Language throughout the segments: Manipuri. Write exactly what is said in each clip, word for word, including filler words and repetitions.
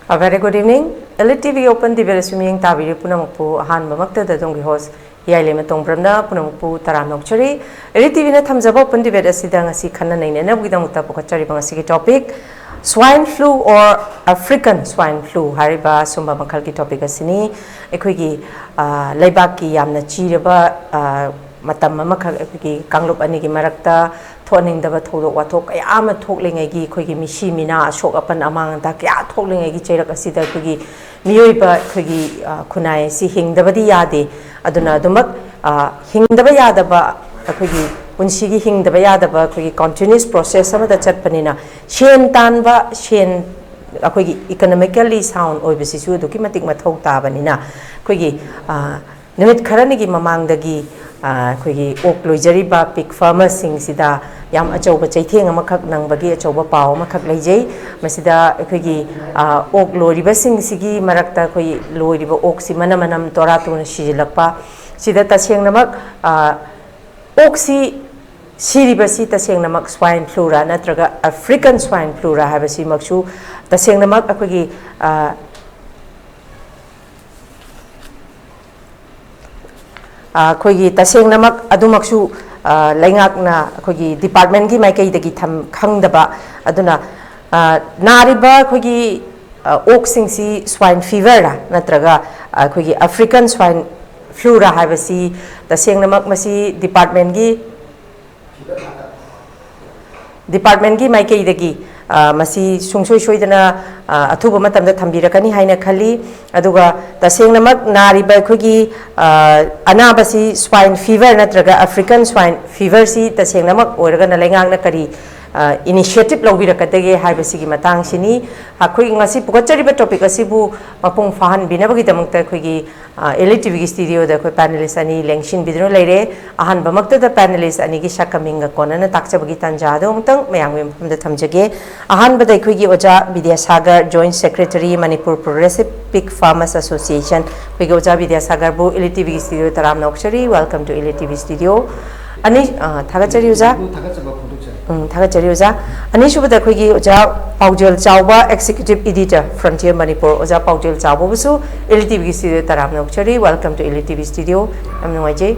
A very good evening. Elite T V Open Debate ꯑꯁꯤ ꯃꯤꯠꯌꯦꯡ ꯇꯥꯕꯤꯔꯤꯕ ꯄꯨꯝꯅꯃꯛꯄꯨ ꯑꯍꯥꯟꯕꯃꯛꯇꯗ ꯑꯗꯣꯝꯒꯤ host ꯍꯤꯌꯥꯏꯂꯩꯃ ꯇꯣꯡꯕ꯭ꯔꯝꯅ ꯄꯨꯝꯅꯃꯛꯄꯨ ꯇꯔꯥꯝꯅ ꯑꯣꯛꯆꯔꯤ꯫ Elite T Vꯅ ꯊꯝꯖꯕ Open Debate ꯑꯁꯤꯗ ꯉꯁꯤ ꯈꯟꯅ ꯅꯩꯅꯅꯕꯒꯤꯗꯃꯛꯇ ꯄꯨꯈꯠꯆꯔꯤꯕ ꯉꯁꯤꯒꯤ topic, swine flu or African swine flu ꯍꯥꯏꯔꯤꯕ ꯁꯨꯝꯕ ꯃꯈꯜꯒꯤ topic ꯑꯁꯤꯅꯤ꯫ ꯑꯩꯈꯣꯏꯒꯤ, ꯑ, ꯂꯩꯕꯥꯛꯀꯤ ꯌꯥꯝꯅ ꯆꯤꯔꯕ, ꯑ, ꯃꯇꯝ ꯑꯃꯈꯛ ꯑꯩꯈꯣꯏꯒꯤ ꯀꯥꯡꯂꯨꯞ ꯑꯅꯤꯒꯤ ꯃꯔꯛꯇ ꯊꯣꯛꯍꯟꯅꯤꯡꯗꯕ ꯊꯧꯗꯣꯛ ꯋꯥꯊꯣꯛ ꯀꯌꯥ ꯑꯃ ꯊꯣꯛꯂꯤꯉꯩꯒꯤ, ꯑꯩꯈꯣꯏꯒꯤ ꯃꯤꯁꯤ ꯃꯤꯅꯥ, ꯑꯁꯣꯛ ꯑꯄꯟ, ꯑꯃꯥꯡ ꯑꯇꯥ ꯀꯌꯥ ꯊꯣꯛꯂꯤꯉꯩꯒꯤ ꯆꯩꯔꯛ ꯑꯁꯤꯗ ꯑꯩꯈꯣꯏꯒꯤ ꯃꯤꯑꯣꯏꯕ ꯑꯩꯈꯣꯏꯒꯤ, ꯑ, ꯈꯨꯟꯅꯥꯏ ꯑꯁꯤ ꯍꯤꯡꯗꯕꯗꯤ ꯌꯥꯗꯦ꯫ ꯑꯗꯨꯅ ꯑꯗꯨꯃꯛ, ꯑ, ꯍꯤꯡꯗꯕ ꯌꯥꯗꯕ, ꯑꯩꯈꯣꯏꯒꯤ ꯄꯨꯟꯁꯤꯒꯤ ꯍꯤꯡꯗꯕ ꯌꯥꯗꯕ ꯑꯩꯈꯣꯏꯒꯤ continuous process ꯑꯃꯗ ꯆꯠꯄꯅꯤꯅ, ꯁꯦꯟ ꯇꯥꯟꯕ, ꯁꯦꯟ, ꯑꯩꯈꯣꯏꯒꯤ economically sound ꯑꯣꯏꯕꯁꯤꯁꯨ ꯑꯗꯨꯛꯀꯤ ꯃꯇꯤꯛ ꯃꯊꯧ ꯇꯥꯕꯅꯤꯅ, ꯑꯩꯈꯣꯏꯒꯤ, ꯑ, ꯅꯨꯃꯤꯠ ꯈꯔꯅꯤꯒꯤ ꯃꯃꯥꯡꯗꯒꯤ, ꯑ, ꯑꯩꯈꯣꯏꯒꯤ ꯑꯣꯛ ꯂꯣꯏꯖꯔꯤꯕ pig farmerꯁꯤꯡꯁꯤꯗ ꯌꯥꯝ ꯑꯆꯧꯕ ꯆꯩꯊꯦꯡ ꯑꯃꯈꯛ ꯅꯪꯕꯒꯤ ꯑꯆꯧꯕ ꯄꯥꯎ ꯑꯃꯈꯛ ꯂꯩꯖꯩ꯫ ꯃꯁꯤꯗ ꯑꯩꯈꯣꯏꯒꯤ, ꯑ, ꯑꯣꯛ ꯂꯣꯏꯔꯤꯕꯁꯤꯡꯁꯤꯒꯤ ꯃꯔꯛꯇ ꯑꯩꯈꯣꯏ ꯂꯣꯏꯔꯤꯕ ꯑꯣꯛꯁꯤ ꯃꯅꯝ ꯃꯅꯝ ꯇꯣꯔꯥ ꯇꯨꯅ ꯁꯤꯖꯤꯜꯂꯛꯄ, ꯁꯤꯗ ꯇꯁꯦꯡꯅꯃꯛ, ꯑ, ꯑꯣꯛꯁꯤ ꯁꯤꯔꯤꯕꯁꯤ ꯇꯁꯦꯡꯅꯃꯛ swine fluꯔꯥ ꯅꯠꯇ꯭ꯔꯒ African swine fluꯔꯥ ꯍꯥꯏꯕꯁꯤꯃꯛꯁꯨ ꯇꯁꯦꯡꯅꯃꯛ ꯑꯩꯈꯣꯏꯒꯤ, ꯑ, ꯑ, ꯑꯩꯈꯣꯏꯒꯤ ꯇꯁꯦꯡꯅꯃꯛ ꯑꯗꯨꯃꯛꯁꯨ, ꯑ, ꯂꯩꯉꯥꯛꯅ ꯑꯩꯈꯣꯏꯒꯤ departmentꯀꯤ ꯃꯥꯏꯀꯩꯗꯒꯤ ꯊꯝ-, ꯈꯪꯗꯕ꯫ ꯑꯗꯨꯅ, ꯑ, ꯅꯥꯔꯤꯕ ꯑꯩꯈꯣꯏꯒꯤ, ꯑ, ꯑꯣꯛꯁꯤꯡꯁꯤ swine feverꯔꯥ ꯅꯠꯇ꯭ꯔꯒ ꯑꯩꯈꯣꯏꯒꯤ African swine fluꯔꯥ ꯍꯥꯏꯕꯁꯤ ꯇꯁꯦꯡꯅꯃꯛ ꯃꯁꯤ departmentꯀꯤ departmentꯀꯤ ꯃꯥꯏꯀꯩꯗꯒꯤ, ꯑ, ꯃꯁꯤ ꯁꯨꯡꯁꯣꯏ ꯁꯣꯏꯗꯅ, ꯑ, ꯑꯊꯨꯕ ꯃꯇꯝꯗ ꯊꯝꯕꯤꯔꯛꯀꯅꯤ ꯍꯥꯏꯅ ꯈꯜꯂꯤ꯫ ꯑꯗꯨꯒ ꯇꯁꯦꯡꯅꯃꯛ ꯅꯥꯔꯤꯕ ꯑꯩꯈꯣꯏꯒꯤ, ꯑ, ꯑꯅꯥꯕꯁꯤ swine fever ꯅꯠꯇ꯭ꯔꯒ African swine feverꯁꯤ ꯇꯁꯦꯡꯅꯃꯛ ꯑꯣꯏꯔꯒꯅ ꯂꯩꯉꯥꯛꯅ ꯀꯔꯤ, ꯑ, initiative ꯂꯧꯕꯤꯔꯛꯀꯗꯒꯦ ꯍꯥꯏꯕꯁꯤꯒꯤ ꯃꯇꯥꯡꯁꯤꯅꯤ꯫ ꯑꯩꯈꯣꯏ ꯉꯁꯤ ꯄꯨꯈꯠꯆꯔꯤꯕ topic ꯑꯁꯤꯕꯨ ꯃꯄꯨꯡ ꯐꯥꯍꯟꯕꯤꯅꯕꯒꯤꯗꯃꯛꯇ ꯑꯩꯈꯣꯏꯒꯤ, ꯑ, Elite TVꯒꯤ studioꯗ ꯑꯩꯈꯣꯏ panelist ꯑꯅꯤ ꯂꯦꯡꯁꯤꯟꯕꯤꯗꯨꯅ ꯂꯩꯔꯦ꯫ ꯑꯍꯥꯟꯕꯃꯛꯇꯗ panelist ꯑꯅꯤꯒꯤ ꯁꯛꯀ ꯃꯤꯡꯒ ꯀꯣꯟꯅꯅ ꯇꯥꯛꯆꯕꯒꯤ ꯇꯥꯟꯖꯥ ꯑꯗꯨ ꯑꯃꯨꯛꯇꯪ ꯃꯌꯥꯝꯒꯤ ꯃꯐꯝꯗ ꯊꯝꯖꯒꯦ꯫ ꯑꯍꯥꯟꯕꯗ ꯑꯩꯈꯣꯏꯒꯤ ꯑꯣꯖꯥ Vidyasagar, Joint Secretary, Manipur Progressive Pig Farmers Association, ꯑꯩꯈꯣꯏꯒꯤ ꯑꯣꯖꯥ ꯕꯤꯗ꯭ꯌꯥꯁꯥꯒꯔꯕꯨ Elite TVꯒꯤ studioꯗ ꯇꯔꯥꯝꯅ ꯑꯣꯛꯆꯔꯤ꯫ Welcome to Elite TV studio. ꯑꯅꯤ ꯑ, ꯊꯥꯒꯠꯆꯔꯤ ꯑꯣꯖꯥ꯫ ꯊꯥꯒꯠꯆꯕ ꯐꯣꯡꯗꯣꯛꯆꯔꯤ꯫ ꯎꯝ, ꯊꯥꯒꯠꯆꯔꯤ ꯑꯣꯖꯥ꯫ ꯑꯅꯤꯁꯨꯕꯗ ꯑꯩꯈꯣꯏꯒꯤ ꯑꯣꯖꯥ ꯄꯥꯎꯖꯦꯜ ꯆꯥꯎꯕ, Executive Editor, Frontier Manipur, ꯑꯣꯖꯥ ꯄꯥꯎꯖꯦꯜ ꯆꯥꯎꯕꯕꯨꯁꯨ ꯏꯂꯤ ꯇꯤꯚꯤꯒꯤ ꯁ꯭ꯇꯨꯗꯤꯑꯣ ꯇꯔꯥꯝꯅ ꯑꯣꯛꯆꯔꯤ꯫ Welcome to ꯏꯂꯤ ꯇꯤꯚꯤ ꯁ꯭ꯇꯨꯗꯤꯑꯣ꯫ ꯌꯥꯝ ꯅꯨꯡꯉꯥꯏꯖꯩ꯫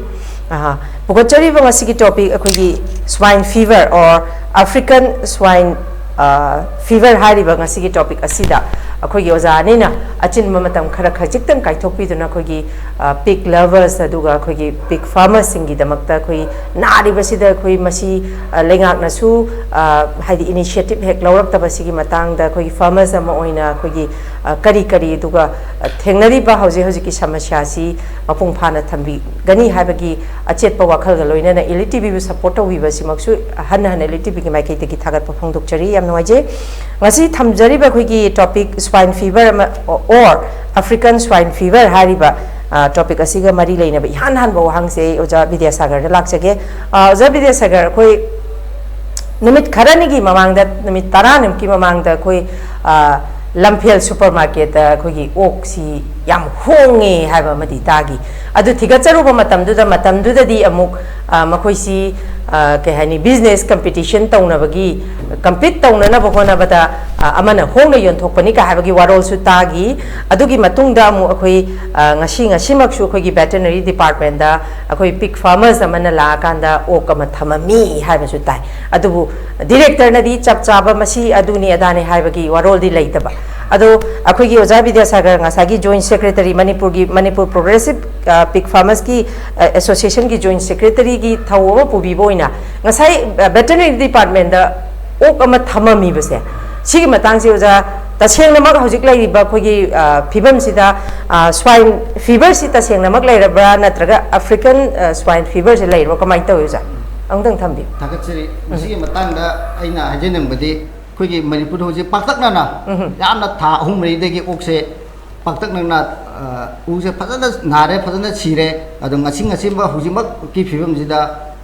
ꯑꯍꯥ꯫ ꯄꯨꯈꯠꯆꯔꯤꯕ ꯉꯁꯤꯒꯤ ꯇꯣꯄꯤꯛ ꯑꯩꯈꯣꯏꯒꯤ swine fever or African swine fever ꯍꯥꯏꯔꯤꯕ ꯉꯁꯤꯒꯤ ꯇꯣꯄꯤꯛ ꯑꯁꯤꯗ ꯑꯩꯈꯣꯏꯒꯤ ꯑꯣꯖꯥ ꯑꯅꯤꯅ ꯑꯆꯤꯟꯕ ꯃꯇꯝ ꯈꯔ ꯈꯖꯤꯛꯇꯪ ꯀꯥꯏꯊꯣꯛꯄꯤꯗꯨꯅ ꯑꯩꯈꯣꯏꯒꯤ pig lovers ꯑꯗꯨꯒ ꯑꯩꯈꯣꯏꯒꯤ pig farmersꯁꯤꯡꯒꯤꯗꯃꯛꯇ ꯑꯩꯈꯣꯏ ꯅꯥꯔꯤꯕꯁꯤꯗ ꯑꯩꯈꯣꯏ ꯃꯁꯤ ꯂꯩꯉꯥꯛꯅꯁꯨ ꯍꯥꯏꯗꯤ initiative ꯍꯦꯛ ꯂꯧꯔꯛꯇꯕꯁꯤꯒꯤ ꯃꯇꯥꯡꯗ ꯑꯩꯈꯣꯏꯒꯤ farmers ꯑꯃ ꯑꯣꯏꯅ ꯑꯩꯈꯣꯏꯒꯤ ꯀꯔꯤ ꯀꯔꯤ ꯑꯗꯨꯒ ꯊꯦꯡꯅꯔꯤꯕ ꯍꯧꯖꯤꯛ ꯍꯧꯖꯤꯛꯀꯤ ꯁꯃꯁ꯭ꯌꯥꯁꯤ ꯃꯄꯨꯡ ꯐꯥꯅ ꯊꯝꯕꯤꯒꯅꯤ ꯍꯥꯏꯕꯒꯤ ꯑꯆꯦꯠꯄ ꯋꯥꯈꯜꯒ ꯂꯣꯏꯅꯅ ꯏꯂꯤ ꯇꯤꯚꯤꯕꯨ support ꯇꯧꯕꯤꯕꯁꯤꯃꯛꯁꯨ ꯍꯟꯅ ꯍꯟꯅ ꯏꯂꯤ ꯇꯤꯚꯤꯒꯤ ꯃꯥꯏꯀꯩꯗꯒꯤ ꯊꯥꯒꯠꯄ ꯐꯣꯡꯗꯣꯛꯆꯔꯤ꯫ ꯌꯥꯝ ꯅꯨꯡꯉꯥꯏꯖꯩ꯫ ꯉꯁꯤ ꯊꯝꯖꯔꯤꯕ ꯑꯩꯈꯣꯏꯒꯤ ꯇꯣꯄꯤꯛ swine fever ꯑꯃ or African swine fever ꯍꯥꯏꯔꯤꯕ ꯇꯣꯄꯤꯛ ꯑꯁꯤꯒ ꯃꯔꯤ ꯂꯩꯅꯕ ꯏꯍꯥꯟ ꯍꯥꯟꯕ ꯋꯥꯍꯪꯁꯦ ꯑꯩ ꯑꯣꯖꯥ ꯕꯤꯗ꯭ꯌꯥꯁꯥꯒꯔꯗ ꯂꯥꯛꯆꯒꯦ꯫ ꯑꯣꯖꯥ ꯕꯤꯗ꯭ꯌꯥꯁꯥꯒꯔ, ꯑꯩꯈꯣꯏ ꯅꯨꯃꯤꯠ ꯈꯔꯅꯤꯒꯤ ꯃꯃꯥꯡꯗ, ꯅꯨꯃꯤꯠ ꯇꯔꯥꯅꯤꯃꯨꯛꯀꯤ ꯃꯃꯥꯡꯗ ꯑꯩꯈꯣꯏ ꯂꯝꯐꯦꯜ ꯁꯨꯄꯔ ꯃꯥꯔꯀꯦꯠꯇ ꯑꯩꯈꯣꯏꯒꯤ ꯑꯣꯛꯁꯤ ꯌꯥꯝ ꯍꯣꯡꯉꯦ ꯍꯥꯏꯕ ꯑꯃꯗꯤ ꯇꯥꯈꯤ꯫ ꯑꯗꯨ ꯊꯤꯒꯠꯆꯔꯨꯕ ꯃꯇꯝꯗꯨꯗ, ꯃꯇꯝꯗꯨꯗꯗꯤ ꯑꯃꯨꯛ ꯃꯈꯣꯏꯁꯤ ꯀꯩ ꯍꯥꯏꯅꯤ, business competition ꯇꯧꯅꯕꯒꯤ, compete ꯇꯧꯅꯅꯕ ꯍꯣꯠꯅꯕꯗ ꯑꯃꯅ ꯍꯣꯡꯅ ꯌꯣꯟꯊꯣꯛꯄꯅꯤ ꯀ ꯍꯥꯏꯕꯒꯤ ꯋꯥꯔꯣꯜꯁꯨ ꯇꯥꯈꯤ꯫ ꯑꯗꯨꯒꯤ ꯃꯇꯨꯡꯗ ꯑꯃꯨꯛ ꯑꯩꯈꯣꯏ ꯉꯁꯤ, ꯉꯁꯤꯃꯛꯁꯨ ꯑꯩꯈꯣꯏꯒꯤ veterinary departmentꯗ ꯑꯩꯈꯣꯏ pig farmers ꯑꯃꯅ ꯂꯥꯛꯑꯀꯥꯟꯗ ꯑꯣꯛ ꯑꯃ ꯊꯝꯃꯝꯃꯤ ꯍꯥꯏꯕꯁꯨ ꯇꯥꯏ꯫ ꯑꯗꯨꯕꯨ directorꯅꯗꯤ ꯆꯞ ꯆꯥꯕ ꯃꯁꯤ ꯑꯗꯨꯅꯤ ꯑꯗꯥꯅꯤ ꯍꯥꯏꯕꯒꯤ ꯋꯥꯔꯣꯜꯗꯤ ꯂꯩꯇꯕ꯫ ꯑꯗꯣ ꯑꯩꯈꯣꯏꯒꯤ ꯑꯣꯖꯥ ꯕꯤꯗ꯭ꯌꯥꯁꯥꯒꯔ ꯉꯁꯥꯏꯒꯤ joint secretary, ꯃꯅꯤꯄꯨꯔꯒꯤ, Manipur Progressive Pig Farmersꯀꯤ associationꯒꯤ joint secretaryꯒꯤ ꯊꯧ ꯑꯃ ꯄꯨꯕꯤꯕ ꯑꯣꯏꯅ ꯉꯁꯥꯏ veterinary departmentꯗ ꯑꯣꯛ ꯑꯃ ꯊꯝꯃꯝꯃꯤꯕꯁꯦ, ꯁꯤꯒꯤ ꯃꯇꯥꯡꯁꯦ ꯑꯣꯖꯥ, ꯇꯁꯦꯡꯅꯃꯛ ꯍꯧꯖꯤꯛ ꯂꯩꯔꯤꯕ ꯑꯩꯈꯣꯏꯒꯤ ꯐꯤꯕꯝꯁꯤꯗ swine feverꯁꯤ ꯇꯁꯦꯡꯅꯃꯛ ꯂꯩꯔꯕ꯭ꯔꯥ, ꯅꯠꯇ꯭ꯔꯒ African swine feverꯁꯤ ꯂꯩꯔꯕ꯭ꯔꯥ, ꯀꯃꯥꯏꯅ ꯇꯧꯏ ꯑꯣꯖꯥ? ꯑꯃꯨꯛꯇꯪ ꯊꯝꯕꯤꯌꯨ꯫ ꯊꯥꯒꯠꯆꯔꯤ꯫ ꯃꯁꯤꯒꯤ ꯃꯇꯥꯡꯗ ꯑꯩꯅ ꯍꯥꯏꯖꯅꯤꯡꯕꯗꯤ, ꯑꯩꯈꯣꯏꯒꯤ ꯃꯅꯤꯄꯨꯔꯗ ꯍꯧꯖꯤꯛ ꯄꯥꯛꯇꯛꯅꯅ ꯌꯥꯝꯅ ꯊꯥ ꯑꯍꯨꯝ ꯃꯔꯤꯗꯒꯤ ꯑꯣꯛꯁꯦ ꯄꯥꯛꯇꯛꯅꯅ ꯎꯁꯦ ꯐꯖꯅ ꯅꯥꯔꯦ, ꯐꯖꯅ ꯁꯤꯔꯦ꯫ ꯑꯗꯣ ꯉꯁꯤ, ꯉꯁꯤꯃꯛ, ꯍꯧꯖꯤꯛꯃꯛꯀꯤ ꯐꯤꯕꯝꯁꯤꯗ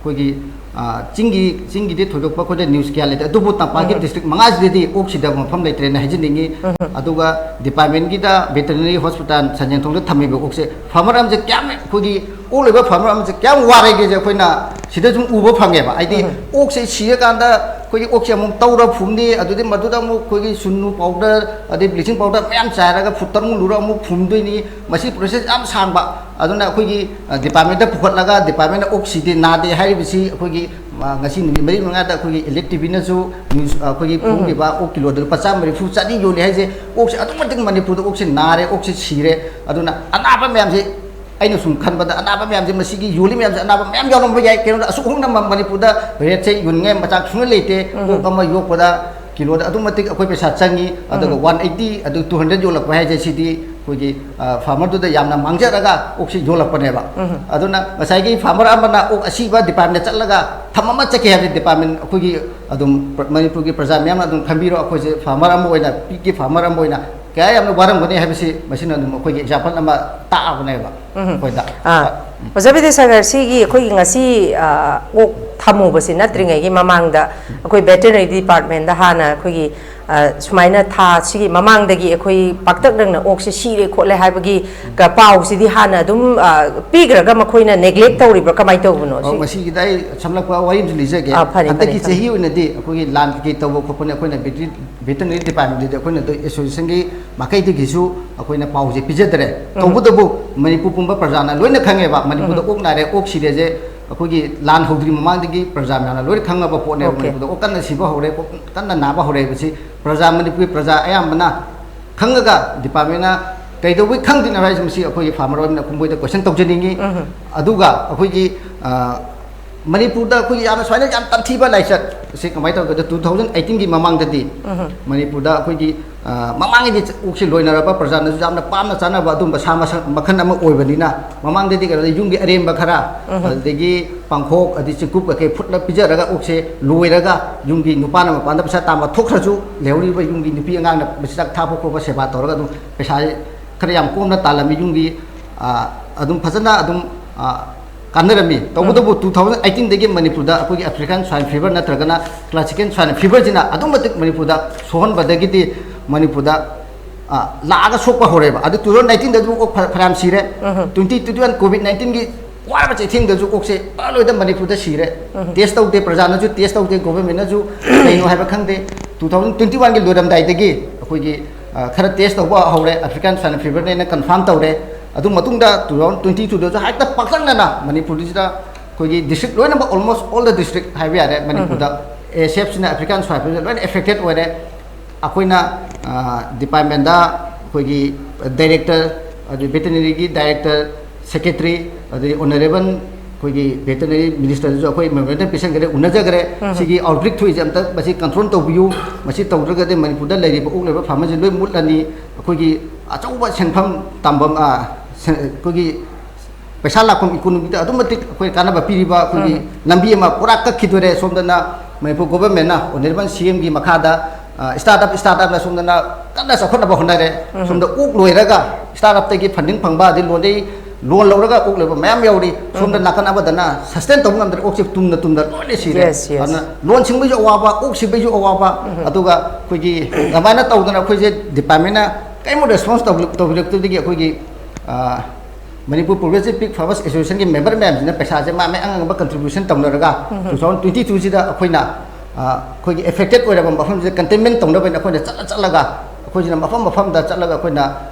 ꯑꯩꯈꯣꯏꯒꯤ, ꯑ, ꯆꯤꯡꯒꯤ, ꯆꯤꯡꯒꯤꯗꯤ ꯊꯣꯏꯗꯣꯛꯄ ꯑꯩꯈꯣꯏꯗ news ꯀꯌꯥ ꯂꯩꯇꯦ, ꯑꯗꯨꯕꯨ ꯇꯝꯄꯥꯛꯀꯤ district ꯃꯉꯥꯁꯤꯗꯗꯤ ꯑꯣꯛ ꯁꯤꯗꯕ ꯃꯐꯝ ꯂꯩꯇ꯭ꯔꯦꯅ ꯍꯥꯏꯖꯅꯤꯡꯉꯤ꯫ ꯑꯗꯨꯒ departmentꯀꯤꯗ veterinary hospital ꯁꯟꯖꯦꯟꯊꯣꯡꯗ ꯊꯝꯃꯤꯕ ꯑꯣꯛꯁꯦ farmer ꯑꯃꯁꯦ ꯀꯌꯥꯝ, ꯑꯩꯈꯣꯏꯒꯤ ꯑꯣꯛ ꯂꯣꯏꯕ farmer ꯑꯃꯁꯦ ꯀꯌꯥꯝ ꯋꯥꯔꯒꯦꯁꯦ ꯑꯩꯈꯣꯏꯅ ꯁꯤꯗ ꯁꯨꯝ ꯎꯕ ꯐꯪꯉꯦꯕ꯫ ꯍꯥꯏꯗꯤ ꯑꯣꯛꯁꯦ ꯁꯤꯔꯀꯥꯟꯗ ꯑꯩꯈꯣꯏꯒꯤ ꯑꯣꯛꯁꯦ ꯑꯃꯨꯛ ꯇꯧꯔ ꯐꯨꯝꯅꯤ, ꯑꯗꯨꯗꯤ ꯃꯗꯨꯗ ꯑꯃꯨꯛ ꯑꯩꯈꯣꯏꯒꯤ ꯁꯨꯅꯨ powder, ꯑꯗꯩ bleaching powder ꯃꯌꯥꯝ ꯆꯥꯏꯔꯒ ꯐꯨꯠ ꯇꯔꯨꯛ ꯂꯨꯔ ꯑꯃꯨꯛ ꯐꯨꯝꯗꯣꯏꯅꯤ꯫ ꯃꯁꯤ process ꯌꯥꯝ ꯁꯥꯡꯕ꯫ ꯑꯗꯨꯅ ꯑꯩꯈꯣꯏꯒꯤ, ꯑ, departmentꯇ ꯄꯨꯈꯠꯂꯒ departmentꯅ ꯑꯣꯛ ꯁꯤꯗꯦ ꯅꯥꯗꯦ ꯍꯥꯏꯔꯤꯕꯁꯤ ꯑꯩꯈꯣꯏꯒꯤ, ꯑ, ꯉꯁꯤ ꯅꯨꯃꯤꯠ ꯃꯔꯤ ꯃꯉꯥꯗ ꯑꯩꯈꯣꯏꯒꯤ Elite TVꯅꯁꯨ news, ꯑ, ꯑꯩꯈꯣꯏꯒꯤ ꯐꯣꯡꯈꯤꯕ ꯑꯣꯛ ꯀꯤꯂꯣꯗ ꯂꯨꯄꯥ ꯆꯥꯝꯃ ꯃꯔꯤꯐꯨ ꯆꯅꯤ ꯌꯣꯜꯂꯤ ꯍꯥꯏꯁꯦ, ꯑꯣꯛꯁꯦ ꯑꯗꯨꯛ ꯃꯇꯤꯛ ꯃꯅꯤꯄꯨꯔꯗ ꯑꯣꯛꯁꯦ ꯅꯥꯔꯦ, ꯑꯣꯛꯁꯦ ꯁꯤꯔꯦ꯫ ꯑꯗꯨꯅ ꯑꯅꯥꯕ ꯃꯌꯥꯝꯁꯦ, ꯑꯩꯅ ꯁꯨꯝ ꯈꯟꯕꯗ ꯑꯅꯥꯕ ꯃꯌꯥꯝꯁꯦ, ꯃꯁꯤꯒꯤ ꯌꯣꯜꯂꯤ ꯃꯌꯥꯝꯁꯦ ꯑꯅꯥꯕ ꯃꯌꯥꯝ ꯌꯥꯎꯔꯝꯕ ꯌꯥꯏ꯫ ꯀꯩꯅꯣꯗ ꯑꯁꯨꯛ ꯍꯣꯡꯅ ꯃ-, ꯃꯅꯤꯄꯨꯔꯗ rateꯁꯦ ꯌꯣꯟꯅꯤꯡꯉꯥꯏ ꯃꯆꯥꯛ ꯁꯨꯡꯂꯩ ꯂꯩꯇꯦ꯫ ꯑꯣꯛ ꯑꯃ ꯌꯣꯛꯄꯗ ꯀꯤꯂꯣꯗ ꯑꯗꯨꯛ ꯃꯇꯤꯛ ꯑꯩꯈꯣꯏ ꯄꯩꯁꯥ ꯆꯪꯉꯤ꯫ ꯑꯗꯨꯒ one eighty, ꯑꯗꯨ two hundred ꯌꯣꯜꯂꯛꯄ ꯍꯥꯏꯁꯦ, ꯁꯤꯗꯤ ꯑꯩꯈꯣꯏꯒꯤ, ꯑ, farmerꯗꯨꯗ ꯌꯥꯝꯅ ꯃꯥꯡꯖꯔꯒ ꯑꯣꯛꯁꯤ ꯌꯣꯜꯂꯛꯄꯅꯦꯕ꯫ ꯑꯗꯨꯅ ꯉꯁꯥꯏꯒꯤ farmer ꯑꯃꯅ ꯑꯣꯛ ꯑꯁꯤꯕ departmentꯇ ꯆꯠꯂꯒ ꯊꯝꯃꯝꯃ ꯆꯠꯀꯦ ꯍꯥꯏꯕꯁꯦ department ꯑꯩꯈꯣꯏꯒꯤ ꯑꯗꯨꯝ ꯄ꯭ꯔ-, ꯃꯅꯤꯄꯨꯔꯒꯤ ꯄ꯭ꯔꯖꯥ ꯃꯌꯥꯝꯅ ꯑꯗꯨꯝ ꯈꯟꯕꯤꯔꯣ꯫ ꯑꯩꯈꯣꯏꯁꯦ farmer ꯑꯃ ꯑꯣꯏꯅ, pigꯒꯤ farmer ꯑꯃ ꯑꯣꯏꯅ ꯀꯌꯥ ꯌꯥꯝꯅ ꯋꯥꯔꯝꯒꯅꯤ ꯍꯥꯏꯕꯁꯤ ꯃꯁꯤꯅ ꯑꯗꯨꯝ ꯑꯩꯈꯣꯏꯒꯤ example ꯑꯃ ꯇꯥꯛꯑꯕꯅꯦꯕ ꯑꯩꯈꯣꯏꯗ꯫ ꯑꯥ꯫ ꯑꯣꯖꯥ ꯕꯤꯗ꯭ꯌꯥꯁꯥꯒꯔ, ꯁꯤꯒꯤ ꯑꯩꯈꯣꯏꯒꯤ ꯉꯁꯤ, ꯑ, ꯑꯣꯛ ꯊꯝꯃꯨꯕꯁꯤ ꯅꯠꯇ꯭ꯔꯤꯉꯩꯒꯤ ꯃꯃꯥꯡꯗ ꯑꯩꯈꯣꯏ veterinary departmentꯗ ꯍꯥꯟꯅ ꯑꯩꯈꯣꯏꯒꯤ, ꯑ, ꯁꯨꯃꯥꯏꯅ ꯊꯥ ꯁꯤꯒꯤ ꯃꯃꯥꯡꯗꯒꯤ ꯑꯩꯈꯣꯏ ꯄꯥꯛꯇꯛꯅꯅ ꯑꯣꯛꯁꯦ ꯁꯤꯔꯦ ꯈꯣꯠꯂꯦ ꯍꯥꯏꯕꯒꯤ ꯀ-, ꯄꯥꯎꯁꯤꯗꯤ ꯍꯥꯟꯅ ꯑꯗꯨꯝ, ꯑ, ꯄꯤꯈ꯭ꯔꯒ ꯃꯈꯣꯏꯅ neglect ꯇꯧꯔꯤꯕ꯭ꯔꯥ, ꯀꯃꯥꯏꯅ ꯇꯧꯕꯅꯣ? ꯑꯣ, ꯁꯤ ꯃꯁꯤꯒꯤꯗ ꯑꯩ ꯁꯝꯂꯞꯄ ꯋꯥꯔꯤ ꯑꯃꯁꯨ ꯂꯤꯖꯒꯦ꯫ ꯑꯥ, ꯐꯅꯤ, ꯐꯅꯤ, ꯍꯟꯗꯛꯀꯤ ꯐꯅꯤ꯫ ꯆꯍꯤ ꯑꯣꯏꯅꯗꯤ ꯑꯩꯈꯣꯏꯒꯤ ꯂꯥꯟ ꯀꯩꯀꯩ ꯇꯧꯕ ꯈꯣꯠꯄꯅ ꯑꯩꯈꯣꯏꯅ veterinary, veterinary departmentꯗꯗꯤ ꯑꯩꯈꯣꯏꯅ ꯑꯗꯨ associationꯒꯤ ꯃꯥꯏꯀꯩꯗꯒꯤꯁꯨ ꯑꯩꯈꯣꯏꯅ ꯄꯥꯎꯁꯦ ꯄꯤꯖꯗ꯭ꯔꯦ꯫ ꯇꯧꯕꯇꯕꯨ ꯃꯅꯤꯄꯨꯔ ꯄꯨꯝꯕ ꯄ꯭ꯔꯖꯥꯅ ꯂꯣꯏꯅ ꯈꯪꯉꯦꯕ, ꯃꯅꯤꯄꯨꯔꯗ ꯑꯣꯛ ꯅꯥꯔꯦ, ꯑꯣꯛ ꯁꯤꯔꯦꯁꯦ ꯑꯩꯈꯣꯏꯒꯤ ꯂꯥꯟ ꯍꯧꯗ꯭ꯔꯤ ꯃꯃꯥꯡꯗꯒꯤ ꯄ꯭ꯔꯖꯥ ꯃꯌꯥꯝꯅ ꯂꯣꯏꯅ ꯈꯪꯉꯕ ꯄꯣꯠꯅꯦꯕ꯫ ꯑꯣꯀꯦ꯫ ꯃꯅꯤꯄꯨꯔꯗ ꯑꯣꯛ ꯀꯟꯅ ꯁꯤꯕ ꯍꯧꯔꯦ, ꯑꯣꯛ ꯀꯟꯅ ꯅꯥꯕ ꯍꯧꯔꯦ ꯍꯥꯏꯕꯁꯤ ꯄ꯭ꯔꯖꯥ, ꯃꯅꯤꯄꯨꯔꯒꯤ ꯄ꯭ꯔꯖꯥ ꯑꯌꯥꯝꯕꯅ ꯈꯪꯉꯒ departmentꯅ ꯀꯩꯗꯧꯕꯩ ꯈꯪꯗ꯭ꯔꯤꯅꯣ ꯍꯥꯏꯕꯁꯤ ꯃꯁꯤ ꯑꯩꯈꯣꯏꯒꯤ farmer ꯑꯣꯏꯅ ꯃꯈꯣꯏꯗ question ꯇꯧꯖꯅꯤꯡꯉꯤ꯫ ꯑꯗꯨꯒ ꯑꯩꯈꯣꯏꯒꯤ, ꯑ, ꯃꯅꯤꯄꯨꯔꯗ ꯑꯩꯈꯣꯏꯒꯤ ꯌꯥꯝꯅ ꯁꯨꯃꯥꯏꯅ ꯌꯥꯝ ꯇꯝꯊꯤꯕ ꯂꯥꯏꯆꯠ ꯑꯁꯤ ꯀꯃꯥꯏꯅ ꯇꯧꯒꯦꯗ, two thousand eighteenꯒꯤ ꯃꯃꯥꯡꯗꯗꯤ ꯃꯅꯤꯄꯨꯔꯗ ꯑꯩꯈꯣꯏꯒꯤ, ꯑ, ꯃꯃꯥꯡꯒꯤꯗꯤ ꯑꯣꯛꯁꯤ ꯂꯣꯏꯅꯔꯕ ꯄ꯭ꯔꯖꯥꯅꯁꯨ ꯌꯥꯝꯅ ꯄꯥꯝꯅ ꯆꯥꯅꯕ ꯑꯗꯨꯝꯕ ꯁꯥ ꯃꯁꯛ ꯃꯈꯜ ꯑꯃ ꯑꯣꯏꯕꯅꯤꯅ ꯃꯃꯥꯡꯗꯗꯤ ꯀꯩꯅꯣꯗ ꯌꯨꯝꯒꯤ ꯑꯔꯦꯝꯕ ꯈꯔ, ꯑꯗꯒꯤ ꯄꯥꯡꯈꯣꯛ, ꯑꯗꯩ ꯆꯦꯡꯀꯨꯞ ꯀꯩꯀꯩ ꯐꯨꯠꯂ ꯄꯤꯖꯔꯒ ꯑꯣꯛꯁꯦ ꯂꯣꯏꯔꯒ ꯌꯨꯝꯒꯤ ꯅꯨꯄꯥꯅ ꯃꯄꯥꯟꯗ ꯄꯩꯁꯥ ꯇꯥꯟꯕ ꯊꯣꯛꯈ꯭ꯔꯁꯨ ꯂꯩꯍꯧꯔꯤꯕ ꯌꯨꯝꯒꯤ ꯅꯨꯄꯤ ꯑꯉꯥꯡꯅ ꯃꯆꯤꯟꯖꯥꯛ ꯊꯥꯛꯄ ꯈꯣꯠꯄ ꯁꯦꯕꯥ ꯇꯧꯔꯒ ꯑꯗꯨꯝ ꯄꯩꯁꯥ ꯈꯔ ꯌꯥꯝ ꯀꯣꯝꯅ ꯇꯥꯜꯂꯝꯃꯤ꯫ ꯌꯨꯝꯒꯤ, ꯑ, ꯑꯗꯨꯝ ꯐꯖꯅ ꯑꯗꯨꯝ, ꯑ, ꯀꯥꯟꯅꯔꯝꯃꯤ꯫ ꯇꯧꯕꯇꯕꯨ two thousand eighteen ꯗꯒꯤ ꯃꯅꯤꯄꯨꯔꯗ ꯑꯩꯈꯣꯏꯒꯤ African Swine Fever ꯅꯠꯇ꯭ꯔꯒꯅ Classical Swine Fever ꯁꯤꯅ ꯑꯗꯨꯛ ꯃꯇꯤꯛ ꯃꯅꯤꯄꯨꯔꯗ ꯁꯣꯛꯍꯟꯕꯗꯒꯤꯗꯤ ꯃꯅꯤꯄꯨꯔꯗ, ꯑ, ꯂꯥꯛꯑꯒ ꯁꯣꯛꯄ ꯍꯧꯔꯦꯕ꯫ ꯑꯗꯨ two thousand nineteen ꯗꯁꯨ ꯑꯣꯛ ꯐ-, ꯐꯅꯌꯥꯝ ꯁꯤꯔꯦ꯫ Twenty twenty one COVID nineteen ꯒꯤ ꯋꯥꯔꯕ ꯆꯩꯊꯦꯡꯗꯁꯨ ꯑꯣꯛꯁꯦ ꯄꯥ ꯂꯣꯏꯗ ꯃꯅꯤꯄꯨꯔꯗ ꯁꯤꯔꯦ꯫ Test ꯇꯧꯗꯦ, ꯄ꯭ꯔꯖꯥꯅꯁꯨ test ꯇꯧꯗꯦ, government ꯅꯁꯨ ꯀꯩꯅꯣ ꯍꯥꯏꯕ ꯈꯪꯗꯦ꯫ Two thousand twenty one ꯒꯤ ꯂꯣꯏꯔꯝꯗꯥꯏꯗꯒꯤ ꯑꯩꯈꯣꯏꯒꯤ, ꯑ, ꯈꯔ test ꯇꯧꯕ ꯍꯧꯔꯦ, African Swine Fever ꯅꯦꯅ confirm ꯇꯧꯔꯦ꯫ ꯑꯗꯨ ꯃꯇꯨꯡꯗ two thousand twenty two ꯗꯁꯨ ꯍꯦꯛꯇ ꯄꯥꯛꯇꯛꯅꯅ ꯃꯅꯤꯄꯨꯔꯁꯤꯗ ꯑꯩꯈꯣꯏꯒꯤ district ꯂꯣꯏꯅꯃꯛ, almost all the district ꯍꯥꯏꯕ ꯌꯥꯔꯦ, ꯃꯅꯤꯄꯨꯔꯗ A S F ꯁꯤꯅ, African Swine Fever ꯂꯣꯏꯅ affected ꯑꯣꯏꯔꯦ꯫ ꯑꯩꯈꯣꯏꯅ, ꯑ, department ꯗ ꯑꯩꯈꯣꯏꯒꯤ director, ꯑꯗꯩ veterinary ꯒꯤ director, secretary, ꯑꯗꯩ honourable ꯑꯩꯈꯣꯏꯒꯤ veterinary minister ꯗꯁꯨ ꯑꯩꯈꯣꯏ memorandum ꯄꯤꯁꯟꯈ꯭ꯔꯦ, ꯎꯅꯖꯈ꯭ꯔꯦ꯫ ꯁꯤꯒꯤ outbreak ꯊꯣꯛꯏꯁꯦ ꯑꯝꯇ ꯃꯁꯤ control ꯇꯧꯕꯤꯌꯨ, ꯃꯁꯤ ꯇꯧꯗ꯭ꯔꯒꯗꯤ ꯃꯅꯤꯄꯨꯔꯗ ꯂꯩꯔꯤꯕ ꯑꯣꯛ ꯂꯣꯏꯕ farmer ꯁꯦ ꯂꯣꯏ ꯃꯨꯠꯂꯅꯤ, ꯑꯩꯈꯣꯏꯒꯤ ꯑꯆꯧꯕ ꯁꯦꯟꯐꯝ ꯇꯥꯟꯐꯝ, ꯑ, ꯁꯦ-, ꯑꯩꯈꯣꯏꯒꯤ ꯄꯩꯁꯥ ꯂꯥꯛꯐꯝ, economy ꯗ ꯑꯗꯨꯛ ꯃꯇꯤꯛ ꯑꯩꯈꯣꯏ ꯀꯥꯟꯅꯕ ꯄꯤꯔꯤꯕ ꯑꯩꯈꯣꯏꯒꯤ ꯂꯝꯕꯤ ꯑꯃ ꯄꯨꯔꯥ ꯀꯛꯈꯤꯗꯣꯔꯦ꯫ ꯁꯣꯝꯗꯅ ꯃꯅꯤꯄꯨꯔ government ꯅ honourable C M ꯒꯤ ꯃꯈꯥꯗ, ꯑ, startup, startup ꯅ ꯁꯣꯝꯗꯅ ꯀꯟꯅ ꯆꯥꯎꯈꯠꯅꯕ ꯍꯣꯠꯅꯔꯦ꯫ ꯁꯣꯝꯗ ꯑꯣꯛ ꯂꯣꯏꯔꯒ startup ꯇꯒꯤ funding ꯐꯪꯕ, ꯑꯗꯩ loan ꯗꯩ loan ꯂꯧꯔꯒ ꯑꯣꯛ ꯂꯣꯏꯕ ꯃꯌꯥꯝ ꯌꯥꯎꯔꯤ꯫ ꯁꯣꯝꯗ ꯅꯥꯀꯟ ꯑꯃꯗꯅ sustain ꯇꯧꯕ ꯉꯝꯗ꯭ꯔꯦ, ꯑꯣꯛꯁꯦ ꯇꯨꯝꯅ ꯇꯨꯝꯅ ꯂꯣꯏꯅ ꯁꯤꯔꯦ꯫ Yes, yes. ꯑꯗꯨꯅ loan ꯁꯤꯡꯕꯒꯤꯁꯨ ꯑꯋꯥꯕ, ꯑꯣꯛ ꯁꯤꯕꯒꯤꯁꯨ ꯑꯋꯥꯕ, ꯑꯗꯨꯒ ꯑꯩꯈꯣꯏꯒꯤ ꯑꯗꯨꯃꯥꯏꯅ ꯇꯧꯗꯅ ꯑꯩꯈꯣꯏꯁꯦ department ꯅ ꯀꯔꯤꯝ response ꯇꯧꯕꯤ-, ꯇꯧꯕꯤꯔꯛꯇꯕꯗꯒꯤ ꯑꯩꯈꯣꯏꯒꯤ, ꯑ, Manipur Progressive Pig Farmers Association ꯒꯤ member ꯃꯌꯥꯝꯁꯤꯅ ꯄꯩꯁꯥꯁꯦ ꯃꯥ ꯃꯥꯏ ꯑꯉꯝꯕ contribution ꯇꯧꯅꯔꯒ two thousand twenty two ꯁꯤꯗ ꯑꯩꯈꯣꯏꯅ, ꯑ, ꯑꯩꯈꯣꯏꯒꯤ affected ꯑꯣꯏꯔꯕ ꯃꯐꯝꯁꯤꯗ containment ꯇꯧꯅꯕꯅ ꯑꯩꯈꯣꯏꯅ ꯆꯠꯂ ꯆꯠꯂꯒ, ꯑꯩꯈꯣꯏꯁꯤꯅ ꯃꯐꯝ ꯃꯐꯝꯗ ꯆꯠꯂꯒ ꯑꯩꯈꯣꯏꯅ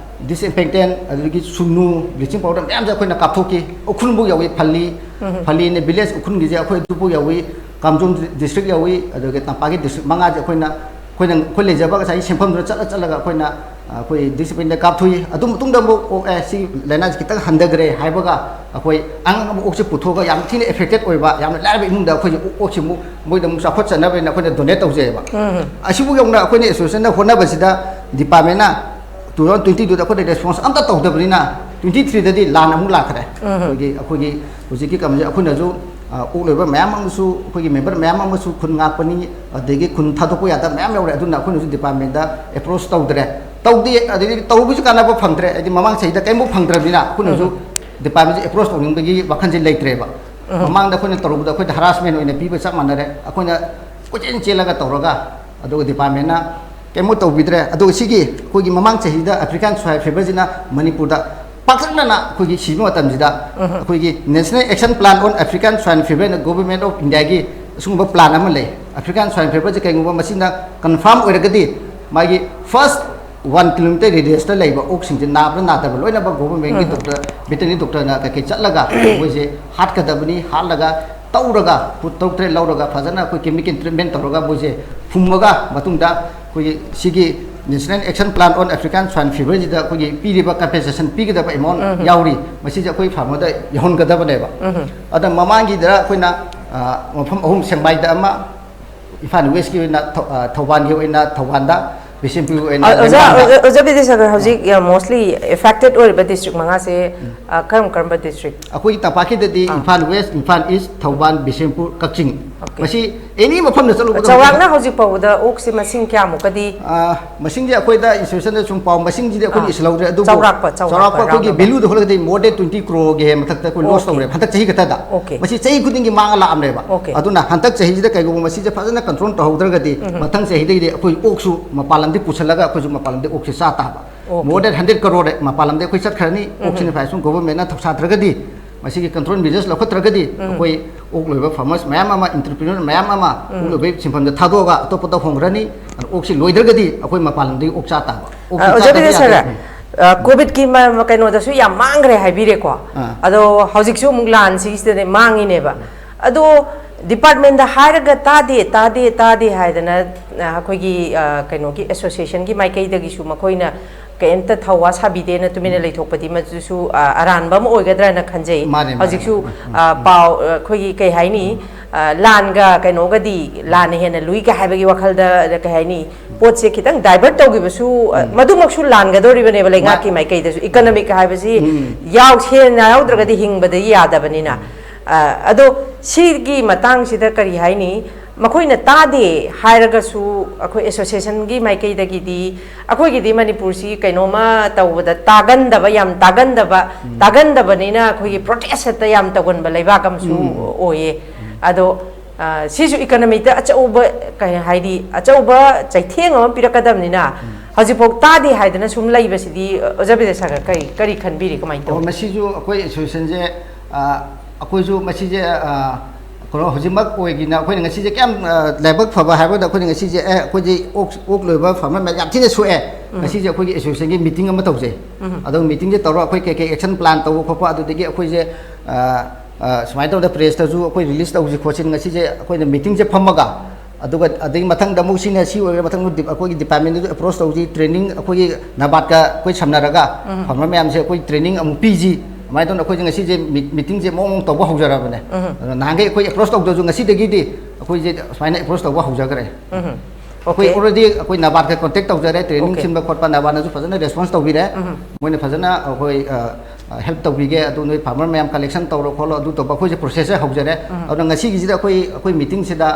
disinfectant, ꯑꯗꯨꯗꯒꯤ ꯁꯨꯅꯨ, bleaching powder ꯃꯌꯥꯝꯁꯦ ꯑꯩꯈꯣꯏꯅ ꯀꯥꯞꯊꯣꯛꯈꯤ꯫ ꯎꯈ꯭ꯔꯨꯜꯕꯨ ꯌꯧꯏ, ꯐꯜꯂꯤ, ꯐꯜꯂꯤꯅ village ꯎꯈ꯭ꯔꯨꯜꯒꯤꯁꯦ ꯑꯩꯈꯣꯏ ꯑꯗꯨꯕꯨ ꯌꯧꯏ, ꯀꯥꯝꯖꯣꯡ district ꯌꯧꯏ, ꯑꯗꯨꯒ ꯇꯝꯄꯥꯛꯀꯤ district ꯃꯉꯥꯁꯦ ꯑꯩꯈꯣꯏꯅ, ꯑꯩꯈꯣꯏꯅ, ꯑꯩꯈꯣꯏ ꯂꯩꯖꯕ ꯉꯁꯥꯏꯒꯤ ꯁꯦꯟꯐꯝꯗꯨꯗ ꯆꯠꯂ ꯆꯠꯂꯒ ꯑꯩꯈꯣꯏꯅ, ꯑ, ꯑꯩꯈꯣꯏ disinfectant ꯀꯥꯞꯊꯣꯛꯏ꯫ ꯑꯗꯨ ꯃꯇꯨꯡꯗ ꯑꯃꯨꯛ, ꯑꯣ, ꯑꯦ, ꯁꯤ ꯂꯥꯏꯅꯥꯁꯤ ꯈꯤꯇꯪ ꯍꯟꯊꯈ꯭ꯔꯦ ꯍꯥꯏꯕꯒ ꯑꯩꯈꯣꯏ ꯑꯉꯥꯡ ꯑꯃ ꯑꯣꯛꯁꯦ ꯄꯨꯊꯣꯛꯑꯒ ꯌꯥꯝ ꯊꯤꯅ affected ꯑꯣꯏꯕ, ꯌꯥꯝꯅ ꯂꯥꯏꯔꯕ ꯏꯃꯨꯡꯗ ꯑꯩꯈꯣꯏꯁꯦ ꯑꯣꯛ, ꯑꯣꯛꯁꯤ ꯑꯃꯨꯛ ꯃꯣꯏꯗ ꯑꯃꯨꯛ ꯆꯥꯎꯈꯠꯆꯅꯕꯅ ꯑꯩꯈꯣꯏꯅ donate ꯇꯧꯖꯩꯑꯕ꯫ ꯑꯁꯤꯕꯨ ꯌꯧꯅ ꯑꯩꯈꯣꯏꯅ association ꯅ ꯍꯣꯠꯅꯕꯁꯤꯗ department ꯅ two thousand twenty two ꯗ ꯑꯩꯈꯣꯏꯗ response ꯑꯝꯇ ꯇꯧꯗꯕꯅꯤꯅ twenty three ꯗꯗꯤ ꯂꯥꯟ ꯑꯃꯨꯛ ꯂꯥꯛꯈ꯭ꯔꯦ꯫ ꯑꯩꯈꯣꯏꯒꯤ, ꯑꯩꯈꯣꯏꯒꯤ ꯍꯧꯖꯤꯛꯀꯤ ꯀꯝꯁꯦ ꯑꯩꯈꯣꯏꯅꯁꯨ, ꯑ, ꯑꯣꯛ ꯂꯣꯏꯕ ꯃꯌꯥꯝ ꯑꯃꯁꯨ, ꯑꯩꯈꯣꯏꯒꯤ member ꯃꯌꯥꯝ ꯑꯃꯁꯨ ꯈꯨꯟ ꯉꯥꯛꯄꯅꯤ, ꯑꯗꯒꯤ ꯈꯨꯟ ꯊꯥꯗꯣꯛꯄ ꯌꯥꯗꯕ ꯃꯌꯥꯝ ꯌꯥꯎꯔꯦ꯫ ꯑꯗꯨꯅ ꯑꯩꯈꯣꯏꯅꯁꯨ department ꯗ approach ꯇꯧꯗ꯭ꯔꯦ꯫ ꯇꯧꯗꯦ, ꯑꯗꯩꯗꯤ ꯇꯧꯔꯨꯕꯁꯨ ꯀꯥꯟꯅꯕ ꯐꯪꯗ꯭ꯔꯦ, ꯍꯥꯏꯗꯤ ꯃꯃꯥꯡ ꯆꯍꯤꯗ ꯀꯔꯤꯝꯐꯥꯎ ꯐꯪꯗ꯭ꯔꯕꯅꯤꯅ ꯑꯩꯈꯣꯏꯅꯁꯨ ꯗꯤꯄꯥꯔꯠꯃꯦꯟꯁꯦ ꯑꯦꯄ꯭ꯔꯣꯁ ꯇꯧꯅꯤꯡꯕꯒꯤ ꯋꯥꯈꯜꯁꯦ ꯂꯩꯇ꯭ꯔꯦꯕ꯫ ꯃꯃꯥꯡꯗ ꯑꯩꯈꯣꯏꯅ ꯇꯧꯔꯨꯕꯗ ꯑꯩꯈꯣꯏꯗ ꯍꯔꯥꯁꯃꯦꯟ ꯑꯣꯏꯅ ꯄꯤꯕ ꯆꯞ ꯃꯥꯟꯅꯔꯦ꯫ ꯑꯩꯈꯣꯏꯅ ꯀꯣꯏꯆꯦꯟ ꯆꯦꯜꯂꯒ ꯇꯧꯔꯒ ꯑꯗꯨꯒ ꯗꯤꯄꯥꯔꯠꯃꯦꯟꯅ ꯀꯩꯝꯇ ꯇꯧꯕꯤꯗ꯭ꯔꯦ꯫ ꯑꯗꯨꯒ ꯁꯤꯒꯤ ꯑꯩꯈꯣꯏꯒꯤ ꯃꯃꯥꯡ ꯆꯍꯤꯗ ꯑꯐ꯭ꯔꯤꯀꯥꯟ ꯁ꯭ꯋꯥꯏꯟ ꯐꯤꯚꯔꯁꯤꯅ ꯃꯅꯤꯄꯨꯔꯗ ꯄꯥꯛꯇꯛꯅꯅ ꯑꯩꯈꯣꯏꯒꯤ ꯁꯤꯕ ꯃꯇꯝꯁꯤꯗ ꯑꯩꯈꯣꯏꯒꯤ National Action Plan on African Swine Fever ꯍꯥꯏꯅ ꯒꯣꯚꯔꯟꯃꯦꯟ ꯑꯣꯐ ꯏꯟꯗꯤꯌꯥꯒꯤ ꯑꯁꯤꯒꯨꯝꯕ ꯄ꯭ꯂꯥꯟ ꯑꯃ ꯂꯩ꯫ ꯑꯐ꯭ꯔꯤꯀꯥꯟ ꯁ꯭ꯋꯥꯏꯟ ꯐꯤꯚꯔꯁꯦ ꯀꯩꯒꯨꯝꯕ ꯃꯁꯤꯅ ꯀꯟꯐꯥꯔꯝ ꯑꯣꯏꯔꯒꯗꯤ ꯃꯥꯒꯤ ꯐꯥꯔꯁ ꯋꯥꯟ ꯀꯤꯂꯣꯃꯤꯇꯔ ꯔꯦꯗꯤꯌꯁꯇ ꯂꯩꯕ ꯑꯣꯛꯁꯤꯡꯁꯦ ꯅꯥꯕ꯭ꯔꯥ ꯅꯥꯗꯕ꯭ꯔꯥ ꯂꯣꯏꯅꯃꯛ ꯒꯣꯚꯔꯟꯃꯦꯟꯒꯤ ꯗꯣꯛꯇꯔ, ꯚꯦꯇꯔꯤꯅꯔꯤ ꯗꯣꯛꯇꯔꯅ ꯀꯩꯀꯩ ꯆꯠꯂꯒ ꯃꯣꯏꯁꯦ ꯍꯥꯠꯀꯗꯕꯅꯤ, ꯍꯥꯠꯂꯒ ꯇꯧꯔꯒ ꯄꯨꯠ ꯇꯔꯨꯛ ꯇꯔꯦꯠ ꯂꯧꯔꯒ ꯐꯖꯅ ꯑꯩꯈꯣꯏ ꯀꯦꯃꯤꯀꯦꯜ ꯇ꯭ꯔꯤꯠꯃꯦꯟ ꯇꯧꯔꯒ ꯃꯣꯏꯁꯦ ꯐꯨꯝꯃꯒ ꯃꯇꯨꯡꯗ ꯑꯩꯈꯣꯏꯒꯤ ꯁꯤꯒꯤ National Action Plan on African Swine Feverꯁꯤꯗ ꯑꯩꯈꯣꯏꯒꯤ ꯄꯤꯔꯤꯕ ꯀꯝꯄꯦꯟꯁꯦꯁꯟ ꯄꯤꯒꯗꯕ ꯑꯦꯃꯥꯎꯟ ꯌꯥꯎꯔꯤ꯫ ꯃꯁꯤꯁꯦ ꯑꯩꯈꯣꯏ ꯐꯥꯔꯃꯔꯗ ꯌꯧꯍꯟꯒꯗꯕꯅꯦꯕ꯫ ꯑꯗ ꯃꯃꯥꯡꯒꯤꯗ ꯑꯩꯈꯣꯏꯅ, ꯑ, ꯃꯐꯝ ꯑꯍꯨꯝ, ꯁꯦꯡꯃꯥꯏꯗ ꯑꯃ, ꯏꯝꯐꯥꯜ ꯋꯦꯁꯀꯤ ꯑꯣꯏꯅ ꯊꯧ-, ꯑ, ꯊꯧꯕꯥꯜꯒꯤ ꯑꯣꯏꯅ ꯊꯧꯕꯥꯜꯗ, ꯕꯤꯁꯦꯝꯄꯨꯔꯒꯤ ꯑꯣꯏꯅ ꯑ, ꯑꯣꯖꯥ, ꯂꯩꯃꯔꯥꯝꯗ꯫ ꯑꯣꯖꯥ, ꯑꯣꯖꯥ ꯕꯤꯗ꯭ꯌꯥꯁꯥꯒꯔ, ꯍꯧꯖꯤꯛ, ꯑ, mostly affected ꯑꯣꯏꯔꯤꯕ ꯗꯤꯁꯇ꯭ꯔꯤꯛ ꯃꯉꯥꯁꯦ, ꯑ, ꯀꯔꯝ ꯀꯔꯝꯕ ꯗꯤꯁꯇ꯭ꯔꯤꯛ? ꯑꯩꯈꯣꯏꯒꯤ ꯇꯝꯄꯥꯛꯀꯤꯗꯗꯤ ꯑꯥ꯫ ꯏꯝꯐꯥꯜ ꯋꯦꯁ, ꯏꯝꯐꯥꯜ ꯏꯁ, ꯊꯧꯕꯥꯜ, ꯕꯤꯁꯦꯝꯄꯨꯔ, ꯀꯛꯆꯤꯡ꯫ ꯑꯣꯀꯦ꯫ ꯃꯁꯤ ꯑꯦꯅꯤ ꯃꯐꯝꯗ ꯆꯠꯂꯨꯕꯗ ꯆꯥꯎꯔꯥꯛꯅ ꯍꯧꯖꯤꯛ ꯐꯥꯎꯕꯗ ꯑꯣꯛꯁꯦ ꯃꯁꯤꯡ ꯀꯌꯥꯃꯨꯛꯀꯗꯤ? ꯑ, ꯃꯁꯤꯡꯁꯦ ꯑꯩꯈꯣꯏꯗ ꯏꯟꯁꯇꯤꯇ꯭ꯌꯨꯁꯟꯗ ꯁꯨꯝ ꯄꯥꯎ ꯃꯁꯤꯡꯁꯤꯗꯤ ꯑꯩꯈꯣꯏꯅ ꯑꯥ꯫ ꯏꯁꯤꯜꯍꯧꯗ꯭ꯔꯦ, ꯑꯗꯨꯕꯨ ꯆꯥꯎꯔꯥꯛꯄ, ꯆꯥꯎꯔꯥꯛꯄ, ꯆꯥꯎꯔꯥꯛꯄ ꯑꯩꯈꯣꯏꯒꯤ round number꯫ Valueꯗ ꯍꯣꯠꯂꯒꯗꯤ more than twenty crore ꯒꯤ ꯍꯦꯟꯅ ꯃꯊꯛꯇ ꯑꯩꯈꯣꯏ loss ꯑꯣꯀꯦ꯫ ꯇꯧꯔꯦ ꯍꯟꯗꯛ ꯆꯍꯤ ꯈꯛꯇꯗ꯫ ꯑꯣꯀꯦ꯫ ꯃꯁꯤ ꯆꯍꯤ ꯈꯨꯗꯤꯡꯒꯤ ꯃꯥꯡꯉ ꯂꯥꯛꯑꯝꯅꯦꯕ꯫ ꯑꯣꯀꯦ꯫ ꯑꯗꯨꯅ ꯍꯟꯗꯛ ꯆꯍꯤꯁꯤꯗ ꯀꯩꯒꯨꯝꯕ ꯃꯁꯤꯁꯦ ꯐꯖꯅ control ꯇꯧꯍꯧꯗ꯭ꯔꯒꯗꯤ ꯎꯝ꯫ ꯃꯊꯪ ꯆꯍꯤꯗꯒꯤꯗꯤ ꯑꯩꯈꯣꯏ ꯑꯣꯛꯁꯨ ꯃꯄꯥꯟ ꯂꯝꯗꯒꯤ ꯄꯨꯁꯜꯂꯒ ꯑꯩꯈꯣꯏꯁꯨ ꯃꯄꯥꯟ ꯂꯝꯗꯒꯤ ꯑꯣꯛꯁꯦ ꯆꯥ ꯇꯥꯕ꯫ Okay. More than hundred crore ꯃꯄꯥꯟ ꯂꯝꯗ ꯑꯩꯈꯣꯏ ꯆꯠꯈ꯭ꯔꯅꯤ꯫ ꯎꯝ꯫ ꯑꯣꯛꯁꯤꯅ ꯐꯥꯏ ꯁꯨꯝ ꯒꯣꯚꯔꯟꯃꯦꯟꯠꯅ ꯊꯧꯁꯥꯗ꯭ꯔꯒꯗꯤ, ꯃꯁꯤꯒꯤ control measures ꯂꯧꯈꯠꯇ꯭ꯔꯒꯗꯤ, ꯎꯝ꯫ ꯑꯩꯈꯣꯏ ꯑꯣꯛ ꯂꯣꯏꯕ farmers ꯃꯌꯥꯝ ꯑꯃ, entrepreneur ꯃꯌꯥꯝ ꯑꯃ ꯑꯣꯛ ꯎꯝ꯫ ꯂꯣꯏꯕꯒꯤ ꯁꯤꯟꯐꯝꯗ ꯊꯥꯗꯣꯛꯑꯒ ꯑꯇꯣꯞꯄꯗ ꯍꯣꯡꯈ꯭ꯔꯅꯤ꯫ ꯑꯗꯨꯅ ꯑꯣꯛꯁꯤ ꯂꯣꯏꯗ꯭ꯔꯒꯗꯤ ꯑꯩꯈꯣꯏ ꯃꯄꯥꯟ ꯂꯝꯗꯒꯤ ꯑꯣꯛ ꯆꯥ ꯇꯥꯕ꯫ ꯑꯣꯛꯁꯤ ꯑ, ꯑꯣꯖꯥ ꯆꯥꯗꯕ ꯕꯤꯗ꯭ꯌꯥꯁꯥꯒꯔ, ꯌꯥꯗꯦ꯫ ꯎꯝ꯫ ꯑ, ꯀꯣꯚꯤꯗꯀꯤ ꯃ-, ꯃ-, ꯀꯩꯅꯣꯗꯁꯨ ꯌꯥꯝ ꯃꯥꯡꯈ꯭ꯔꯦ ꯍꯥꯏꯕꯤꯔꯦꯀꯣ꯫ ꯑꯥ꯫ ꯑꯗꯣ ꯍꯧꯖꯤꯛꯁꯨ ꯑꯃꯨꯛ ꯂꯥꯟꯁꯤꯒꯤꯁꯤꯗꯅꯦ ꯃꯥꯡꯉꯤꯅꯦꯕ꯫ ꯑꯗꯣ ꯗꯤꯄꯥꯔꯠꯃꯦꯟꯠꯗ ꯍꯥꯏꯔꯒ ꯇꯥꯗꯦ, ꯇꯥꯗꯦ, ꯇꯥꯗꯦ ꯍꯥꯏꯗꯅ, ꯑ, ꯑꯩꯈꯣꯏꯒꯤ, ꯑ, ꯀꯩꯅꯣꯒꯤ ꯑꯦꯁꯣꯁꯤꯌꯦꯁꯟꯒꯤ ꯃꯥꯏꯀꯩꯗꯒꯤꯁꯨ ꯃꯈꯣꯏꯅ ꯀꯩꯝꯇ ꯊꯧꯋꯥ ꯁꯥꯕꯤꯗꯦꯅ ꯇꯨꯃꯤꯟꯅ ꯂꯩꯊꯣꯛꯄꯗꯤ ꯃꯗꯨꯁꯨ, ꯑ, ꯑꯔꯥꯟꯕ ꯑꯃ ꯑꯣꯏꯒꯗ꯭ꯔꯥꯅ ꯈꯟꯖꯩ꯫ ꯃꯥꯅꯦ, ꯃꯥꯅꯦ, ꯍꯧꯖꯤꯛꯁꯨ, ꯃꯥꯅꯦ꯫ ꯎꯝ, ꯑ, ꯎꯝ꯫ ꯄꯥꯎ, ꯑ, ꯑꯩꯈꯣꯏꯒꯤ ꯀꯩ ꯍꯥꯏꯅꯤ, ꯑ, ꯂꯥꯟꯒ ꯀꯩꯅꯣꯒꯗꯤ, ꯂꯥꯟꯅ ꯍꯦꯟꯅ ꯂꯨꯏꯒ ꯍꯥꯏꯕꯒꯤ ꯋꯥꯈꯜꯗ, ꯑ, ꯀꯩ ꯍꯥꯏꯅꯤ, ꯄꯣꯠꯁꯦ ꯈꯤꯇꯪ divert ꯇꯧꯈꯤꯕꯁꯨ, ꯑ, ꯎꯝ꯫ ꯃꯗꯨꯃꯛꯁꯨ ꯂꯥꯟꯒꯗꯧꯔꯤꯕꯅꯦꯕ ꯂꯩꯉꯥꯛꯀꯤ ꯃꯥ-, ꯃꯥꯏꯀꯩꯗꯁꯨ꯫ Economic ꯍꯥꯏꯕꯁꯤ ꯎꯝ꯫ ꯌꯥꯎ-, ꯁꯦꯟ ꯌꯥꯎꯗ꯭ꯔꯒꯗꯤ ꯍꯤꯡꯕꯗ ꯌꯥꯗꯕꯅꯤꯅ꯫ ꯎꯝ꯫ ꯑ, ꯑꯗꯣ ꯁꯤꯒꯤ ꯃꯇꯥꯡꯁꯤꯗ ꯀꯔꯤ ꯍꯥꯏꯅꯤ? ꯃꯈꯣꯏꯅ ꯇꯥꯗꯦ ꯍꯥꯏꯔꯒꯁꯨ, ꯑꯩꯈꯣꯏ ꯑꯦꯁꯣꯁꯤꯌꯦꯁꯟꯒꯤ ꯃꯥꯏꯀꯩꯗꯒꯤꯗꯤ, ꯑꯩꯈꯣꯏꯒꯤꯗꯤ ꯃꯅꯤꯄꯨꯔꯁꯤ ꯀꯩꯅꯣꯝꯃ ꯇꯧꯕꯗ ꯇꯥꯒꯟꯗꯕ, ꯌꯥꯝ ꯇꯥꯒꯟꯗꯕ, ꯇꯥꯒꯟꯗꯕꯅꯤꯅ ꯑꯩꯈꯣꯏꯒꯤ ꯄ꯭ꯔꯣꯇꯦꯁ ꯍꯦꯛꯇ ꯌꯥꯝ ꯇꯧꯒꯟꯕ ꯂꯩꯕꯥꯛ ꯑꯃꯁꯨ ꯑꯣꯏꯌꯦ꯫ ꯑꯗꯣ, ꯑ, ꯁꯤꯁꯨ ꯏꯀꯣꯅꯣꯃꯤꯗ ꯑꯆꯧꯕ, ꯀꯩ ꯍꯥꯏꯗꯤ, ꯑꯆꯧꯕ ꯆꯩꯊꯦꯡ ꯑꯃ ꯄꯤꯔꯛꯀꯗꯕꯅꯤꯅ, ꯍꯧꯖꯤꯛꯐꯥꯎ ꯇꯥꯗꯦ ꯍꯥꯏꯗꯅ ꯁꯨꯝ ꯂꯩꯕꯁꯤꯗꯤ, ꯑꯣꯖꯥ ꯕꯤꯗ꯭ꯌꯥꯁꯥꯒꯔ, ꯀꯔꯤ, ꯀꯔꯤ ꯈꯟꯕꯤꯔꯤ, ꯀꯃꯥꯏꯅ ꯑꯣ, ꯇꯧꯏ? ꯃꯁꯤꯁꯨ ꯑꯩꯈꯣꯏ ꯑꯦꯁꯣꯁꯤꯌꯦꯁꯟꯁꯦ, ꯑ, ꯑꯩꯈꯣꯏꯁꯨ ꯃꯁꯤꯁꯦ, ꯑ, ꯀꯩꯅꯣ, ꯍꯧꯖꯤꯛꯃꯛ ꯑꯣꯏꯒꯤꯅ ꯑꯩꯈꯣꯏꯅ ꯉꯁꯤꯁꯦ ꯀꯌꯥꯝ, ꯑ, ꯂꯥꯏꯕꯛ ꯐꯕ ꯍꯥꯏꯕꯗ, ꯑꯩꯈꯣꯏꯅ ꯉꯁꯤꯁꯦ, ꯑꯦ, ꯑꯩꯈꯣꯏꯗꯤ ꯑꯣꯛ, ꯑꯣꯛ ꯂꯣꯏꯕ ꯐꯥꯔꯃꯔ ꯃꯌꯥꯝ ꯌꯥꯝ ꯊꯤꯅ ꯁꯣꯛꯑꯦ, ꯉꯁꯤꯁꯦ ꯑꯩꯈꯣꯏꯒꯤ ꯑꯦꯁꯣꯁꯤꯌꯦꯁꯟꯒꯤ ꯃꯤꯇꯤꯡ ꯑꯃ ꯇꯧꯖꯩ꯫ ꯑꯗꯣ ꯃꯤꯇꯤꯡꯁꯦ ꯇꯧꯔꯒ ꯑꯩꯈꯣꯏ ꯀꯩ ꯀꯩ ꯑꯦꯛꯁꯟ ꯄ꯭ꯂꯥꯟ ꯇꯧꯕ ꯈꯣꯠꯄ, ꯑꯗꯨꯗꯒꯤ ꯑꯩꯈꯣꯏꯁꯦ, ꯑ, ꯑ, ꯁꯨꯃꯥꯏꯅ ꯇꯧꯗꯅ ꯄ꯭ꯔꯦꯁꯇꯁꯨ ꯑꯩꯈꯣꯏ ꯔꯤꯂꯤꯁ ꯇꯧꯁꯤ ꯈꯣꯠꯁꯤ, ꯉꯁꯤꯁꯦ ꯑꯩꯈꯣꯏꯅ ꯃꯤꯇꯤꯡꯁꯦ ꯐꯝꯃꯒ, ꯑꯗꯨꯒ ꯑꯗꯒꯤ ꯃꯊꯪꯗ ꯑꯃꯨꯛ ꯁꯤꯅ ꯁꯤ ꯑꯣꯏꯔꯦ, ꯃꯊꯪꯗ ꯗꯤ-, ꯑꯩꯈꯣꯏꯒꯤ ꯗꯤꯄꯥꯔꯠꯃꯦꯟꯗꯁꯨ ꯑꯦꯄ꯭ꯔꯣꯁ ꯇꯧꯁꯤ, ꯇ꯭ꯔꯦꯅꯤꯡ ꯑꯩꯈꯣꯏꯒꯤ ꯅꯕꯥꯠꯀ ꯑꯩꯈꯣꯏ ꯁꯝꯅꯔꯒ ꯐꯥꯔꯃꯔ ꯃꯌꯥꯝꯁꯦ ꯑꯩꯈꯣꯏ ꯇ꯭ꯔꯦꯅꯤꯡ ꯑꯃꯨꯛ ꯄꯤꯁꯤ꯫ ꯑꯗꯨꯃꯥꯏꯅ ꯇꯧꯗꯅ ꯑꯩꯈꯣꯏꯁꯦ ꯉꯁꯤꯁꯦ ꯃꯤ-, ꯃꯤꯇꯤꯡꯁꯦ ꯃꯑꯣꯡ ꯃꯑꯣꯡ ꯇꯧꯕ ꯍꯧꯖꯔꯕꯅꯦ꯫ ꯑꯗꯣ ꯅꯍꯥꯟꯈꯩ ꯑꯩꯈꯣꯏ ꯑꯦꯄ꯭ꯔꯣꯁ ꯇꯧꯗ꯭ꯔꯁꯨ ꯉꯁꯤꯗꯒꯤꯗꯤ ꯑꯩꯈꯣꯏꯁꯦ ꯁꯨꯃꯥꯏꯅ ꯑꯦꯄ꯭ꯔꯣꯁ ꯇꯧꯕ ꯍꯧꯖꯈ꯭ꯔꯦ꯫ ꯑꯩꯈꯣꯏ ꯑꯣꯀꯦ꯫ ꯑꯣꯜꯔꯦꯗꯤ ꯑꯩꯈꯣꯏ ꯅꯕꯥꯠꯀ ꯀꯣꯟꯇꯦꯛ ꯇꯧꯖꯔꯦ, ꯇ꯭ꯔꯦꯅꯤꯡ ꯑꯣꯀꯦ꯫ ꯁꯤꯟꯕ ꯈꯣꯠꯄ ꯅꯕꯥꯠꯅꯁꯨ ꯐꯖꯅ ꯔꯦꯁꯄꯣꯟꯁ ꯇꯧꯕꯤꯔꯦ꯫ ꯃꯣꯏꯅ ꯐꯖꯅ ꯑꯩꯈꯣꯏ, ꯑ, ꯑ, ꯍꯦꯜꯞ ꯇꯧꯕꯤꯒꯦ꯫ ꯑꯗꯨ ꯅꯣꯏ ꯐꯥꯔꯃꯔ ꯃꯌꯥꯝ ꯀꯂꯦꯛꯁꯟ ꯇꯧꯔꯣ ꯈꯣꯠꯂꯣ, ꯑꯗꯨ ꯇꯧꯕ, ꯑꯩꯈꯣꯏꯁꯦ ꯄ꯭ꯔꯣꯁꯦꯁꯁꯦ ꯍꯧꯖꯔꯦ꯫ ꯑꯗꯨꯅ ꯉꯁꯤꯒꯤꯁꯤꯗ ꯑꯩꯈꯣꯏ, ꯑꯩꯈꯣꯏ ꯃꯤꯇꯤꯡꯁꯤꯗ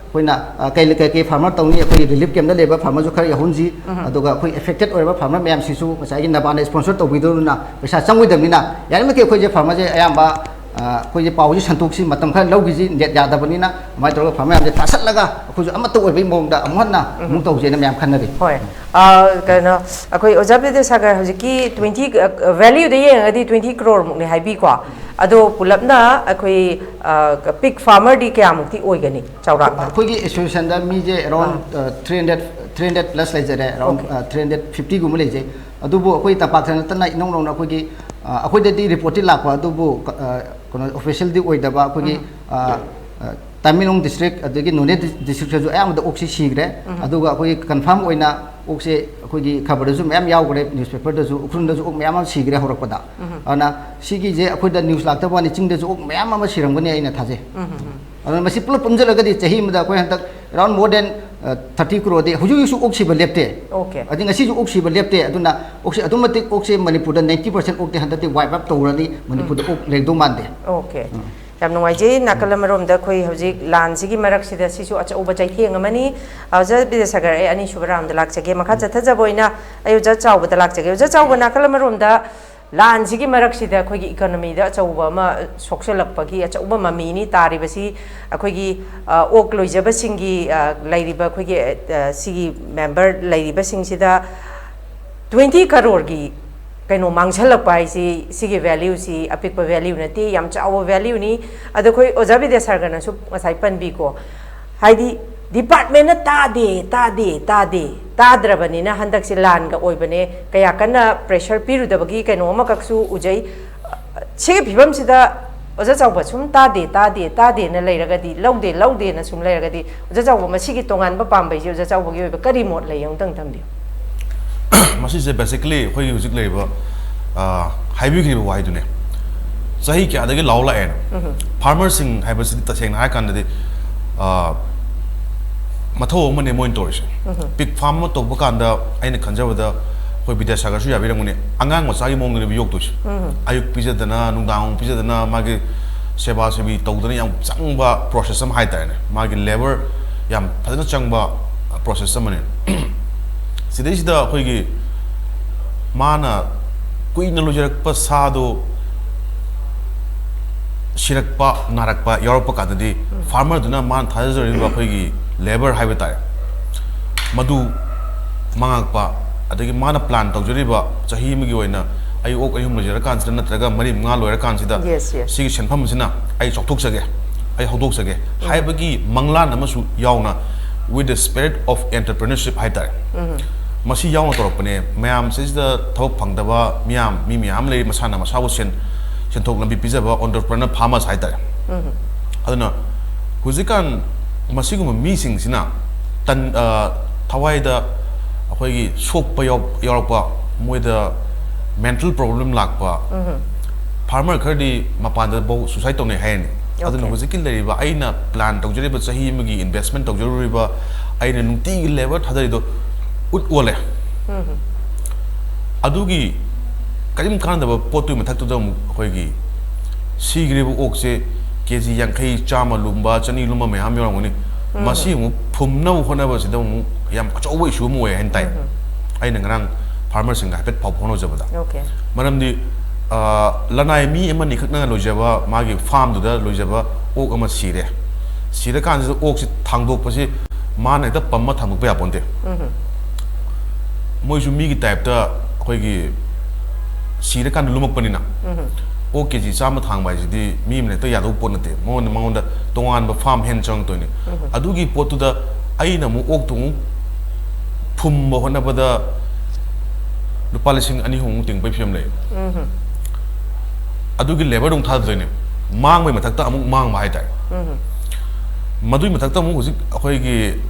ꯑꯩꯈꯣꯏꯅ, ꯑ, ꯀꯩ, ꯀꯩ, ꯀꯩ ꯐꯥꯔꯃꯔ ꯇꯧꯅꯤ, ꯑꯩꯈꯣꯏꯒꯤ ꯔꯤꯂꯤꯐ ꯀꯦꯝꯞꯇ ꯂꯩꯕ ꯐꯥꯔꯃꯔꯁꯨ ꯈꯔ ꯌꯥꯎꯍꯟꯁꯤ, ꯑꯗꯨꯒ ꯑꯩꯈꯣꯏ ꯑꯦꯐꯦꯛꯇꯦꯠ ꯑꯣꯏꯔꯕ ꯐꯥꯔꯃꯔ ꯃꯌꯥꯝꯁꯤꯁꯨ ꯉꯁꯥꯏꯒꯤ ꯅꯕꯥꯠꯅ ꯁ꯭ꯄꯣꯟꯁꯔ ꯇꯧꯕꯤꯗꯧꯅ ꯄꯩꯁꯥ ꯆꯪꯉꯣꯏꯗꯕꯅꯤꯅ, ꯌꯥꯔꯤꯃꯈꯩ ꯑꯩꯈꯣꯏꯁꯦ ꯐꯥꯔꯃꯔꯁꯦ ꯑꯌꯥꯝꯕ, ꯑ, ꯑꯩꯈꯣꯏꯁꯦ ꯄꯥꯎꯁꯦ ꯁꯟꯇꯣꯛꯁꯤ, ꯃꯇꯝ ꯈꯔ ꯂꯧꯈꯤꯁꯤ, ꯅꯦꯠ ꯌꯥꯗꯕꯅꯤꯅ, ꯑꯗꯨꯃꯥꯏꯅ ꯇꯧꯔꯒ ꯐꯥꯔꯃꯔ ꯃꯌꯥꯝꯁꯦ ꯇꯥꯁꯜꯂꯒ ꯑꯩꯈꯣꯏꯁꯨ ꯑꯃꯠꯇ ꯑꯣꯏꯕꯒꯤ ꯃꯑꯣꯡꯗ ꯑꯃꯨꯛ ꯍꯟꯅ ꯑꯃꯨꯛ ꯇꯧꯁꯦꯅ ꯃꯌꯥꯝ ꯈꯟꯅꯔꯤ꯫ ꯍꯣꯏ꯫ ꯑ, ꯀꯩꯅꯣ, ꯑꯩꯈꯣꯏ ꯑꯣꯖꯥ ꯕꯤꯗ꯭ꯌꯥꯁꯥꯒꯔ, ꯍꯧꯖꯤꯛꯀꯤ ꯇ꯭ꯋꯦꯟꯇꯤ, ꯑ, ꯚꯦꯂ꯭ꯌꯨꯗ ꯌꯦꯡꯉꯒꯗꯤ ꯇ꯭ꯋꯦꯟꯇꯤ ꯀ꯭ꯔꯣꯔ ꯃꯨꯛꯅꯦ ꯍꯥꯏꯕꯤꯀꯣ꯫ ꯑꯗꯣ ꯄꯨꯂꯞꯅ ꯑꯩꯈꯣꯏ, ꯑ, ꯄꯤꯛ ꯐꯥꯔꯃꯔꯗꯤ ꯀꯌꯥꯃꯨꯛꯇꯤ ꯑꯣꯏꯒꯅꯤ ꯆꯥꯎꯔꯥꯛꯅ? ꯑꯩꯈꯣꯏꯒꯤ ꯑꯦꯁꯣꯁꯤꯌꯦꯁꯟꯗ ꯃꯤꯁꯦ ꯑꯦꯔꯥꯎꯟ, ꯑꯥ꯫ ꯑ, three hundred, three hundred plus ꯂꯩꯖꯔꯦ, ꯑꯦꯔꯥꯎꯟ, ꯑꯣꯀꯦ꯫ ꯑ, ꯊ꯭ꯔꯤ ꯍꯟꯗ꯭ꯔꯦꯠ ꯐꯤꯐꯇꯤꯒꯨꯝꯕ ꯂꯩꯖꯩ꯫ ꯑꯗꯨꯕꯨ ꯑꯩꯈꯣꯏ ꯇꯝꯄꯥꯛꯇ ꯅꯠꯇꯅ ꯏꯅꯧ ꯅꯧꯅ ꯑꯩꯈꯣꯏꯒꯤ, ꯑ, ꯑꯩꯈꯣꯏꯗꯗꯤ ꯔꯤꯄꯣꯔꯠꯇꯤ ꯂꯥꯛꯄ, ꯑꯗꯨꯕꯨ ꯀ-, ꯑ, ꯀꯩꯅꯣ, ꯑꯣꯐꯤꯁꯤꯌꯦꯜꯗꯤ ꯑꯣꯏꯗꯕ ꯑꯩꯈꯣꯏꯒꯤ, ꯎꯝ꯫ ꯑ, ꯑ, ꯇꯃꯦꯡꯂꯣꯡ ꯗꯤꯁꯇ꯭ꯔꯤꯛ ꯑꯗꯒꯤ ꯅꯣꯅꯦ ꯗꯤꯁ-, ꯗꯤꯁꯇ꯭ꯔꯤꯛꯇꯁꯨ ꯑꯌꯥꯝꯕꯗ ꯑꯣꯛꯁꯤ ꯁꯤꯈ꯭ꯔꯦ꯫ ꯎꯝ꯫ ꯑꯗꯨꯒ ꯑꯩꯈꯣꯏꯒꯤ ꯀꯟꯐꯥꯔꯝ ꯑꯣꯏꯅ ꯑꯣꯛꯁꯦ ꯑꯩꯈꯣꯏꯒꯤ ꯈꯕꯔꯗꯁꯨ ꯃꯌꯥꯝ ꯌꯥꯎꯈ꯭ꯔꯦ, ꯅ꯭ꯌꯨꯁꯄꯦꯄꯔꯗꯁꯨ, ꯎꯈ꯭ꯔꯨꯜꯗꯁꯨ ꯑꯣꯛ ꯃꯌꯥꯝ ꯑꯃ ꯁꯤꯈ꯭ꯔꯦ ꯍꯧꯔꯛꯄꯗ꯫ ꯎꯝ꯫ ꯑꯗꯨꯅ ꯁꯤꯒꯤꯁꯦ ꯑꯩꯈꯣꯏꯗ ꯅ꯭ꯌꯨꯁ ꯂꯥꯛꯇꯕ ꯋꯥꯅꯤ, ꯆꯤꯡꯗꯁꯨ ꯑꯣꯛ ꯃꯌꯥꯝ ꯑꯃ ꯁꯤꯔꯝꯒꯅꯤ ꯑꯩꯅ ꯊꯥꯖꯩ꯫ ꯎꯝ, ꯎꯝ, ꯎꯝ꯫ ꯑꯗꯨꯅ ꯃꯁꯤ ꯄꯨꯂꯞ ꯄꯨꯟꯁꯤꯜꯂꯒꯗꯤ ꯆꯍꯤ ꯑꯃꯗ ꯑꯩꯈꯣꯏ ꯍꯟꯗꯛ around more than, ꯑ, ꯊꯥꯔꯇꯤ ꯀ꯭ꯔꯣꯔꯗꯤ ꯍꯧꯖꯤꯛ ꯍꯧꯖꯤꯛꯁꯨ ꯑꯣꯛ ꯁꯤꯕ ꯂꯦꯞꯇꯦ꯫ ꯑꯣꯀꯦ꯫ ꯑꯗꯩ ꯉꯁꯤꯁꯨ ꯑꯣꯛ ꯁꯤꯕ ꯂꯦꯞꯇꯦ꯫ ꯑꯗꯨꯅ ꯑꯣꯛꯁꯤ ꯑꯗꯨꯝ ꯃꯇꯤꯛ, ꯑꯣꯛꯁꯦ ꯃꯅꯤꯄꯨꯔꯗ ꯅꯥꯏꯟꯇꯤ ꯄꯥꯔꯁꯦꯟ ꯑꯣꯛꯇꯤ ꯍꯟꯗꯛꯇꯤ ꯋꯥꯏꯞ ꯑꯥꯎꯠ ꯇꯧꯔꯅꯤ, ꯃꯅꯤꯄꯨꯔꯗ ꯎꯝ꯫ ꯑꯣꯛ ꯂꯩꯗꯧ ꯃꯥꯟꯗꯦ꯫ ꯑꯣꯀꯦ꯫ ꯎꯝ꯫ ꯌꯥꯝ ꯅꯨꯡꯉꯥꯏꯖꯩ꯫ ꯅꯥꯀꯜ ꯑꯃꯔꯣꯝꯗ ꯑꯩꯈꯣꯏ ꯍꯧꯖꯤꯛ ꯂꯥꯟꯁꯤꯒꯤ ꯃꯔꯛꯁꯤꯗ ꯁꯤꯁꯨ ꯑꯆꯧꯕ ꯆꯩꯊꯦꯡ ꯑꯃꯅꯤ꯫ ꯑꯣꯖꯥ ꯕꯤꯗ꯭ꯌꯥꯁꯥꯒꯔ, ꯑꯩ ꯑꯅꯤꯁꯨꯕ ꯔꯥꯎꯟꯗ ꯂꯥꯛꯆꯒꯦ꯫ ꯃꯈꯥ ꯆꯠꯊꯖꯕ ꯑꯣꯏꯅ ꯑꯩ ꯑꯣꯖꯥ ꯆꯥꯎꯕꯗ ꯂꯥꯛꯆꯒꯦ꯫ ꯑꯣꯖꯥ ꯆꯥꯎꯕ, ꯅꯥꯀꯜ ꯑꯃꯔꯣꯝꯗ ꯂꯥꯟꯁꯤꯒꯤ ꯃꯔꯛꯁꯤꯗ ꯑꯩꯈꯣꯏꯒꯤ ꯏꯀꯣꯅꯣꯃꯤꯗ ꯑꯆꯧꯕ ꯑꯃ ꯁꯣꯛꯆꯜꯂꯛꯄꯒꯤ ꯑꯆꯧꯕ ꯃꯃꯤꯅꯤ ꯇꯥꯔꯤꯕꯁꯤ꯫ ꯑꯩꯈꯣꯏꯒꯤ ꯑ, ꯑꯣꯛ ꯂꯣꯏꯖꯕꯁꯤꯡꯒꯤ, ꯑ, ꯂꯩꯔꯤꯕ ꯑꯩꯈꯣꯏꯒꯤ, ꯑ, ꯁꯤꯒꯤ ꯃꯦꯝꯕꯔ ꯂꯩꯔꯤꯕꯁꯤꯡꯁꯤꯗ ꯇ꯭ꯋꯦꯟꯇꯤ ꯀꯔꯣꯔꯒꯤ ꯀꯩꯅꯣ ꯃꯥꯡꯁꯜꯂꯛꯄ ꯍꯥꯏꯁꯤ, ꯁꯤꯒꯤ ꯚꯦꯂ꯭ꯌꯨꯁꯤ ꯑꯄꯤꯛꯄ ꯚꯦꯂ꯭ꯌꯨ ꯅꯠꯇꯦ, ꯌꯥꯝ ꯆꯥꯎꯕ ꯚꯦꯂ꯭ꯌꯨꯅꯤ꯫ ꯑꯗꯣ ꯑꯩꯈꯣꯏ ꯑꯣꯖꯥ ꯕꯤꯗ꯭ꯌꯥꯁꯥꯒꯔꯅꯁꯨ ꯉꯁꯥꯏ ꯄꯟꯕꯤꯀꯣ, ꯍꯥꯏꯗꯤ ꯗꯤꯄꯥꯔꯠꯃꯦꯟꯅ ꯇꯥꯗꯦ, ꯇꯥꯗꯦ, ꯇꯥꯗꯦ, ꯇꯥꯗ꯭ꯔꯕꯅꯤꯅ ꯍꯟꯗꯛꯁꯤ ꯂꯥꯟꯒ ꯑꯣꯏꯕꯅꯦ, ꯀꯌꯥ ꯀꯟꯅ ꯄ꯭ꯔꯦꯁꯔ ꯄꯤꯔꯨꯗꯕꯒꯤ ꯀꯩꯅꯣ ꯑꯃꯈꯛꯁꯨ ꯎꯖꯩ꯫ ꯁꯤꯒꯤ ꯐꯤꯕꯝꯁꯤꯗ ꯑꯣꯖꯥ ꯆꯥꯎꯕ ꯁꯨꯝ ꯇꯥꯗꯦ, ꯇꯥꯗꯦ, ꯇꯥꯗꯦꯅ ꯂꯩꯔꯒꯗꯤ, ꯂꯧꯗꯦ, ꯂꯧꯗꯦꯅ ꯁꯨꯝ ꯂꯩꯔꯒꯗꯤ, ꯑꯣꯖꯥ ꯆꯥꯎꯕ, ꯃꯁꯤꯒꯤ ꯇꯣꯉꯥꯟꯕ ꯄꯥꯝꯕꯩꯁꯦ ꯑꯣꯖꯥ ꯆꯥꯎꯕꯒꯤ ꯑꯣꯏꯕ ꯀꯔꯤ ꯃꯣꯠ ꯂꯩ? ꯑꯃꯨꯛꯇꯪ ꯊꯝꯕꯤꯌꯨ꯫ ꯃꯁꯤꯁꯦ basically ꯑꯩꯈꯣꯏꯒꯤ ꯍꯧꯖꯤꯛ ꯂꯩꯔꯤꯕ, ꯑ, ꯍꯥꯏꯕꯤꯈ꯭ꯔꯤꯕ ꯋꯥꯍꯩꯗꯨꯅꯦ꯫ ꯆꯍꯤ ꯀꯌꯥꯗꯒꯤ ꯂꯥꯎ ꯂꯥꯛꯑꯦꯅ꯫ ꯐꯥꯔꯃꯔꯁꯤꯡ ꯍꯥꯏꯕꯁꯤꯗꯤ ꯇꯁꯦꯡꯅ ꯍꯥꯏꯔꯀꯥꯟꯗꯗꯤ, ꯑ, ꯃꯊꯧ ꯑꯃꯅꯦ ꯃꯣꯏꯅ ꯇꯧꯔꯤꯁꯦ꯫ ꯄꯤꯛ ꯐꯥꯔꯝ ꯑꯃ ꯇꯧꯕ ꯀꯥꯟꯗ ꯑꯩꯅ ꯈꯟꯖꯕꯗ ꯑꯩꯈꯣꯏ ꯕꯤꯗ꯭ꯌꯥꯁꯥꯒꯔꯁꯨ ꯌꯥꯕꯤꯔꯝꯒꯅꯤ, ꯑꯉꯥꯡ ꯃꯆꯥꯒꯤ ꯃꯑꯣꯡꯗꯅꯦꯕ ꯌꯣꯛꯇꯣꯏꯁꯦ꯫ ꯑꯌꯨꯛ ꯄꯤꯖꯗꯅ, ꯅꯨꯡꯗꯥꯡ ꯑꯃꯨꯛ ꯄꯤꯖꯗꯅ, ꯃꯥꯒꯤ ꯁꯦꯕꯥ ꯁꯦꯕꯤ ꯇꯧꯗꯅ ꯌꯥꯝ ꯆꯪꯕ process ꯑꯃ ꯍꯥꯏꯇꯥꯔꯦꯅꯦ꯫ ꯃꯥꯒꯤ labour ꯌꯥꯝ ꯐꯖꯅ ꯆꯪꯕ process ꯑꯃꯅꯦ꯫ ꯁꯤꯗꯩꯁꯤꯗ ꯑꯩꯈꯣꯏꯒꯤ ꯃꯥꯅ ꯀꯨꯏꯅ ꯂꯣꯏꯖꯔꯛꯄ ꯁꯥꯗꯣ ꯁꯤꯔꯛꯄ, ꯅꯥꯔꯛꯄ ꯌꯥꯎꯔꯛꯄ ꯀꯥꯟꯗꯗꯤ farmerꯗꯨꯅ ꯃꯥꯅ ꯊꯥꯗꯖꯔꯤꯕ ꯑꯩꯈꯣꯏꯒꯤ labour ꯍꯥꯏꯕ ꯇꯥꯔꯦ, ꯃꯗꯨ ꯃꯥꯡꯉꯛꯄ, ꯑꯗꯒꯤ ꯃꯥꯅ plan ꯇꯧꯖꯔꯤꯕ ꯆꯍꯤ ꯑꯃꯒꯤ ꯑꯣꯏꯅ ꯑꯩ ꯑꯣꯛ ꯑꯍꯨꯝ ꯂꯣꯏꯖꯔꯀꯥꯟꯁꯤꯗ ꯅꯠꯇ꯭ꯔꯒ ꯃꯔꯤ ꯃꯉꯥ ꯂꯣꯏꯔꯀꯥꯟꯁꯤꯗ Yes, yes. ꯁꯤꯒꯤ ꯁꯦꯟꯐꯝꯁꯤꯅ ꯑꯩ ꯆꯥꯎꯊꯣꯛꯆꯒꯦ, ꯑꯩ ꯍꯧꯗꯣꯛꯆꯒꯦ ꯍꯥꯏꯕꯒꯤ ꯃꯪꯂꯥꯟ ꯑꯃꯁꯨ ꯌꯥꯎꯅ, with the spirit of entrepreneurship ꯍꯥꯏꯇꯥꯔꯦ, ꯃꯁꯤ ꯌꯥꯎꯅ ꯇꯧꯔꯛꯄꯅꯦ꯫ ꯃꯌꯥꯝ ꯁꯤꯗꯩꯁꯤꯗ ꯊꯕꯛ ꯐꯪꯗꯕ ꯃꯤꯌꯥꯝ, ꯃꯤ ꯃꯌꯥꯝ ꯂꯩꯔꯤ, ꯃꯁꯥꯅ ꯃꯁꯥꯕꯨ ꯁꯦꯟ, ꯁꯦꯟꯊꯣꯛ ꯂꯝꯕꯤ ꯄꯤꯖꯕ entrepreneur farmers ꯍꯥꯏꯇꯥꯔꯦ꯫ ꯑꯗꯨꯅ ꯍꯧꯖꯤꯛꯀꯥꯟ ꯃꯁꯤꯒꯨꯝꯕ ꯃꯤꯁꯤꯡꯁꯤꯅ ꯇꯟ-, ꯑ, ꯊꯋꯥꯏꯗ ꯑꯩꯈꯣꯏꯒꯤ ꯁꯣꯛꯄ ꯌꯥꯎ-, ꯌꯥꯎꯔꯛꯄ, ꯃꯣꯏꯗ mental problem ꯂꯥꯛꯄ, farmer ꯈꯔꯗꯤ ꯃꯄꯥꯟꯗꯐꯥꯎ suicide ꯇꯧꯅꯩ ꯍꯥꯏꯔꯅꯤ꯫ ꯑꯗꯨꯅ Okay. ꯍꯧꯖꯤꯛꯀꯤ ꯂꯩꯔꯤꯕ ꯑꯩꯅ plan ꯇꯧꯖꯔꯤꯕ ꯆꯍꯤ ꯑꯃꯒꯤ investment ꯇꯧꯖꯔꯨꯔꯤꯕ, ꯑꯩꯅ ꯅꯨꯡꯇꯤꯒꯤ labour ꯊꯥꯗꯔꯤꯗꯣ ꯎꯠ ꯑꯣꯜꯂꯦ꯫ ꯑꯗꯨꯒꯤ ꯀꯔꯤꯝ ꯀꯥꯟꯅꯗꯕ ꯄꯣꯠꯇꯨꯒꯤ ꯃꯊꯛꯇꯨꯗ ꯑꯃꯨꯛ ꯑꯩꯈꯣꯏꯒꯤ ꯁꯤꯈ꯭ꯔꯤꯕ ꯑꯣꯛꯁꯦ ꯀꯦ ꯖꯤ ꯌꯥꯡꯈꯩ, ꯆꯥꯝꯃ ꯂꯨꯝꯕ, ꯆꯅꯤ ꯂꯨꯝꯕ ꯃꯌꯥꯝ ꯌꯥꯎꯔꯝꯒꯅꯤ꯫ ꯎꯝ꯫ ꯃꯁꯤ ꯑꯃꯨꯛ ꯐꯨꯝꯅꯕ ꯍꯣꯠꯅꯕꯁꯤꯗ ꯑꯃꯨꯛ ꯌꯥꯝ ꯑꯆꯧꯕ issue ꯑꯃ ꯑꯣꯏ ꯍꯥꯏꯅ ꯇꯥꯏ꯫ ꯎꯝ꯫ ꯑꯩꯅ ꯉꯔꯥꯡ farmerꯁꯤꯡꯒ ꯍꯥꯏꯐꯦꯠ ꯄꯥꯎ ꯐꯥꯎꯅꯖꯕꯗ꯫ Okay꯫ ꯃꯔꯝꯗꯤ, ꯑ, ꯂꯅꯥꯏ ꯃꯤ ꯑꯃꯅꯤ ꯈꯛꯅ ꯂꯣꯏꯖꯕ ꯃꯥꯒꯤ farmꯗꯨꯗ ꯂꯣꯏꯖꯕ ꯑꯣꯛ ꯑꯃ ꯁꯤꯔꯦ꯫ ꯁꯤꯔꯀꯥꯟꯁꯤꯗ ꯑꯣꯛꯁꯤ ꯊꯥꯡꯗꯣꯛꯄꯁꯤ ꯃꯥꯅ ꯍꯦꯛꯇ ꯄꯝꯃ ꯊꯥꯡꯗꯣꯛꯄ ꯌꯥꯄꯣꯟꯇꯦ꯫ ꯎꯝ꯫ ꯃꯣꯏꯁꯨ ꯃꯤꯒꯤ typeꯇ ꯑꯩꯈꯣꯏꯒꯤ ꯁꯤꯔꯀꯥꯟꯗ ꯂꯨꯝꯃꯛꯄꯅꯤꯅ, ꯎꯝ꯫ ꯑꯣꯛ ꯀꯦ ꯖꯤ ꯆꯥꯝꯃ ꯊꯥꯡꯕ ꯍꯥꯏꯁꯤꯗꯤ ꯃꯤ ꯑꯃꯅ ꯍꯦꯛꯇ ꯌꯥꯗꯧꯕ ꯄꯣꯠ ꯅꯠꯇꯦ꯫ ꯃꯉꯣꯟꯗ, ꯃꯉꯣꯟꯗ ꯇꯣꯉꯥꯟꯕ farm ꯍꯦꯟꯅ ꯆꯪꯉꯛꯇꯣꯏꯅꯤ꯫ ꯎꯝ꯫ ꯑꯗꯨꯒꯤ ꯄꯣꯠꯇꯨꯗ ꯑꯩꯅ ꯑꯃꯨꯛ ꯑꯣꯛꯇꯨ ꯑꯃꯨꯛ ꯐꯨꯝꯕ ꯍꯣꯠꯅꯕꯗ ꯂꯨꯄꯥ ꯂꯤꯁꯤꯡ ꯑꯅꯤ ꯑꯍꯨꯝꯃꯨꯛ ꯇꯤꯡꯕꯒꯤ ꯐꯤꯕꯝ ꯂꯩ꯫ ꯎꯝ꯫ ꯑꯗꯨꯒꯤ labourꯗꯨ ꯑꯃꯨꯛ ꯊꯥꯗꯗꯣꯏꯅꯦ꯫ ꯃꯥꯡꯕꯒꯤ ꯃꯊꯛꯇ ꯑꯃꯨꯛ ꯃꯥꯡꯕ ꯍꯥꯏꯇꯥꯔꯦ꯫ ꯎꯝ꯫ ꯃꯗꯨꯒꯤ ꯃꯊꯛꯇ ꯑꯃꯨꯛ ꯍꯧꯖꯤꯛ ꯑꯩꯈꯣꯏꯒꯤ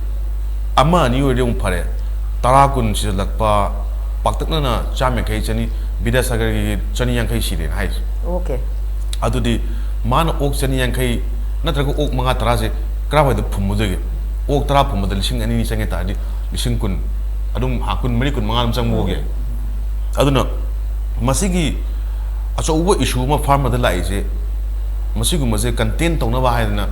ꯑꯃ ꯑꯅꯤ ꯑꯣꯏꯔꯗꯤ ꯑꯃꯨꯛ ꯐꯔꯦ, ꯇꯔꯥ ꯀꯨꯟ ꯁꯤꯖꯤꯜꯂꯛꯄ, ꯄꯥꯛꯇꯛꯅꯅ ꯆꯥꯝ ꯌꯥꯡꯈꯩ, ꯆꯅꯤ, ꯕꯤꯗ꯭ꯌꯥꯁꯥꯒꯔꯒꯤ ꯆꯅꯤ ꯌꯥꯡꯈꯩ ꯁꯤꯔꯦꯅ ꯍꯥꯏꯁꯦ꯫ Okay꯫ ꯑꯗꯨꯗꯤ ꯃꯥꯅ ꯑꯣꯛ ꯆꯅꯤ ꯌꯥꯡꯈꯩ ꯅꯠꯇ꯭ꯔꯒ ꯑꯣꯛ ꯃꯉꯥ ꯇꯔꯥꯁꯦ ꯀꯔꯝꯍꯥꯏꯅ ꯐꯨꯝꯃꯨꯗꯣꯏꯒꯦ? ꯑꯣꯛ ꯇꯔꯥ ꯐꯨꯝꯕꯗ ꯂꯤꯁꯤꯡ ꯑꯅꯤ ꯆꯪꯉꯦ ꯇꯥꯔꯗꯤ ꯂꯤꯁꯤꯡ ꯀꯨꯟ, ꯑꯗꯨꯝ ꯍꯥ, ꯀꯨꯟ ꯃꯔꯤ, ꯀꯨꯟ ꯃꯉꯥ ꯑꯗꯨꯝ ꯆꯪꯕ ꯐꯥꯎꯒꯤ꯫ ꯑꯗꯨꯅ ꯃꯁꯤꯒꯤ ꯑꯆꯧꯕ issue ꯑꯃ farmerꯗ ꯂꯥꯛꯏꯁꯦ, ꯃꯁꯤꯒꯨꯝꯕꯁꯦ contain ꯇꯧꯅꯕ ꯍꯥꯏꯗꯅ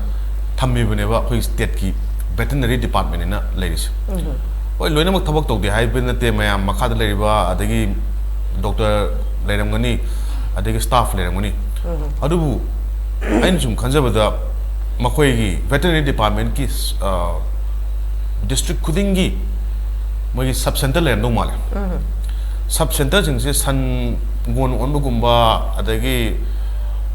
ꯊꯝꯃꯤꯕꯅꯦꯕ ꯑꯩꯈꯣꯏ stateꯀꯤ veterinary department ꯍꯥꯏꯅ ꯂꯩꯔꯤꯁꯦ꯫ ꯎꯝ꯫ ꯍꯣꯏ, ꯂꯣꯏꯅꯃꯛ ꯊꯕꯛ ꯇꯧꯗꯦ ꯍꯥꯏꯕ ꯅꯠꯇꯦ, ꯃꯌꯥꯝ ꯃꯈꯥꯗ ꯂꯩꯔꯤꯕ, ꯑꯗꯒꯤ doctor ꯂꯩꯔꯝꯒꯅꯤ, ꯑꯗꯒꯤ staff ꯂꯩꯔꯝꯒꯅꯤ꯫ ꯎꯝ꯫ ꯑꯗꯨꯕꯨ ꯑꯩꯅ ꯁꯨꯝ ꯈꯟꯖꯕꯗ ꯃꯈꯣꯏꯒꯤ veterinary departmentꯀꯤ, ꯑ, district ꯈꯨꯗꯤꯡꯒꯤ ꯃꯣꯏꯒꯤ sub centre ꯂꯩꯔꯝꯗꯧ ꯃꯥꯜꯂꯦ꯫ ꯎꯝ꯫ Sub centreꯁꯤꯡꯁꯦ ꯁꯟ ꯒꯣꯟ ꯑꯣꯟꯕꯒꯨꯝꯕ, ꯑꯗꯒꯤ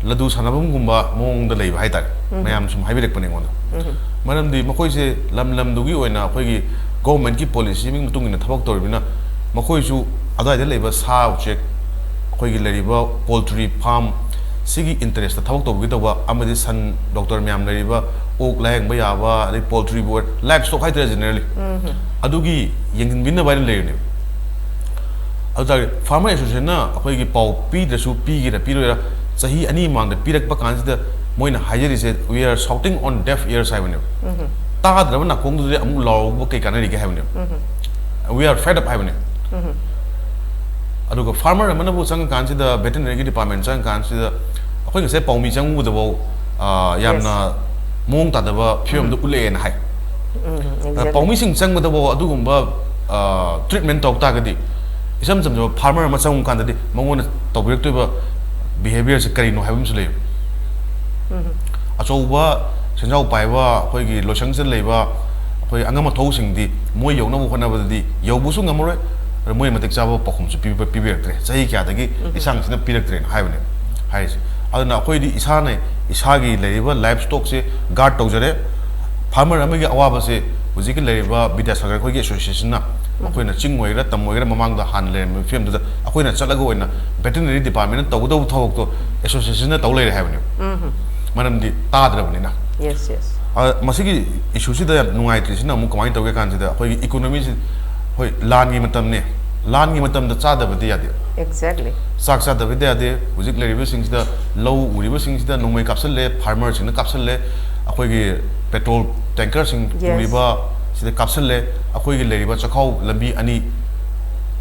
ꯂꯗꯨ ꯁꯥꯟꯅꯐꯝꯒꯨꯝꯕ ꯃꯑꯣꯡꯗ ꯂꯩꯕ ꯍꯥꯏꯇꯥꯔꯦ꯫ ꯎꯝ꯫ ꯃꯌꯥꯝ ꯁꯨꯝ ꯍꯥꯏꯕꯤꯔꯛꯄꯅꯦ ꯑꯩꯉꯣꯟꯗ꯫ ꯎꯝ꯫ ꯃꯔꯝꯗꯤ ꯃꯈꯣꯏꯁꯦ ꯂꯝ ꯂꯝꯗꯨꯒꯤ ꯑꯣꯏꯅ ꯑꯩꯈꯣꯏꯒꯤ governmentꯀꯤ policyꯒꯤ ꯃꯇꯨꯡ ꯏꯟꯅ ꯊꯕꯛ ꯇꯧꯔꯤꯕꯅꯤꯅ ꯃꯈꯣꯏꯁꯨ ꯑꯗꯨꯋꯥꯏꯗ ꯂꯩꯕ ꯁꯥ ꯎꯆꯦꯛ, ꯑꯩꯈꯣꯏꯒꯤ ꯂꯩꯔꯤꯕ poultry farm ꯁꯤꯒꯤ interestꯇ ꯊꯕꯛ ꯇꯧꯕꯤꯒꯗꯧꯕ, ꯑꯃꯗꯤ ꯁꯟ doctor ꯃꯌꯥꯝ ꯂꯩꯔꯤꯕ, ꯑꯣꯛ ꯂꯥꯌꯦꯡꯕ ꯌꯥꯕ, ꯑꯗꯩ poultryꯕꯨ ꯑꯣꯏꯔꯣ, livestock ꯍꯥꯏꯇꯥꯔꯦ generally, ꯎꯝ꯫ ꯑꯗꯨꯒꯤ ꯌꯦꯡꯁꯤꯟꯕꯤꯅꯕ ꯍꯥꯏꯅ ꯂꯩꯔꯤꯅꯦꯕ꯫ ꯑꯗꯨ ꯇꯥꯔꯗꯤ farmer associationꯅ ꯑꯩꯈꯣꯏꯒꯤ ꯄꯥꯎ ꯄꯤꯗ꯭ꯔꯁꯨ, ꯄꯤꯒꯦꯔꯥ ꯄꯤꯔꯣꯏꯔꯥ, ꯆꯍꯤ ꯑꯅꯤ ꯃꯃꯥꯡꯗ ꯄꯤꯔꯛꯄ ꯀꯥꯟꯁꯤꯗ ꯃꯣꯏꯅ ꯍꯥꯏꯖꯔꯤꯁꯦ, "We are shouting on deaf ears" ꯍꯥꯏꯕꯅꯦꯕ꯫ ꯎꯝ꯫ ꯇꯥꯗ꯭ꯔꯕ ꯅꯥꯀꯣꯡꯗꯨꯗꯤ ꯑꯃꯨꯛ ꯂꯥꯎꯔꯛꯄ ꯀꯩ ꯀꯥꯟꯅꯔꯤꯒꯦ ꯍꯥꯏꯕꯅꯦꯕ꯫ ꯎꯝ꯫ "We are fed up" ꯍꯥꯏꯕꯅꯦ꯫ ꯎꯝ꯫ ꯑꯗꯨꯒ farmer ꯑꯃꯅꯕꯨ ꯆꯪꯉꯀꯥꯟꯁꯤꯗ, veterinaryꯒꯤ department ꯆꯪꯉꯀꯥꯟꯁꯤꯗ, ꯑꯩꯈꯣꯏ ꯉꯁꯥꯏ ꯄꯥꯎꯃꯤ ꯆꯪꯉꯨꯕꯗꯐꯥꯎ ꯑ, ꯌꯥꯝꯅ ꯃꯑꯣꯡ ꯇꯥꯗꯕ ꯐꯤꯕꯝꯗ ꯎꯠꯂꯛꯑꯦꯅ ꯍꯥꯏ꯫ ꯎꯝ, ꯑ, exactly. ꯄꯥꯎꯃꯤꯁꯤꯡ ꯆꯪꯕꯗꯐꯥꯎ ꯑꯗꯨꯒꯨꯝꯕ ꯇ꯭ꯔꯤꯠꯃꯦꯟ ꯇꯧ ꯇꯥꯔꯒꯗꯤ, ꯏꯆꯝ ꯆꯝꯖꯕ ꯐꯥꯔꯃꯔ ꯑꯃ ꯆꯪꯕ ꯀꯥꯟꯗꯗꯤ ꯃꯉꯣꯟꯗ ꯇꯧꯕꯤꯔꯛꯇꯣꯏꯕ ꯕꯤꯍꯦꯕꯤꯌꯔꯁꯦ ꯀꯔꯤꯅꯣ ꯍꯥꯏꯕ ꯑꯃꯁꯨ ꯂꯩꯌꯦꯕ꯫ ꯑꯆꯧꯕ ꯁꯦꯟꯖꯥꯎ ꯄꯥꯏꯕ ꯑꯩꯈꯣꯏꯒꯤ ꯂꯣꯏꯁꯪꯁꯤꯗ ꯂꯩꯕ ꯑꯩꯈꯣꯏ ꯑꯉꯝ ꯑꯊꯧꯁꯤꯡꯗꯤ ꯃꯣꯏ ꯌꯧꯅꯕ ꯍꯣꯠꯅꯕꯗꯗꯤ ꯌꯧꯕꯁꯨ ꯉꯝꯃꯔꯣꯏ, ꯑꯗ ꯃꯣꯏ ꯃꯇꯤꯛ ꯆꯥꯕ ꯄꯥꯎꯈꯨꯝꯁꯨ ꯄꯤꯕ-, ꯄꯤꯕꯤꯔꯛꯇ꯭ꯔꯦ, ꯆꯍꯤ ꯀꯌꯥꯗꯒꯤ ꯏꯁꯥꯡꯁꯤꯅ ꯄꯤꯔꯛꯇ꯭ꯔꯦꯅ ꯍꯥꯏꯕꯅꯦ ꯍꯥꯏꯔꯤꯁꯦ꯫ ꯑꯗꯨꯅ ꯑꯩꯈꯣꯏꯗꯤ ꯏꯁꯥꯅ ꯏꯁꯥꯒꯤ ꯂꯩꯔꯤꯕ ꯂꯥꯏꯐ ꯁ꯭ꯇꯣꯛꯁꯦ ꯒꯥꯔꯗ ꯇꯧꯖꯔꯦ꯫ ꯐꯥꯔꯃꯔ ꯑꯃꯒꯤ ꯑꯋꯥꯕꯁꯦ ꯍꯧꯖꯤꯛꯀꯤ ꯂꯩꯔꯤꯕ ꯕꯤꯗ꯭ꯌꯥꯁꯥꯒꯔ ꯑꯩꯈꯣꯏꯒꯤ ꯑꯦꯁꯣꯁꯤꯌꯦꯁꯟꯅ, ꯃꯈꯣꯏꯅ ꯆꯤꯡ ꯑꯣꯏꯒꯦꯔꯥ ꯇꯝ ꯑꯣꯏꯒꯦꯔꯥ ꯃꯃꯥꯡꯗ ꯍꯥꯟꯅ ꯂꯩꯔꯝꯕ ꯐꯤꯕꯝꯗꯨꯗ ꯑꯩꯈꯣꯏꯅ ꯆꯠꯂꯒ ꯑꯣꯏꯅ ꯚꯦꯇꯦꯅꯔꯤ ꯗꯤꯄꯥꯔꯠꯃꯦꯟꯅ ꯇꯧꯒꯗꯧꯕ ꯊꯕꯛꯇꯣ ꯑꯦꯁꯣꯁꯤꯌꯦꯁꯟꯅ ꯇꯧ ꯂꯩꯔꯦ ꯍꯥꯏꯕꯅꯦꯕ꯫ ꯃꯔꯝꯗꯤ ꯇꯥꯗ꯭ꯔꯕꯅꯤꯅ꯫ Yes, yes. ꯑ, ꯃꯁꯤꯒꯤ ꯏꯁꯨꯁꯤꯗ ꯌꯥꯝ ꯅꯨꯡꯉꯥꯏꯇ꯭ꯔꯤꯁꯤꯅ ꯑꯃꯨꯛ ꯀꯃꯥꯏꯅ ꯇꯧꯒꯦ ꯀꯥꯟꯁꯤꯗ ꯑꯩꯈꯣꯏꯒꯤ ꯏꯀꯣꯅꯣꯃꯤꯁꯤ, ꯍꯣꯏ, ꯂꯥꯟꯒꯤ ꯃꯇꯝꯅꯤ, ꯂꯥꯟꯒꯤ ꯃꯇꯝꯗ ꯆꯥꯗꯕꯗꯤ ꯌꯥꯗꯦ꯫ Exactly. ꯆꯥꯛ ꯆꯥꯗꯕꯗꯤ ꯌꯥꯗꯦ꯫ ꯍꯧꯖꯤꯛ ꯂꯩꯔꯤꯕꯁꯤꯡꯁꯤꯗ, ꯂꯧ ꯎꯔꯤꯕꯁꯤꯡꯁꯤꯗ ꯅꯣꯡꯃꯩ ꯀꯥꯞꯁꯤꯜꯂꯦ, ꯐꯥꯔꯃꯔꯁꯤꯡꯅ ꯀꯥꯞꯁꯤꯜꯂꯦ, ꯑꯩꯈꯣꯏꯒꯤ ꯄꯦꯇ꯭ꯔꯣꯜ ꯇꯦꯡꯀꯔꯁꯤꯡ Yes. ꯄꯨꯔꯤꯕ ꯁꯤꯗ ꯀꯥꯞꯁꯤꯜꯂꯦ, ꯑꯩꯈꯣꯏꯒꯤ ꯂꯩꯔꯤꯕ ꯆꯥꯛꯈꯥꯎ ꯂꯝꯕꯤ ꯑꯅꯤ,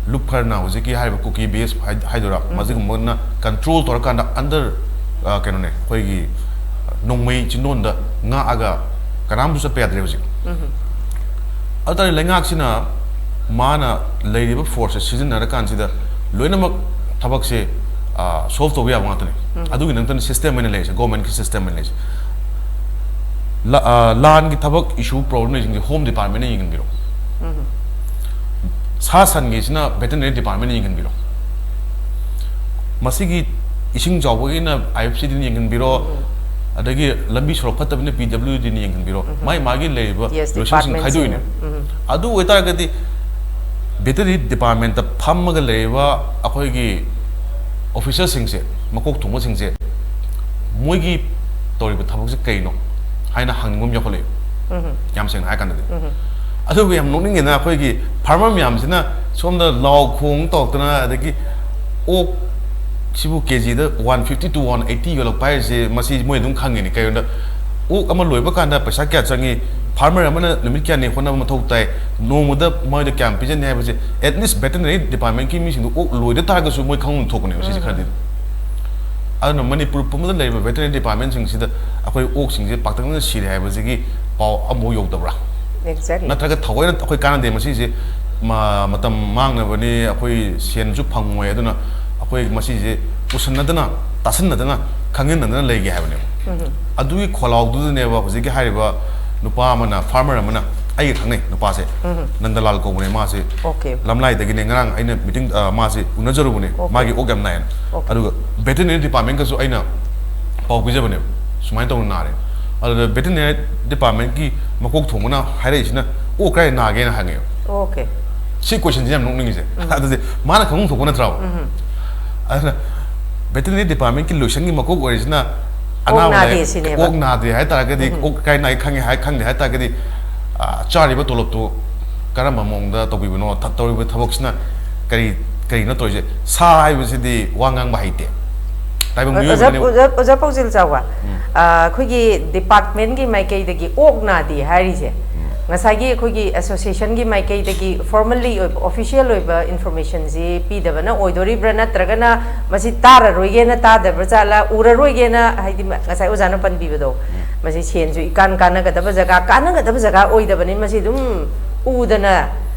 ꯂꯨꯞ ꯈꯔꯅ ꯍꯧꯖꯤꯛꯀꯤ ꯍꯥꯏꯔꯤꯕ ꯀꯨꯀꯤ ꯕꯦꯁ ꯍꯥꯏ-, ꯍꯥꯏꯗꯣꯏꯔꯥ, ꯃꯁꯤꯒꯨꯝꯕꯅ ꯀꯟꯇ꯭ꯔꯣꯜ ꯇꯧꯔꯀꯥꯟꯗ ꯑꯟꯗꯔ, ꯑ, ꯀꯩꯅꯣꯅꯦ, ꯑꯩꯈꯣꯏꯒꯤ ꯅꯣꯡꯃꯩ ꯆꯤꯟꯗꯣꯟꯗ ꯉꯥꯛꯑꯒ ꯀꯅꯥꯝꯁꯨ ꯆꯠꯄ ꯌꯥꯗ꯭ꯔꯦ ꯍꯧꯖꯤꯛ꯫ ꯑꯗꯨ ꯇꯥꯔꯗꯤ ꯂꯩꯉꯥꯛꯁꯤꯅ ꯃꯥꯅ ꯂꯩꯔꯤꯕ ꯐꯣꯔꯁꯁꯦ ꯁꯤꯖꯤꯟꯅꯔꯀꯥꯟꯁꯤꯗ ꯂꯣꯏꯅꯃꯛ ꯊꯕꯛꯁꯦ, ꯑ, ꯁꯣꯜꯕ ꯇꯧꯕ ꯌꯥꯕ ꯉꯥꯛꯇꯅꯦ꯫ ꯑꯗꯨꯒꯤ ꯅꯠꯇꯅ ꯁꯤꯁꯇꯦꯝ ꯑꯣꯏꯅ ꯂꯩꯔꯤꯁꯦ, ꯒꯣꯔꯃꯦꯟꯒꯤ ꯁꯤꯁꯇꯦꯝ ꯑꯣꯏꯅ ꯂꯩꯔꯤꯁꯦ꯫ ꯂ-, ꯑ, ꯂꯥꯟꯒꯤ ꯊꯕꯛ ꯏꯁꯨ ꯄ꯭ꯔꯣꯕ꯭ꯂꯦꯝ ꯂꯩꯁꯤꯡꯁꯦ ꯍꯣꯝ ꯗꯤꯄꯥꯔꯠꯃꯦꯟꯅ ꯌꯦꯡꯍꯟꯕꯤꯔꯣ꯫ ꯁꯥ ꯁꯟꯒꯤꯁꯤꯅ ꯚꯦꯇꯦꯅꯔꯤ ꯗꯤꯄꯥꯔꯠꯃꯦꯟꯅ ꯌꯦꯡꯍꯟꯕꯤꯔꯣ꯫ ꯃꯁꯤꯒꯤ ꯏꯁꯤꯡ ꯆꯥꯎꯕꯒꯤꯅ ꯑꯥꯏ ꯑꯦꯐ ꯁꯤꯗꯅ ꯌꯦꯡꯍꯟꯕꯤꯔꯣ, ꯑꯗꯒꯤ ꯂꯝꯕꯤ ꯁꯣꯔꯣꯛ ꯐꯠꯇꯕꯅꯤꯅ ꯄꯤ ꯗꯕ꯭ꯂꯤꯎ ꯗꯤꯅ ꯌꯦꯡꯍꯟꯕꯤꯔꯣ꯫ ꯃꯥꯏ ꯃꯥꯒꯤ ꯂꯩꯔꯤꯕ Yes, ꯔꯤꯁꯣꯔꯁꯁꯤꯡ department ꯈꯥꯏꯗꯣꯛꯏꯅꯦ꯫ ꯁꯤꯡꯅ꯫ ꯑꯗꯨ ꯑꯣꯏꯇꯥꯔꯒꯗꯤ ꯚꯦꯇꯦꯅꯔꯤ ꯗꯤꯄꯥꯔꯠꯃꯦꯟꯇ ꯐꯝꯃꯒ ꯂꯩꯔꯤꯕ ꯑꯩꯈꯣꯏꯒꯤ ꯑꯣꯐꯤꯁꯔꯁꯤꯡꯁꯦ, ꯃꯀꯣꯛ ꯊꯣꯡꯕꯁꯤꯡꯁꯦ, ꯃꯣꯏꯒꯤ ꯇꯧꯔꯤꯕ ꯊꯕꯛꯁꯦ ꯀꯩꯅꯣ ꯍꯥꯏꯅ ꯍꯪꯅꯤꯡꯕ ꯑꯃ ꯌꯥꯎꯈꯠꯂꯛꯑꯦ, ꯌꯥꯝ ꯁꯦꯡꯅ ꯍꯥꯏ ꯀꯥꯟꯗꯗꯤ꯫ ꯑꯗꯨꯒ ꯌꯥꯝ ꯅꯣꯛꯅꯤꯡꯉꯦꯅ, ꯑꯩꯈꯣꯏꯒꯤ ꯐꯥꯔꯃꯔ ꯃꯌꯥꯝꯁꯤꯅ ꯁꯣꯝꯗ ꯂꯥꯎ ꯈꯣꯡ ꯇꯧꯔꯛꯇꯅ, ꯑꯗꯒꯤ ꯑꯣꯛ ꯁꯤꯕꯨ ꯀꯦ ꯖꯤꯗ one fifty to one eighty ꯌꯣꯜꯂꯛꯄ ꯍꯥꯏꯔꯤꯁꯦ, ꯃꯁꯤ ꯃꯣꯏ ꯑꯗꯨꯝ ꯈꯪꯉꯤꯅꯤ꯫ ꯀꯩꯒꯤꯅꯣꯗ, ꯑꯣꯛ ꯑꯃ ꯂꯣꯏꯕ ꯀꯥꯟꯗ ꯄꯩꯁꯥ ꯀꯌꯥ ꯆꯪꯉꯤ, ꯐꯥꯔꯃꯔ ꯑꯃꯅ ꯅꯨꯃꯤꯠ ꯀꯌꯥꯅꯤ ꯍꯣꯠꯅꯕ ꯃꯊꯧ ꯇꯥꯏ, ꯅꯣꯡꯃꯗ ꯃꯣꯏꯗ ꯀꯌꯥꯝ ꯄꯤꯖꯅꯤ ꯍꯥꯏꯕꯁꯦ, at least ꯚꯦꯇꯦꯅꯔꯤ ꯗꯤꯄꯥꯔꯠꯃꯦꯟꯀꯤ ꯃꯤꯁꯤꯡꯗꯣ ꯑꯣꯛ ꯂꯣꯏꯗ ꯇꯥꯔꯒꯁꯨ ꯃꯣꯏ ꯈꯪꯐꯝ ꯊꯣꯛꯄꯅꯦꯕ ꯁꯤꯁꯦ ꯈꯔꯗꯤ꯫ ꯑꯗꯨꯅ ꯃꯅꯤꯄꯨꯔ ꯄꯨꯝꯕꯗ ꯂꯩꯔꯤꯕ ꯚꯦꯇꯔꯤꯅꯔꯤ ꯗꯤꯄꯥꯔꯠꯃꯦꯟꯁꯤꯡꯁꯤꯗ ꯑꯩꯈꯣꯏ ꯑꯣꯛꯁꯤꯡꯁꯦ ꯄꯥꯛꯇꯛꯅꯅ ꯁꯤꯔꯦ ꯍꯥꯏꯕꯁꯤꯒꯤ ꯄꯥꯎ ꯑꯃꯐꯥꯎ ꯌꯧꯗꯕ꯭ꯔꯥ? Exactly. ꯅꯠꯇ꯭ꯔꯒ ꯊꯑꯣꯏꯅ ꯑꯩꯈꯣꯏ ꯀꯥꯟꯅꯗꯦ ꯃꯁꯤꯁꯦ, ꯃ- ꯃꯇꯝ ꯃꯥꯡꯅꯕꯅꯤ, ꯑꯩꯈꯣꯏ ꯁꯦꯟꯁꯨ ꯐꯪꯉꯣꯏ, ꯑꯗꯨꯅ ꯑꯩꯈꯣꯏ ꯃꯁꯤꯁꯦ ꯎꯁꯟꯅꯗꯅ, ꯇꯥꯁꯟꯅꯗꯅ, ꯈꯪꯍꯟꯅꯗꯅ ꯂꯩꯒꯦ ꯍꯥꯏꯕꯅꯦꯕ꯫ ꯑꯗꯨꯒꯤ ꯈꯣꯜꯂꯥꯎꯗꯨꯗꯅꯦꯕ ꯍꯧꯖꯤꯛꯀꯤ ꯍꯥꯏꯔꯤꯕ ꯅꯨꯄꯥ ꯑꯃꯅ, ꯐꯥꯔꯃꯔ ꯑꯃꯅ, ꯑꯩꯒ ꯈꯪꯅꯩ ꯅꯨꯄꯥꯁꯦ, ꯅꯟꯗꯂꯥꯜ ꯀꯧꯕꯅꯦ ꯃꯥꯁꯦ꯫ Okay. ꯂꯝꯂꯥꯏꯗꯒꯤꯅꯦ, ꯉꯔꯥꯡ ꯑꯩꯅ ꯃꯤꯇꯤꯡ, ꯑ, ꯃꯥꯁꯦ ꯎꯅꯖꯔꯨꯕꯅꯦ, Okay. ꯃꯥꯒꯤ ꯑꯣꯛ ꯌꯥꯝ ꯅꯥꯏꯌꯦꯅ꯫ Okay. ꯑꯗꯨꯒ ꯚꯦꯇꯤꯅꯔꯤ ꯗꯤꯄꯥꯔꯠꯃꯦꯟꯀꯁꯨ ꯑꯩꯅ ꯄꯥꯎ ꯄꯤꯖꯕꯅꯦꯕ, ꯁꯨꯃꯥꯏꯅ ꯇꯧꯅ ꯅꯥꯔꯦ꯫ ꯑꯗꯨꯗ ꯚꯦꯇꯤꯅꯔꯤ ꯗꯤꯄꯥꯔꯠꯃꯦꯟꯀꯤ ꯃꯀꯣꯛ ꯊꯣꯡꯕꯅ ꯍꯥꯏꯔꯛꯏꯁꯤꯅ, "ꯑꯣꯛ ꯀꯥꯏ ꯅꯥꯒꯦꯅ?" ꯍꯪꯉꯦꯕ꯫ Okay. ꯁꯤ ꯀꯣꯏꯁꯟꯁꯤ ꯌꯥꯝ ꯅꯣꯛꯅꯤꯡꯉꯤꯁꯦ꯫ ꯑꯗꯨꯗꯤ ꯃꯥꯅ ꯈꯪꯐꯝ ꯊꯣꯛꯄ ꯅꯠꯇ꯭ꯔꯕ? ꯑꯗꯨꯅ ꯚꯦꯇꯤꯅꯔꯤ ꯗꯤꯄꯥꯔꯠꯃꯦꯟꯀꯤ ꯂꯣꯏꯁꯪꯒꯤ ꯃꯀꯣꯛ ꯑꯣꯏꯔꯤꯁꯤꯅ ꯑꯣꯛ ꯑꯅꯥꯕ ꯅꯥꯗꯦ ꯂꯩ-, ꯁꯤꯅꯦꯕ꯫ ꯑꯣꯛ ꯅꯥꯗꯦ ꯍꯥꯏꯇꯥꯔꯒꯗꯤ, ꯑꯣꯛ ꯀꯥꯏ ꯅꯥꯏ ꯈꯪꯉꯦ ꯍꯥꯏ, ꯈꯪꯗꯦ ꯍꯥꯏꯇꯥꯔꯒꯗꯤ, ꯑ, ꯆꯥꯔꯤꯕ ꯇꯣꯂꯣꯞꯇꯨ ꯀꯔꯝꯕ ꯃꯑꯣꯡꯗ ꯇꯧꯕꯤꯕꯅꯣ, ꯊ-, ꯇꯧꯔꯤꯕ ꯊꯕꯛꯁꯤꯅ ꯀꯔꯤ, ꯀꯔꯤꯅꯣ ꯇꯧꯔꯤꯁꯦ? ꯁꯥ ꯍꯥꯏꯕꯁꯤꯗꯤ ꯋꯥ ꯉꯥꯡꯕ ꯍꯩꯇꯦ꯫ ꯇꯥꯏꯕꯪ ꯑꯣꯖꯥ ꯃꯤꯑꯣꯏꯕꯅꯅꯦ꯫ ꯑꯣꯖꯥ ꯑꯣꯖꯥ ꯄꯥꯎꯖꯦꯜ ꯆꯥꯎꯕ, ꯑ, ꯑꯩꯈꯣꯏꯒꯤ ꯗꯤꯄꯥꯔꯠꯃꯦꯟꯒꯤ ꯃꯥꯏꯀꯩꯗꯒꯤ ꯑꯣꯛ ꯅꯥꯗꯦ ꯍꯥꯏꯔꯤꯁꯦ, ꯉꯁꯥꯏꯒꯤ ꯑꯩꯈꯣꯏꯒꯤ ꯑꯦꯁꯣꯁꯤꯌꯦꯁꯟꯒꯤ ꯃꯥꯏꯀꯩꯗꯒꯤ ꯐꯣꯔꯃꯦꯜꯂꯤ ꯑꯣꯏꯕ, ꯑꯣꯐꯤꯁꯤꯌꯦꯜ ꯑꯣꯏꯕ ꯏꯟꯐꯣꯔꯃꯦꯁꯟꯁꯤ ꯄꯤꯗꯕꯅ ꯑꯣꯏꯗꯣꯔꯤꯕ꯭ꯔꯥ, ꯅꯠꯇ꯭ꯔꯒꯅ ꯃꯁꯤ ꯇꯥꯔꯔꯣꯏꯒꯦꯅ ꯇꯥꯗꯕ꯭ꯔꯥ ꯖꯥꯠꯂꯥ, ꯎꯔꯔꯣꯏꯒꯦꯅ, ꯍꯥꯏꯗꯤ ꯃ-, ꯉꯁꯥꯏ ꯑꯣꯖꯥꯅ ꯄꯟꯕꯤꯕꯗꯣ, ꯃꯁꯤ ꯁꯦꯟꯁꯨ ꯏꯀꯥꯟ ꯀꯥꯟꯅꯒꯗꯕ ꯖꯒꯥ, ꯀꯥꯟꯅꯒꯗꯕ ꯖꯒꯥ ꯑꯣꯏꯗꯕꯅꯤ, ꯃꯁꯤ ꯑꯗꯨꯝ ꯎꯗꯅ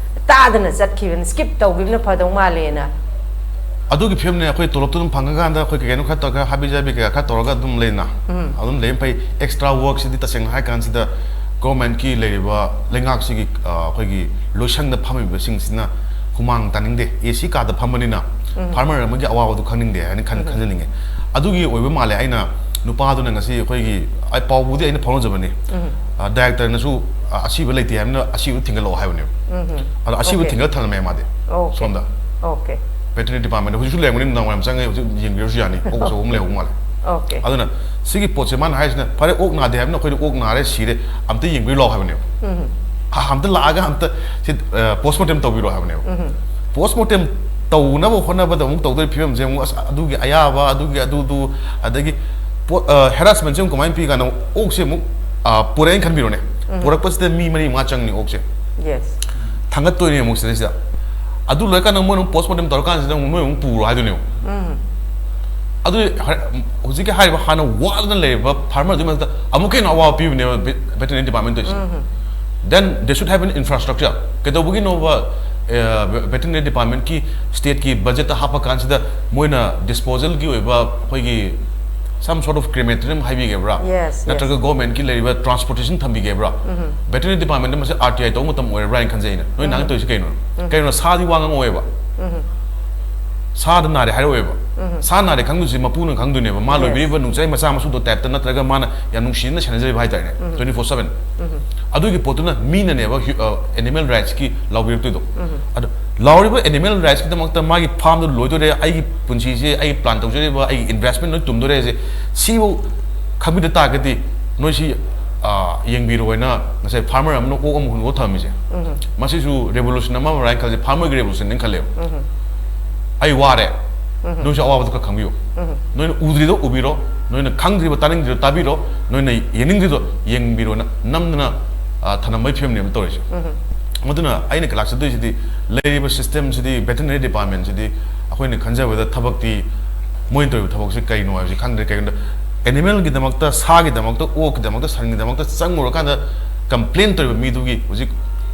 ꯇꯥꯗꯅ ꯆꯠꯈꯤꯕꯅꯤ, ꯁ꯭ꯀꯤꯞ ꯇꯧꯈꯤꯕꯅ ꯐꯗꯧ ꯃꯥꯜꯂꯦꯅ꯫ ꯑꯗꯨꯒꯤ ꯐꯤꯕꯝꯅꯦ꯫ ꯑꯩꯈꯣꯏ ꯇꯣꯂꯣꯞꯇꯣ ꯑꯗꯨꯝ ꯐꯪꯉꯀꯥꯟꯗ ꯑꯩꯈꯣꯏ ꯀꯩ ꯀꯩꯅꯣ ꯈꯔ ꯇꯧꯔꯒ, ꯍꯥꯕꯤ ꯖꯥꯕꯤ ꯀꯩꯀꯥ ꯈꯔ ꯇꯧꯔꯒ ꯑꯗꯨꯝ ꯂꯩꯅ, ꯑꯗꯨꯝ ꯂꯩ ꯐꯩ꯫ ꯑꯦꯛꯁꯇ꯭ꯔꯥ ꯋꯥꯔꯛꯁꯤꯗꯤ ꯇꯁꯦꯡꯅ ꯍꯥꯏꯔ ꯀꯥꯟꯁꯤꯗ ꯒꯣꯔꯃꯦꯟꯠꯀꯤ ꯂꯩꯔꯤꯕ ꯂꯩꯉꯥꯛꯁꯤꯒꯤ, ꯑ, ꯑꯩꯈꯣꯏꯒꯤ ꯂꯣꯏꯁꯪꯗ ꯐꯝꯃꯤꯕꯁꯤꯡꯁꯤꯅ ꯍꯨꯃꯥꯡ ꯇꯥꯅꯤꯡꯗꯦ, ꯑꯦ ꯁꯤ ꯀꯥꯗ ꯐꯝꯕꯅꯤꯅ ꯐꯥꯔꯃꯔ ꯑꯃꯒꯤ ꯑꯋꯥꯕꯗꯨ ꯈꯪꯅꯤꯡꯗꯦ ꯍꯥꯏꯅ ꯈꯟ-, ꯈꯟꯖꯅꯤꯡꯉꯦ꯫ ꯑꯗꯨꯒꯤ ꯑꯣꯏꯕ ꯃꯥꯜꯂꯦ꯫ ꯑꯩꯅ ꯅꯨꯄꯥꯗꯨꯅ ꯉꯁꯤ ꯑꯩꯈꯣꯏꯒꯤ, ꯑꯩ ꯄꯥꯎꯕꯨꯗꯤ ꯑꯩꯅ ꯐꯥꯎꯅꯖꯕꯅꯤ, ꯑ, ꯗꯥꯏꯔꯦꯛꯇꯔꯅꯁꯨ, ꯑ, ꯑꯁꯤꯕ ꯂꯩꯇꯦ ꯍꯥꯏꯕꯅꯤꯅ ꯑꯁꯤꯕꯗꯨ ꯊꯤꯡꯒꯠꯂꯛꯑꯣ ꯍꯥꯏꯕꯅꯦꯕ꯫ ꯑꯗꯣ ꯑꯁꯤꯕꯨ Okay. ꯊꯤꯡꯒꯠ ꯊꯝꯂꯝꯃꯦ ꯃꯥꯗꯤ Okay. ꯁꯣꯝꯗ꯫ Okay. ꯚꯦꯇꯔꯤꯅꯔꯤ ꯗꯤꯄꯥꯔꯠꯃꯦꯟꯠ ꯍꯧꯖꯤꯛꯁꯨ ꯂꯩꯔꯝꯒꯅꯤ, ꯅꯨꯡꯗꯥꯡ ꯋꯥꯏꯔꯝ ꯆꯪꯉꯒ ꯍꯧꯖꯤꯛ ꯌꯦꯡꯕꯤꯔꯁꯨ ꯌꯥꯅꯤ꯫ ꯑꯣꯛ ꯑꯆꯧꯕ ꯑꯃ ꯂꯩꯍꯧꯕ ꯃꯥꯜꯂꯦ꯫ Okay. ꯑꯗꯨꯅ ꯁꯤꯒꯤ ꯄꯣꯠꯁꯦ ꯃꯥꯅ ꯍꯥꯏꯔꯤꯁꯤꯅ, "ꯐꯔꯦ, ꯑꯣꯛ ꯅꯥꯗꯦ ꯍꯥꯏꯕꯅ ꯑꯩꯈꯣꯏꯗꯤ ꯑꯣꯛ ꯅꯥꯔꯦ, ꯁꯤꯔꯦ, ꯑꯝꯇ ꯌꯦꯡꯕꯤꯔꯨ ꯂꯥꯛꯑꯣ" ꯍꯥꯏꯕꯅꯦꯕ꯫ ꯑ, ꯑꯝꯇ ꯂꯥꯛꯑꯒ ꯑꯝꯇ ꯁꯤ, ꯑ, ꯄꯣꯁꯃꯣꯔꯇꯦꯝ ꯇꯧꯕꯤꯔꯣ ꯍꯥꯏꯕꯅꯦꯕ꯫ ꯄꯣꯁꯃꯣꯔꯇꯦꯝ ꯇꯧꯅꯕ ꯍꯣꯠꯅꯕꯗ ꯑꯃꯨꯛ ꯇꯧꯗꯣꯏ ꯐꯤꯕꯝꯁꯦ ꯑꯃꯨꯛ, ꯑꯁ, ꯑꯗꯨꯒꯤ ꯑꯌꯥꯕ, ꯑꯗꯨꯒꯤ ꯑꯗꯨꯗꯨ, ꯑꯗꯒꯤ ꯄꯣꯠ, ꯑ, ꯍꯦꯔꯥꯁꯃꯦꯟꯁꯦ ꯑꯃꯨꯛ ꯀꯃꯥꯏꯅ ꯄꯤ ꯀꯥꯟꯗ, ꯑꯃꯨꯛ ꯑꯣꯛꯁꯦ ꯑꯃꯨꯛ, ꯑ, ꯄꯨꯔꯛꯑꯦꯅ ꯈꯟꯕꯤꯔꯣꯅꯦ꯫ ꯄꯨꯔꯛꯄꯁꯤꯗ ꯃꯤ ꯃꯔꯤ ꯃꯉꯥ ꯆꯪꯅꯤ ꯑꯣꯛꯁꯦ꯫ Yes. ꯊꯥꯡꯒꯠꯇꯣꯏꯅꯦ ꯑꯃꯨꯛ ꯁꯤꯗꯩꯁꯤꯗ꯫ ꯑꯗꯨ ꯂꯣꯏꯔꯀꯥꯟꯗ ꯃꯣꯏꯅ ꯑꯃꯨꯛ ꯄꯣꯁꯃꯣꯔꯇꯦꯝ ꯇꯧꯔꯀꯥꯟꯁꯤꯗ ꯑꯃꯨꯛ ꯃꯣꯏ ꯑꯃꯨꯛ ꯄꯨꯔꯣ ꯍꯥꯏꯗꯣꯏꯅꯦꯕ꯫ ꯑꯗꯨ ꯍ-, ꯍꯧꯖꯤꯛꯀꯤ ꯍꯥꯏꯔꯤꯕ ꯍꯥꯟꯅ ꯋꯥꯗꯅ ꯂꯩꯔꯤꯕ farmer ꯑꯗꯨꯒꯤ ꯃꯊꯛꯇ ꯑꯃꯨꯛꯀ ꯍꯦꯟꯅ ꯑꯋꯥꯕ ꯄꯤꯕꯅꯦꯕ vet-, veterinary department ꯇꯧꯔꯤꯁꯦ. Then they should have an infrastructure. ꯀꯩꯗꯧꯕꯒꯤꯅꯣꯕ, ꯑ, veterinary department ꯀꯤ state ꯀꯤ budget ꯇ ꯍꯥꯞꯄ ꯀꯥꯟꯁꯤꯗ ꯃꯣꯏꯅ disposal ꯒꯤ ꯑꯣꯏꯕ ꯑꯩꯈꯣꯏꯒꯤ some sort of crematorium ꯍꯥꯏꯕꯤꯒꯦꯕ꯭ꯔꯥ? Yes, yes. ꯅꯠꯇ꯭ꯔꯒ government ꯀꯤ ꯂꯩꯔꯤꯕ transportation ꯊꯝꯕꯤꯒꯦꯕ꯭ꯔꯥ? Veterinary department ꯇ ꯃꯁꯤ R T I ꯇꯧꯕ ꯃꯇꯝ ꯑꯣꯏꯔꯕ꯭ꯔꯥ ꯍꯥꯏꯅ ꯈꯟꯖꯩ ꯑꯩꯅ. ꯅꯣꯏ ꯅꯍꯥꯟ ꯇꯧꯔꯤꯁꯤ ꯀꯩꯅꯣ? ꯀꯩꯅꯣ ꯁꯥꯗꯤ ꯋꯥ ꯉꯥꯡꯉꯛꯑꯣꯏꯕ? ꯁꯥꯗ ꯅꯥꯔꯦ ꯍꯥꯏꯔꯛꯑꯣꯏꯕ? ꯁꯥ ꯅꯥꯔꯦ ꯈꯪꯗꯣꯏꯁꯦ ꯃꯄꯨꯅ ꯈꯪꯗꯣꯏꯅꯦꯕ, ꯃꯥ Yes. ꯂꯣꯏꯕꯤꯔꯤꯕ ꯅꯨꯡꯆꯥꯏ ꯃꯆꯥ ꯃꯁꯨꯗꯣ type ꯇ ꯅꯠꯇ꯭ꯔꯒ ꯃꯥꯅ ꯌꯥꯝ ꯅꯨꯡꯁꯤꯅ ꯁꯦꯟꯅꯖꯔꯤꯕ ꯍꯥꯏꯇꯥꯔꯦꯅꯦ, twenty four seven. ꯑꯗꯨꯒꯤ ꯄꯣꯠꯇꯨꯅ ꯃꯤꯅꯅꯦꯕ hu-, ꯑ, animal rights ꯀꯤ ꯂꯥꯎꯕꯤꯔꯛꯇꯣꯏꯗꯣ. ꯑꯗꯣ ꯂꯥꯎꯔꯤꯕ animal rights ꯀꯤꯗꯃꯛꯇ ꯃꯥꯒꯤ farm ꯗꯨ ꯂꯣꯏꯗꯣꯔꯦ, ꯑꯩꯒꯤ ꯄꯨꯟꯁꯤꯁꯦ, ꯑꯩꯒꯤ plan ꯇꯧꯖꯔꯤꯕ ꯑꯩꯒꯤ investment ꯂꯣꯏ ꯇꯨꯝꯗꯣꯔꯦ ꯍꯥꯏꯁꯦ, ꯁꯤꯐꯧ ꯈꯪꯕꯤꯗ ꯇꯥꯔꯒꯗꯤ ꯅꯣꯏꯁꯤ, ꯑ, ꯌꯦꯡꯕꯤꯔꯣ ꯍꯥꯏꯅ ꯉꯁꯥꯏ farmer ꯑꯃꯅ ꯑꯣꯛ ꯑꯃ ꯍꯨꯟꯗꯣꯛꯑ ꯊꯝꯃꯤꯁꯦ, ꯃꯁꯤꯁꯨ revolution ꯑꯃ ꯑꯣꯏꯔꯥ ꯍꯥꯏꯅ ꯈꯜꯂꯤ, farmer ꯒꯤ revolution ꯅꯦꯅ ꯈꯜꯂꯦꯕ. ꯑꯩ ꯋꯥꯔꯦ, ꯅꯣꯏꯁꯨ ꯑꯋꯥꯕꯗꯣ ꯈꯔ ꯈꯪꯕꯤꯌꯨ, ꯅꯣꯏꯅ ꯎꯗ꯭ꯔꯤꯗꯣ ꯎꯕꯤꯔꯣ, ꯅꯣꯏꯅ ꯈꯪꯗ꯭ꯔꯤꯕ ꯇꯥꯅꯤꯡꯗ꯭ꯔꯤꯗꯣ ꯇꯥꯕꯤꯔꯣ, ꯅꯣꯏꯅ ꯌꯦꯡꯅꯤꯡꯗ꯭ꯔꯤꯗꯣ ꯌꯦꯡꯕꯤꯔꯣꯅ ꯅꯝꯗꯅ, ꯑ, ꯊꯅꯝꯕꯩ ꯐꯤꯕꯝꯅꯦꯕ ꯇꯧꯔꯤꯁꯦ. ꯑꯗꯨꯅ ꯑꯩꯅ ꯀꯩ ꯂꯥꯛꯆꯗꯣꯏꯁꯤꯗꯤ ꯂꯩꯔꯤꯕ system ꯁꯤꯗꯤ, veterinary department ꯁꯤꯗꯤ ꯑꯩꯈꯣꯏꯅ ꯈꯟꯖꯕꯗ ꯊꯕꯛꯇꯤ, ꯃꯣꯏꯅ ꯇꯧꯔꯤꯕ ꯊꯕꯛꯁꯤ ꯀꯩꯅꯣ ꯍꯥꯏꯕꯁꯤ ꯈꯪꯗ꯭ꯔꯦ. ꯀꯩꯒꯤꯅꯣꯗ animal ꯒꯤꯗꯃꯛꯇ, ꯁꯥꯒꯤꯗꯃꯛꯇ, ꯑꯣꯛꯀꯤꯗꯃꯛꯇ, ꯁꯟꯒꯤꯗꯃꯛꯇ ꯆꯪꯉꯨꯔꯀꯥꯟꯗ complain ꯇꯧꯔꯤꯕ ꯃꯤꯗꯨꯒꯤ ꯍꯧꯖꯤꯛ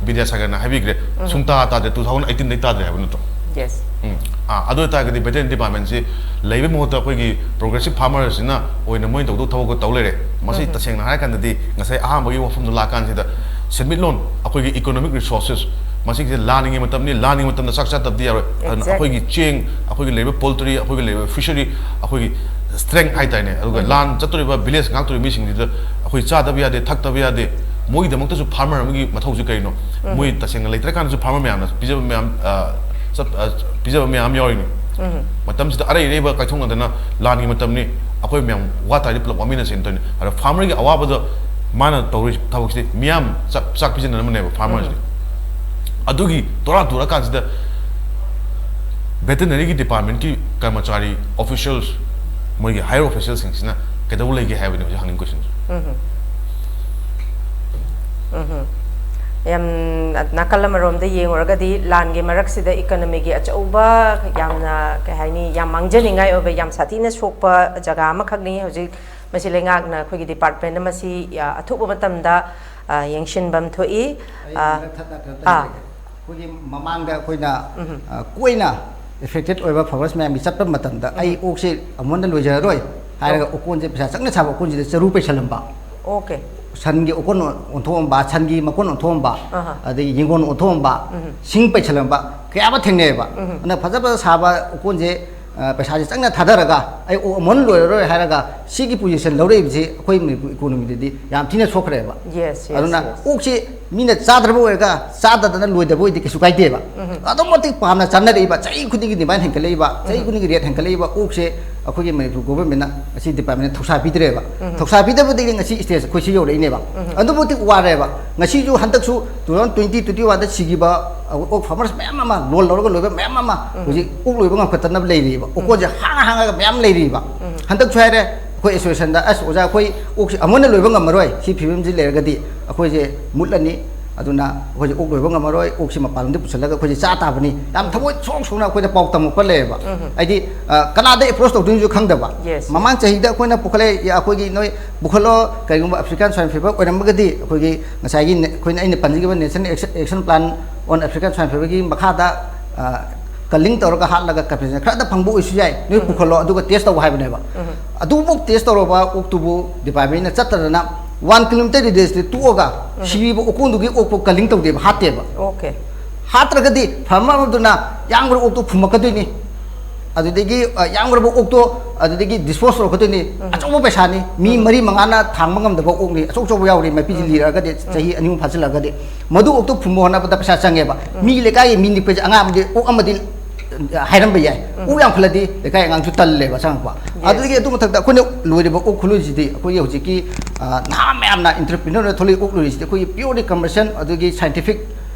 ꯕꯤꯗ꯭ꯌꯥꯁꯥꯒꯔꯅ ꯍꯥꯏꯕꯤꯈ꯭ꯔꯦ, ꯁꯨꯡꯇꯥ ꯇꯥꯗ꯭ꯔꯦ, two thousand eighteen ꯗꯩ ꯇꯥꯗ꯭ꯔꯦ ꯍꯥꯏꯕ ꯅꯠꯇ꯭ꯔꯣ? Yes. ꯎꯝ. ꯑꯥ, ꯑꯗꯨ ꯑꯣꯏꯇꯥꯔꯒꯗꯤ veterinary department ꯁꯤ ꯂꯩꯕꯩ ꯃꯍꯨꯠꯇ ꯑꯩꯈꯣꯏꯒꯤ progressive farmer ꯁꯤꯅ ꯑꯣꯏꯅ ꯃꯣꯏꯅ ꯇꯧꯗꯧ ꯊꯕꯛꯇꯣ ꯇꯧ ꯂꯩꯔꯦ. ꯃꯁꯤ ꯇꯁꯦꯡꯅ ꯍꯥꯏꯔꯀꯥꯟꯗꯗꯤ ꯉꯁꯥꯏ ꯑꯍꯥꯟꯕꯒꯤ ꯋꯥꯐꯝꯗꯣ ꯂꯥꯛꯀꯥꯟꯁꯤꯗ ꯁꯦꯟꯃꯤꯠꯂꯣꯟ, ꯑꯩꯈꯣꯏꯒꯤ economic resources, ꯃꯁꯤꯒꯤꯁꯦ ꯂꯥꯟꯒꯤ ꯃꯇꯝꯅꯤ, ꯂꯥꯟꯒꯤ ꯃꯇꯝꯗ ꯆꯥꯛ ꯆꯥꯗꯕꯗꯤ ꯌꯥꯔꯣꯏ. ꯑꯗꯨꯅ Exactly. ꯑꯩꯈꯣꯏꯒꯤ ꯆꯦꯡ, ꯑꯩꯈꯣꯏꯒꯤ ꯂꯩꯔꯤꯕ poultry, ꯑꯩꯈꯣꯏꯒꯤ ꯂꯩꯔꯤꯕ fishery, ꯑꯩꯈꯣꯏꯒꯤ strength ꯍꯥꯏꯇꯥꯔꯦꯅꯦ. ꯑꯗꯨꯒ ꯂꯥꯟ ꯆꯠꯇꯧꯔꯤꯕ village ꯉꯥꯛꯇꯧꯔꯤꯕ ꯃꯤꯁꯤꯡꯁꯤꯗ ꯑꯩꯈꯣꯏ ꯆꯥꯗꯕ ꯌꯥꯗꯦ, ꯊꯛꯇꯕ ꯌꯥꯗꯦ. ꯃꯣꯏꯒꯤꯗꯃꯛꯇꯁꯨ farmer ꯑꯃꯒꯤ ꯃꯊꯧꯁꯤ ꯀꯩꯅꯣ? ꯃꯣꯏ ꯇꯁꯦꯡꯅ ꯂꯩꯇ꯭ꯔꯀꯥꯟꯗꯁꯨ farmer ꯃꯌꯥꯝꯅ ꯄꯤꯖꯕ ꯃꯌꯥꯝ, ꯑ, ꯆꯠ-, ꯑ, ꯄꯤꯖꯕ ꯃꯌꯥꯝ ꯌꯥꯎꯔꯤꯅꯤ. ꯃꯇꯝꯁꯤꯗ ꯑꯔꯩ ꯑꯔꯩꯕ ꯀꯥꯏꯊꯣꯛꯅꯗꯅ ꯂꯥꯟꯒꯤ ꯃꯇꯝꯅꯤ, ꯑꯩꯈꯣꯏ ꯃꯌꯥꯝ ꯋꯥ ꯇꯥꯔꯗꯤ ꯄꯨꯂꯞ ꯋꯥꯃꯤꯟꯅꯁꯦꯅ ꯇꯧꯔꯤꯅꯤ. ꯑꯗ farmer ꯒꯤ ꯑꯋꯥꯕꯗꯣ ꯃꯥꯅ ꯇꯧꯔꯤ ꯊꯕꯛꯁꯤꯗꯤ ꯃꯤꯌꯥꯝ ꯆꯥꯛ, ꯆꯥꯛ ꯄꯤꯖꯅꯅꯕꯅꯦꯕ farmer ꯁꯤꯗꯤ. ꯑꯗꯨꯒꯤ ꯇꯣꯔꯥ ꯇꯨꯔꯀꯥꯟꯁꯤꯗ veterinary ꯒꯤ department ꯀꯤ ꯀꯔꯃꯆꯥꯔꯤ, officials, ꯃꯣꯏꯒꯤ higher official ꯁꯤꯡꯁꯤꯅ ꯀꯩꯗꯧ ꯂꯩꯒꯦ ꯍꯥꯏꯕꯅꯦ ꯍꯧꯖꯤꯛ ꯍꯪꯅꯤꯡ question ꯁꯦ. ꯌꯥꯝ ꯅꯥꯀꯜ ꯑꯃꯔꯣꯝꯗ ꯌꯦꯡꯉꯨꯔꯒꯗꯤ ꯂꯥꯟꯒꯤ ꯃꯔꯛꯁꯤꯗ ꯏꯀꯣꯅꯣꯃꯤꯒꯤ ꯑꯆꯧꯕ, ꯌꯥꯝꯅ ꯀꯩ ꯍꯥꯏꯅꯤ, ꯌꯥꯝ ꯃꯥꯡꯖꯅꯤꯡꯉꯥꯏ ꯑꯣꯏꯕ, ꯌꯥꯝ ꯁꯥꯊꯤꯅ ꯁꯣꯛꯄ ꯖꯒꯥ ꯑꯃꯈꯛꯅꯤ꯫ ꯍꯧꯖꯤꯛ ꯃꯁꯤ ꯂꯩꯉꯥꯛꯅ, ꯑꯩꯈꯣꯏꯒꯤ ꯗꯤꯄꯥꯔꯠꯃꯦꯟꯅ ꯃꯁꯤ, ꯑ, ꯑꯊꯨꯕ ꯃꯇꯝꯗ, ꯑ, ꯌꯦꯡꯁꯤꯟꯕꯝ ꯊꯣꯛꯏ꯫ ꯑꯩ ꯑ, ꯃꯔꯛ ꯊꯠꯅ ꯀꯩꯅꯣ ꯑꯥ꯫ ꯇꯧꯖꯒꯦ꯫ ꯑꯩꯈꯣꯏꯒꯤ ꯃꯃꯥꯡꯗ ꯑꯩꯈꯣꯏꯅ, ꯎꯝ꯫ ꯑ, ꯀꯣꯏꯅ ꯑꯦꯐꯦꯛꯇꯦꯠ ꯑꯣꯏꯕ ꯐꯥꯔꯃꯔꯁ ꯃꯌꯥꯝꯒꯤ ꯆꯠꯄ ꯃꯇꯝꯗ, ꯎꯝ꯫ "ꯑꯩ ꯑꯣꯛꯁꯦ ꯑꯃꯨꯛ ꯍꯟꯅ ꯂꯣꯏꯖꯔꯔꯣꯏ" ꯍꯥꯏꯔꯒ, ꯑꯣ꯫ ꯑꯣꯀꯣꯟꯁꯦ ꯄꯩꯁꯥ ꯆꯪꯅ ꯁꯥꯕ ꯑꯣꯀꯣꯟꯁꯤꯗ ꯆꯔꯨ ꯄꯩꯁꯜꯂꯝꯕ, ꯑꯣꯀꯦ꯫ ꯁꯟꯒꯤ ꯑꯣꯀꯣꯟ ꯑꯣꯟꯊꯣꯛꯑꯝꯕ, ꯁꯟꯒꯤ ꯃꯀꯣꯟ ꯑꯣꯟꯊꯣꯛꯑꯝꯕ, ꯑꯍꯥ꯫ ꯑꯗꯒꯤ ꯌꯦꯡꯒꯣꯟ ꯑꯣꯟꯊꯣꯛꯑꯝꯕ, ꯎꯝ꯫ ꯁꯤꯡ ꯄꯩꯁꯜꯂꯝꯕ ꯀꯌꯥ ꯑꯃ ꯊꯦꯡꯅꯩꯑꯕ꯫ ꯎꯝ꯫ ꯑꯗꯨꯅ ꯐꯖ ꯐꯖ ꯁꯥꯕ ꯑꯣꯀꯣꯟꯁꯦ, ꯑ, ꯄꯩꯁꯥꯁꯦ ꯆꯪꯅ ꯊꯥꯗꯔꯒ, "ꯑꯩ ꯑꯣꯛ ꯑꯃꯨꯛ ꯍꯟꯅ ꯂꯣꯏꯔꯔꯣꯏ" ꯍꯥꯏꯔꯒ, ꯁꯤꯒꯤ ꯄꯣꯖꯤꯁꯟ ꯂꯧꯔꯛꯏꯕꯁꯤ ꯑꯩꯈꯣꯏ ꯃꯅꯤꯄꯨꯔ ꯏꯀꯣꯅꯣꯃꯤꯗꯗꯤ ꯌꯥꯝ ꯊꯤꯅ ꯁꯣꯛꯈ꯭ꯔꯦꯕ꯫ Yes, yes, ꯑꯗꯨꯅ yes꯫ ꯑꯣꯛꯁꯤ ꯃꯤꯅ ꯆꯥꯗ꯭ꯔꯕ ꯑꯣꯏꯔꯒ, ꯆꯥꯗꯗꯅ ꯂꯣꯏꯗꯕ ꯑꯣꯏꯗꯤ ꯀꯩꯁꯨ ꯀꯥꯏꯗꯦꯕ꯫ ꯎꯝ꯫ ꯑꯗꯨꯛ ꯃꯇꯤꯛ ꯄꯥꯝꯅ ꯆꯥꯅꯔꯛꯏꯕ, ꯆꯍꯤ ꯈꯨꯗꯤꯡꯒꯤ ꯗꯤꯃꯥꯟ ꯍꯦꯟꯒꯠꯂꯛꯏꯕ, ꯆꯍꯤ ꯎꯝ꯫ ꯈꯨꯗꯤꯡꯒꯤ ꯔꯦꯠ ꯍꯦꯟꯒꯠꯂꯛꯏꯕ ꯑꯣꯛꯁꯦ ꯑꯩꯈꯣꯏꯒꯤ ꯃꯅꯤꯄꯨꯔ ꯒꯣꯚꯔꯟꯃꯦꯟꯠꯅ ꯉꯁꯤ ꯗꯤꯄꯥꯔꯠꯃꯦꯟꯠꯅ ꯊꯧꯁꯥ ꯄꯤꯗ꯭ꯔꯦꯕ꯫ ꯎꯝ꯫ ꯊꯧꯁꯥ ꯄꯤꯗꯕꯗꯒꯤ ꯉꯁꯤ ꯁ꯭ꯇꯦꯖ ꯑꯩꯈꯣꯏ ꯁꯤ ꯌꯧꯔꯛꯏꯅꯦꯕ꯫ ꯎꯝ꯫ ꯑꯗꯨꯛ ꯃꯇꯤꯛ ꯋꯥꯔꯦꯕ꯫ ꯉꯁꯤꯁꯨ ꯍꯟꯗꯛꯁꯨ two thousand twenty, twenty-oneꯗ ꯁꯤꯈꯤꯕ ꯑꯣꯛ ꯐꯥꯔꯃꯔꯁ ꯃꯌꯥꯝ ꯑꯃ, ꯂꯣꯟ ꯂꯧꯔꯒ ꯂꯣꯏꯕ ꯃꯌꯥꯝ ꯑꯃ ꯎꯝ꯫ ꯍꯧꯖꯤꯛ ꯑꯣꯛ ꯂꯣꯏꯕ ꯉꯝꯈꯠꯇꯅꯕ ꯂꯩꯔꯤꯕ꯫ ꯎꯝ꯫ ꯑꯣꯀꯣꯟꯁꯦ ꯍꯥꯡꯉ ꯍꯥꯡꯉꯒ ꯃꯌꯥꯝ ꯂꯩꯔꯤꯕ꯫ ꯎꯝ꯫ ꯍꯟꯗꯛꯁꯨ ꯍꯥꯏꯔꯦ, ꯑꯩꯈꯣꯏ ꯑꯦꯁꯣꯁꯤꯌꯦꯁꯟꯗ, "ꯑꯁ ꯑꯣꯖꯥ, ꯑꯩꯈꯣꯏ ꯑꯣꯛꯁꯤ ꯑꯃꯨꯛ ꯍꯟꯅ ꯂꯣꯏꯕ ꯉꯝꯃꯔꯣꯏ, ꯁꯤ ꯐꯤꯕꯝꯁꯤ ꯂꯩꯔꯒꯗꯤ ꯑꯩꯈꯣꯏꯁꯦ ꯃꯨꯠꯂꯅꯤ, ꯑꯗꯨꯅ ꯑꯩꯈꯣꯏꯁꯦ ꯑꯣꯛ ꯂꯣꯏꯕ ꯉꯝꯃꯔꯣꯏ, ꯑꯣꯛꯁꯤ ꯃꯄꯥꯟ ꯂꯝꯗ ꯄꯨꯁꯤꯜꯂꯒ ꯑꯩꯈꯣꯏꯁꯦ ꯆꯥ ꯇꯥꯕꯅꯤ", ꯌꯥꯝ ꯊꯃꯣꯏ ꯁꯣꯛ ꯁꯣꯛꯅ ꯑꯩꯈꯣꯏꯗ ꯄꯥꯎ ꯇꯝꯃꯛꯄ ꯂꯩꯌꯦꯕ꯫ ꯎꯝ꯫ ꯍꯥꯏꯗꯤ, ꯑ, ꯀꯅꯥꯗ ꯑꯦꯄ꯭ꯔꯣꯁ ꯇꯧꯗꯣꯏꯅꯣꯁꯨ ꯈꯪꯗꯕ꯫ Yes, yes꯫ ꯃꯃꯥꯡ ꯆꯍꯤꯗ ꯑꯩꯈꯣꯏꯅ ꯄꯨꯈꯠꯂꯦ, "ꯑꯩꯈꯣꯏꯒꯤ ꯅꯣꯏ ꯄꯨꯈꯠꯂꯣ, ꯀꯔꯤꯒꯨꯝꯕ ꯑꯐ꯭ꯔꯤꯀꯥꯟ ꯁ꯭ꯋꯥꯏꯟ ꯐꯤꯚꯔ ꯑꯣꯏꯔꯝꯃꯒꯗꯤ ꯑꯩꯈꯣꯏꯒꯤ ꯉꯁꯥꯏꯒꯤ ꯅꯦ-, ꯑꯩꯈꯣꯏꯅ, ꯑꯩꯅ ꯄꯟꯖꯈꯤꯕ National Action, Action Plan on African Swine Feverꯒꯤ ꯃꯈꯥꯗ, ꯑ, ꯀꯜꯂꯤꯡ ꯇꯧꯔꯒ ꯍꯥꯠꯂꯒ ꯀꯝꯄꯦꯟꯁꯦꯁꯟ ꯈꯔꯗ ꯐꯪꯕ ꯑꯣꯏꯁꯨ ꯌꯥꯏ, ꯅꯣꯏ ꯎꯝ꯫ ꯄꯨꯈꯠꯂꯣ, ꯑꯗꯨꯒ ꯇꯦꯁ ꯇꯧ" ꯍꯥꯏꯕꯅꯦꯕ꯫ ꯎꯝ꯫ ꯑꯗꯨꯐꯥꯎ ꯇꯦꯁ ꯇꯧꯔꯕ ꯑꯣꯛꯇꯨꯕꯨ ꯗꯤꯄꯥꯔꯠꯃꯦꯟꯅ ꯆꯠꯇꯗꯅ one kilometre radiusꯇ ꯇꯣꯛꯑꯒ ꯎꯝ꯫ ꯁꯤꯔꯤꯕ ꯑꯣꯀꯣꯟꯗꯨꯒꯤ ꯑꯣꯛꯄꯨ ꯀꯜꯂꯤꯡ ꯇꯧꯗꯦꯕ, ꯍꯥꯠꯇꯦꯕ꯫ ꯑꯣꯀꯦ꯫ ꯍꯥꯠꯇ꯭ꯔꯒꯗꯤ ꯐꯥꯔꯃꯔ ꯑꯃꯗꯨꯅ ꯌꯥꯝꯈ꯭ꯔꯕ ꯑꯣꯛꯇꯨ ꯐꯨꯝꯃꯛꯀꯗꯣꯏꯅꯤ꯫ ꯑꯗꯨꯗꯒꯤ, ꯑ, ꯌꯥꯝꯈ꯭ꯔꯕ ꯑꯣꯛꯇꯣ ꯑꯗꯨꯗꯒꯤ ꯗꯤꯁꯄꯣꯖ ꯇꯧꯔꯛꯀꯗꯣꯏꯅꯤ꯫ ꯎꯝ꯫ ꯑꯆꯧꯕ ꯄꯩꯁꯥꯅꯤ꯫ ꯃꯤ ꯎꯝ꯫ ꯃꯔꯤ ꯃꯉꯥꯅ ꯊꯥꯡꯕ ꯉꯝꯗꯕ ꯑꯣꯛꯅꯤ꯫ ꯑꯆꯧ ꯑꯆꯧꯕ ꯌꯥꯎꯔꯤ, ꯃꯄꯤꯁꯤ ꯎꯝ꯫ ꯂꯤꯔꯛꯑꯒꯗꯤ, ꯎꯝ꯫ ꯆꯍꯤ ꯑꯅꯤ ꯑꯍꯨꯝ ꯐꯥꯖꯤꯜꯂꯛꯑꯒꯗꯤ꯫ ꯃꯗꯨ ꯑꯣꯛꯇꯣ ꯐꯨꯝꯕ ꯍꯣꯠꯅꯕꯗ ꯄꯩꯁꯥ ꯆꯪꯉꯦꯕ꯫ ꯎꯝ꯫ ꯃꯤ ꯂꯩꯀꯥꯏꯒꯤ ꯃꯤ ꯅꯦꯛꯄꯁꯦ ꯑꯉꯥꯡ ꯑꯃꯗꯤ, ꯑꯣꯛ ꯑꯃꯗꯤ ꯍꯥꯏꯔꯝꯕ ꯌꯥꯏ꯫ ꯎꯝ꯫ ꯑꯣꯛ ꯌꯥꯝꯈꯠꯂꯗꯤ ꯂꯩꯀꯥꯏ ꯑꯉꯥꯡꯁꯨ ꯇꯜꯂꯦꯕ ꯆꯪꯉꯛꯄ꯫ Yes꯫ ꯑꯗꯨꯗꯒꯤ ꯑꯗꯨ ꯃꯊꯛꯇ ꯑꯩꯈꯣꯏꯅ ꯂꯣꯏꯔꯤꯕ ꯑꯣꯛ ꯈꯨꯂꯣꯏꯁꯤꯗꯤ ꯑꯩꯈꯣꯏꯒꯤ ꯍꯧꯖꯤꯛꯀꯤ, ꯑ, ꯅꯍꯥ ꯃꯌꯥꯝꯅ, entrepreneurꯅ ꯊꯣꯛꯂꯛꯏ ꯑꯣꯛ ꯂꯣꯏꯔꯤꯁꯤꯗꯤ ꯑꯩꯈꯣꯏꯒꯤ purely commercial ꯑꯗꯨꯒꯤ scientific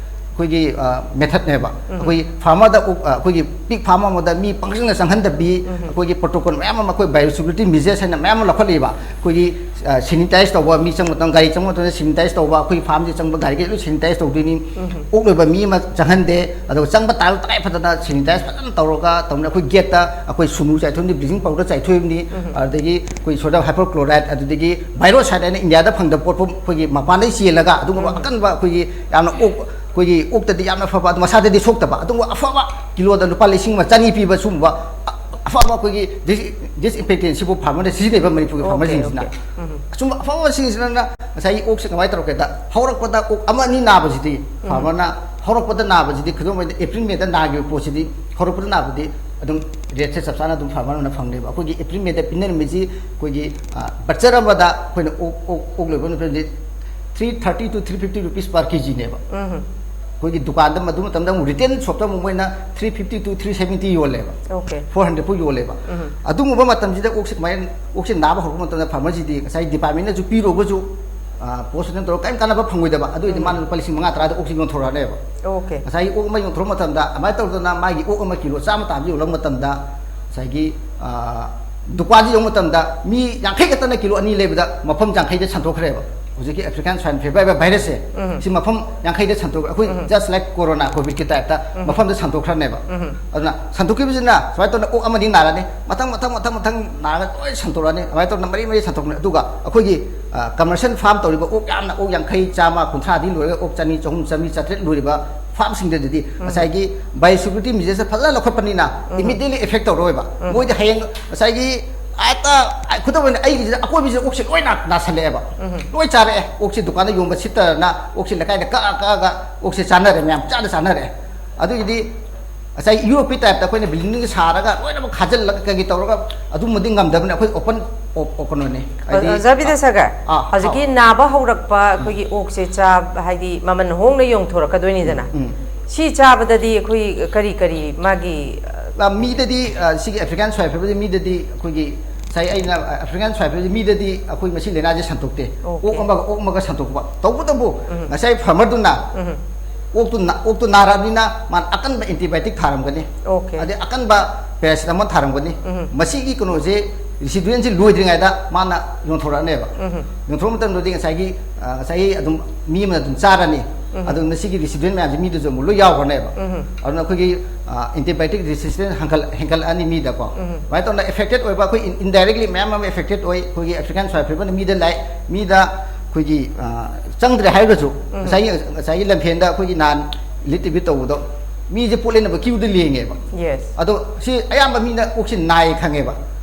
ꯑꯩꯈꯣꯏꯒꯤ ꯃꯦꯊꯠꯅꯦꯕ꯫ ꯑꯩꯈꯣꯏ ꯐꯥꯔꯃꯔꯗ ꯑꯩꯈꯣꯏꯒꯤ ꯄꯤꯛ ꯐꯥꯔꯝ ꯑꯃꯗ ꯃꯤ ꯄꯪꯆꯪꯗ ꯆꯪꯍꯟꯗꯕꯤ, ꯑꯩꯈꯣꯏꯒꯤ ꯄ꯭ꯔꯣꯇꯣꯀꯣꯜ ꯃꯌꯥꯝ ꯑꯃ, ꯑꯩꯈꯣꯏ ꯕꯥꯏꯑꯣ ꯁꯦꯀ꯭ꯌꯨꯔꯤꯇꯤ ꯃꯤꯖꯔꯁ ꯍꯥꯏꯅ ꯃꯌꯥꯝ ꯑꯃ ꯂꯧꯈꯠꯂꯤꯕ꯫ ꯑꯩꯈꯣꯏꯒꯤ ꯁꯦꯅꯤꯇꯥꯏꯁ ꯇꯧꯕ, ꯃꯤ ꯆꯪꯕ ꯃꯇꯝ, ꯒꯥꯔꯤ ꯆꯪꯕ ꯃꯇꯝꯗ ꯁꯦꯅꯤꯇꯥꯏꯁ ꯇꯧꯕ, ꯑꯩꯈꯣꯏ ꯐꯥꯔꯝꯁꯤ ꯆꯪꯕ ꯒꯥꯔꯤꯒꯤ ꯂꯣꯏ ꯁꯦꯅꯤꯇꯥꯏꯁ ꯇꯧꯗꯣꯏꯅꯤ꯫ ꯑꯣꯛ ꯂꯣꯏꯕ ꯃꯤ ꯑꯃ ꯆꯪꯍꯟꯗꯦ꯫ ꯑꯗꯨꯒ ꯆꯪꯕ ꯇꯥꯔꯒ ꯇꯉꯥꯏ ꯐꯗꯅ ꯁꯦꯅꯤꯇꯥꯏꯁ ꯐꯖꯅ ꯇꯧꯔꯒ ꯇꯧꯅꯤ꯫ ꯑꯩꯈꯣꯏ ꯒꯦꯠꯇ ꯑꯩꯈꯣꯏ ꯁꯨꯅꯨ ꯆꯥꯏꯊꯣꯛꯏꯕꯅꯤ, ꯕ꯭ꯂꯤꯆꯤꯡ ꯄꯥꯎꯗꯔ ꯆꯥꯏꯊꯣꯛꯏꯕꯅꯤ, ꯑꯗꯨꯗꯒꯤ ꯑꯩꯈꯣꯏ ꯁꯣꯗꯤꯌꯝ ꯍꯥꯏꯄꯣꯀ꯭ꯂꯣꯔꯥꯏꯠ, ꯑꯗꯨꯗꯒꯤ ꯕꯥꯏꯔꯣꯁꯥꯏꯠ ꯍꯥꯏꯅ ꯏꯟꯗꯤꯌꯥꯗ ꯐꯪꯗꯕ ꯄꯣꯠꯐꯝ ꯑꯩꯈꯣꯏꯒꯤ ꯃꯄꯥꯟꯗꯒꯤ ꯆꯦꯜꯂꯒ ꯑꯗꯨꯒꯨꯝꯕ ꯑꯀꯟꯕ ꯑꯩꯈꯣꯏꯒꯤ ꯌꯥꯝꯅ ꯑꯣꯛ ꯑꯩꯈꯣꯏꯒꯤ ꯑꯣꯛꯇꯗꯤ ꯌꯥꯝꯅ ꯐꯕ, ꯑꯗꯨ ꯃꯁꯥꯗꯗꯤ ꯁꯣꯛꯇꯕ, ꯑꯗꯨꯒꯨꯝꯕ ꯑꯐꯕ ꯀꯤꯂꯣꯗ ꯂꯨꯄꯥ ꯂꯤꯁꯤꯡ ꯑꯃ ꯆꯅꯤ ꯄꯤꯕ ꯁꯤꯒꯨꯝꯕ ꯑꯐꯕ ꯑꯩꯈꯣꯏꯒꯤ ꯗꯤꯁꯏꯟꯐꯦꯛꯇꯦꯟ ꯁꯤꯕꯨ ꯐꯥꯔꯃꯔꯅ ꯁꯤꯖꯤꯟꯅꯩꯕ ꯃꯅꯤꯄꯨꯔꯒꯤ ꯐꯥꯔꯃꯔꯁꯤꯡꯁꯤꯅ꯫ ꯑꯁꯨꯝꯕ ꯑꯐꯕꯁꯤꯡꯁꯤꯅ ꯉꯁꯥꯏꯒꯤ ꯑꯣꯛꯁꯦ ꯀꯃꯥꯏꯅ ꯇꯧꯔꯛꯀꯦꯗ, ꯍꯧꯔꯛꯄꯗ ꯑꯣꯛ ꯑꯃ ꯑꯅꯤ ꯅꯥꯕꯁꯤꯗꯤ ꯐꯥꯔꯃꯔꯅ, ꯍꯧꯔꯛꯄꯗ ꯅꯥꯕꯁꯤꯗꯤ, ꯈꯨꯗꯝ ꯑꯣꯏꯅ ꯑꯦꯄ꯭ꯔꯤꯜ ꯃꯦꯗ ꯅꯥꯈꯤꯕ ꯄꯣꯠꯁꯤꯗꯤ ꯍꯧꯔꯛꯄꯗ ꯅꯥꯕꯗꯤ ꯑꯗꯨꯝ ꯔꯦꯠꯁꯦ ꯆꯞ ꯆꯥꯅ ꯑꯗꯨꯝ ꯐꯥꯔꯃꯔꯅ ꯐꯪꯅꯦꯕ꯫ ꯑꯩꯈꯣꯏꯒꯤ ꯑꯦꯄ꯭ꯔꯤꯜ ꯃꯦꯗ ꯄꯤꯅꯔꯝꯃꯤꯁꯤ ꯑꯩꯈꯣꯏꯒꯤ ꯕꯆꯔ ꯑꯃꯗ ꯑꯩꯈꯣꯏꯅ ꯑꯣꯛ ꯑꯣꯛ ꯑꯣꯛ ꯂꯣꯏꯕ ꯅꯨꯃꯤꯠꯇꯗꯤ three thirty to three fifty rupees per kg ꯅꯦꯕ꯫ ꯑꯩꯈꯣꯏꯒꯤ ꯗꯨꯀꯥꯟꯗ ꯃꯗꯨ ꯃꯇꯝꯗ ꯑꯃꯨꯛ ꯔꯤꯇꯦꯜ ꯁꯣꯞꯇ ꯑꯃꯨꯛ ꯃꯣꯏꯅ three fifty to three seventy ꯌꯣꯜꯂꯦꯕ꯫ Okay. Four hundred ꯐꯥꯎ ꯌꯣꯜꯂꯦꯕ꯫ ꯑꯗꯨꯒꯨꯝꯕ ꯃꯇꯝꯁꯤꯗ ꯑꯣꯛꯁꯦ ꯀꯃꯥꯏꯅ, ꯑꯣꯛꯁꯦ ꯅꯥꯕ ꯍꯧꯔꯛꯄ ꯃꯇꯝꯗ ꯐꯥꯔꯃꯔꯁꯤꯗꯤ ꯉꯁꯥꯏ ꯗꯤꯄꯥꯔꯠꯃꯦꯟꯅꯁꯨ ꯄꯤꯔꯨꯔꯒꯁꯨ ꯄꯣꯁ ꯇꯧꯔꯒ ꯀꯔꯤꯝ ꯀꯥꯟꯅꯕ ꯐꯪꯉꯣꯏꯗꯕ꯫ ꯑꯗꯨ ꯑꯣꯏꯗꯤ ꯃꯥꯅ ꯂꯨꯄꯥ ꯂꯤꯁꯤꯡ ꯃꯉꯥ ꯇꯔꯥꯗ ꯑꯣꯛꯁꯦ ꯌꯣꯟꯊꯣꯔꯛꯑꯅꯦꯕ꯫ Okay. ꯉꯁꯥꯏꯒꯤ ꯑꯣꯛ ꯑꯃ ꯌꯣꯟꯊꯣꯔꯛꯄ ꯃꯇꯝꯗ ꯑꯗꯨꯃꯥꯏꯅ ꯇꯧꯗꯅ ꯃꯥꯒꯤ ꯑꯣꯛ ꯑꯃ ꯀꯤꯂꯣ ꯆꯥꯝꯃ ꯇꯥꯕ ꯌꯣꯜꯂꯛꯄ ꯃꯇꯝꯗ ꯉꯁꯥꯏꯒꯤ ꯗꯨꯀꯥꯟꯁꯤ ꯌꯧꯕ ꯃꯇꯝꯗ ꯃꯤ ꯌꯥꯡꯈꯩ ꯈꯛꯇꯅ ꯀꯤꯂꯣ ꯑꯅꯤ ꯂꯩꯕꯗ ꯃꯐꯝ ꯌꯥꯡꯈꯩꯗ ꯁꯟꯗꯣꯛꯈ꯭ꯔꯦꯕ꯫ ꯍꯧꯖꯤꯛꯀꯤ ꯑꯦꯐ꯭ꯔꯤꯀꯥꯟ ꯁ꯭ꯋꯥꯏꯟ ꯐꯤꯚꯔ ꯍꯥꯏꯕ ꯚꯥꯏꯔꯁꯁꯦ ꯁꯤ ꯃꯐꯝ ꯌꯥꯡꯈꯩꯗ ꯁꯟꯗꯣꯛꯈ꯭ꯔꯦ꯫ ꯑꯩꯈꯣꯏ just like corona, ꯀꯣꯚꯤꯗꯀꯤ ꯇꯥꯏꯞꯇ ꯃꯐꯝꯗ ꯁꯟꯗꯣꯛꯈ꯭ꯔꯅꯦꯕ꯫ ꯑꯗꯨꯅ ꯁꯟꯗꯣꯛꯈꯤꯕꯁꯤꯅ ꯁꯨꯃꯥꯏꯅ ꯇꯧꯗꯅ ꯑꯣꯛ ꯑꯃꯅꯤ ꯅꯥꯔꯅꯤ, ꯃꯊꯪ ꯃꯊꯪ ꯃꯊꯪ ꯃꯊꯪ ꯅꯥꯔꯒ ꯂꯣꯏ ꯁꯟꯗꯣꯔꯛꯑꯅꯤ꯫ ꯑꯗꯨꯃꯥꯏꯅ ꯇꯧꯗꯅ ꯃꯔꯤ ꯃꯔꯤ ꯁꯟꯗꯣꯛꯄꯅꯤ꯫ ꯑꯗꯨꯒ ꯑꯩꯈꯣꯏꯒꯤ ꯀꯃꯔꯁꯤꯌꯦꯜ ꯐꯥꯔꯝ ꯇꯧꯔꯤꯕ ꯑꯣꯛ ꯌꯥꯝꯅ ꯑꯣꯛ ꯌꯥꯡꯈꯩ, ꯆꯥꯝꯃ, ꯀꯨꯟꯊ꯭ꯔꯥꯗꯤ ꯂꯣꯏꯔꯒ ꯑꯣꯛ ꯆꯅꯤ, ꯆꯍꯨꯝ, ꯆꯥꯝꯃꯔꯤ, ꯆꯥꯇ꯭ꯔꯦꯠ ꯂꯣꯏꯔꯤꯕ ꯐꯥꯔꯝꯁꯤꯡꯗꯗꯤ ꯉꯁꯥꯏꯒꯤ ꯕꯥꯏꯑꯣ ꯁꯦꯀ꯭ꯌꯨꯔꯤꯇꯤ ꯃꯤꯖꯔꯁꯦ ꯐꯖꯅ ꯂꯧꯈꯠꯄꯅꯤꯅ ꯏꯃꯤꯗꯤꯌꯦꯠꯂꯤ ꯑꯦꯐꯦꯛ ꯇꯧꯔꯣꯏꯕ꯫ ꯃꯣꯏꯗꯤ ꯍꯌꯦꯡ ꯉꯁꯥꯏꯒꯤ ꯍꯦꯛꯇ ꯈꯨꯗꯝ ꯑꯣꯏꯅ ꯑꯩꯒꯤꯁꯤꯗ ꯑꯀꯣꯏꯕꯁꯤꯗ ꯑꯣꯛꯁꯦ ꯂꯣꯏ ꯅꯥ- ꯅꯥꯁꯜꯂꯛꯑꯦꯕ꯫ ꯂꯣꯏ ꯆꯥꯔꯛꯑꯦ꯫ ꯑꯣꯛꯁꯦ ꯗꯨꯀꯥꯟꯗ ꯌꯣꯟꯕ ꯁꯤꯠꯇꯗꯅ ꯑꯣꯛꯁꯦ ꯂꯩꯀꯥꯏꯗ ꯀꯛꯑ ꯀꯛꯑꯒ ꯑꯣꯛꯁꯦ ꯆꯥꯅꯔꯦ, ꯃꯌꯥꯝ ꯆꯥꯗ ꯆꯥꯅꯔꯦ꯫ ꯑꯗꯨꯒꯤꯗꯤ ꯉꯁꯥꯏ ꯌꯨꯔꯣꯞꯀꯤ ꯇꯥꯏꯞꯇ ꯑꯩꯈꯣꯏꯅ ꯕꯤꯜꯗꯤꯡꯒ ꯁꯥꯔꯒ ꯂꯣꯏꯅꯃꯛ ꯈꯥꯖꯤꯜꯂꯒ ꯀꯩꯀꯩ ꯇꯧꯔꯒ ꯑꯗꯨꯝꯕꯗꯤ ꯉꯝꯗꯕꯅꯤ꯫ ꯑꯩꯈꯣꯏ ꯑꯣꯄꯟ, ꯑꯣ- ꯑꯣ- ꯀꯩꯅꯣꯅꯤ꯫ ꯍꯥꯏꯗꯤ, ꯑꯣꯖꯥ ꯕꯤꯗ꯭ꯌꯥꯁꯥꯒꯔ, ꯑꯥ, ꯍꯧꯖꯤꯛꯀꯤ ꯑꯥ꯫ ꯅꯥꯕ ꯍꯧꯔꯛꯄ ꯑꯩꯈꯣꯏꯒꯤ ꯑꯣꯛꯁꯦ ꯆꯥꯕ, ꯍꯥꯏꯗꯤ ꯃꯃꯜ ꯍꯣꯡꯅ ꯌꯣꯟꯊꯣꯔꯛꯀꯗꯣꯏꯅꯤꯗꯅ, ꯎꯝ꯫ ꯁꯤ ꯆꯥꯕꯗꯗꯤ ꯑꯩꯈꯣꯏ ꯀꯔꯤ ꯀꯔꯤ ꯃꯥꯒꯤ, ꯑ, ꯑ, ꯃꯤꯗꯗꯤ, ꯑ, ꯁꯤꯒꯤ ꯑꯦꯐ꯭ꯔꯤꯀꯥꯟ ꯁ꯭ꯋꯥꯏꯟ ꯐꯤꯚꯔꯁꯦ ꯃꯤꯗꯗꯤ ꯑꯩꯈꯣꯏꯒꯤ ꯉꯁꯥꯏ ꯑꯩꯅ, ꯑ, ꯑꯦꯐ꯭ꯔꯤꯀꯥꯟ ꯁ꯭ꯋꯥꯏꯟ ꯐꯤꯚꯔꯁꯦ ꯃꯤꯗꯗꯤ ꯑꯩꯈꯣꯏ ꯃꯁꯤ ꯂꯥꯏꯅꯥꯁꯦ ꯁꯟꯗꯣꯛꯇꯦ꯫ Okay. ꯑꯣꯛ ꯑꯃꯒ ꯑꯣꯛ ꯑꯃꯒ ꯁꯟꯗꯣꯛꯄ꯫ ꯇꯧꯕꯇꯕꯨ ꯉꯁꯥꯏ ꯐꯥꯔꯃꯔꯗꯨꯅ ꯎꯝ꯫ ꯑꯣꯛꯇꯨ ꯅꯥ- ꯑꯣꯛꯇꯨ ꯅꯥꯔꯛꯑꯕꯅꯤꯅ ꯃꯥꯅ ꯑꯀꯟꯕ antibiotic ꯊꯥꯔꯝꯒꯅꯤ꯫ Okay. ꯑꯗꯩ ꯑꯀꯟꯕ paracetamol ꯊꯥꯔꯝꯒꯅꯤ꯫ ꯎꯝ. ꯃꯁꯤꯒꯤ ꯀꯩꯅꯣꯁꯦ, residualꯁꯤ ꯂꯣꯏꯗ꯭ꯔꯤꯉꯩꯗ ꯃꯥꯅ ꯌꯣꯟꯊꯣꯔꯛꯑꯅꯦꯕ꯫ ꯎꯝ. ꯌꯣꯟꯊꯣꯔꯛꯄ ꯃꯇꯝꯗꯗꯤ ꯉꯁꯥꯏꯒꯤ ꯑ, ꯉꯁꯥꯏꯒꯤ ꯑꯗꯨꯝ ꯃꯤ ꯑꯃꯅ ꯑꯗꯨꯝ ꯆꯥꯔꯅꯤ꯫ ꯎꯝ. ꯑꯗꯨ ꯃꯁꯤꯒꯤ residual ꯃꯌꯥꯝꯁꯦ ꯃꯤꯗꯨꯁꯨ ꯑꯃꯨꯛ ꯂꯣꯏ ꯌꯥꯎꯈ꯭ꯔꯅꯦꯕ꯫ ꯎꯝ. ꯑꯗꯨꯅ ꯑꯩꯈꯣꯏꯒꯤ antibiotic resistance ꯍꯦꯟꯒꯠ- ꯍꯦꯟꯒꯠꯂꯛꯑꯅꯤ ꯃꯤꯗꯀꯣ꯫ ꯎꯝ. ꯑꯗꯨꯃꯥꯏꯅ ꯇꯧꯗꯅ affected ꯑꯣꯏꯕ ꯑꯩꯈꯣꯏ in- indirectly ꯃꯌꯥꯝ ꯑꯃ affected ꯑꯣꯏ꯫ ꯑꯩꯈꯣꯏꯒꯤ African swine feverꯅ ꯃꯤꯗ ꯂꯥꯛꯑꯦ, ꯃꯤꯗ ꯑꯩꯈꯣꯏꯒꯤ ꯑ, ꯆꯪꯗ꯭ꯔꯦ ꯍꯥꯏꯔꯒꯁꯨ, ꯎꯝ. ꯉꯁꯥꯏꯒꯤ ꯉꯁꯥꯏꯒꯤ ꯂꯝꯐꯦꯟꯗ ꯑꯩꯈꯣꯏꯒꯤ ꯅꯍꯥꯟ ꯏꯂꯤꯠ ꯏꯕꯤꯠ ꯇꯧꯕꯗꯣ, ꯃꯤꯁꯦ ꯄꯣꯠ ꯂꯩꯅꯕ queueꯗ ꯂꯦꯡꯉꯦꯕ꯫ Yes. ꯑꯗꯣ ꯁꯤ ꯑꯌꯥꯝꯕ ꯃꯤꯅ ꯑꯣꯛꯁꯤ ꯅꯥꯏ ꯈꯪꯉꯦꯕ꯫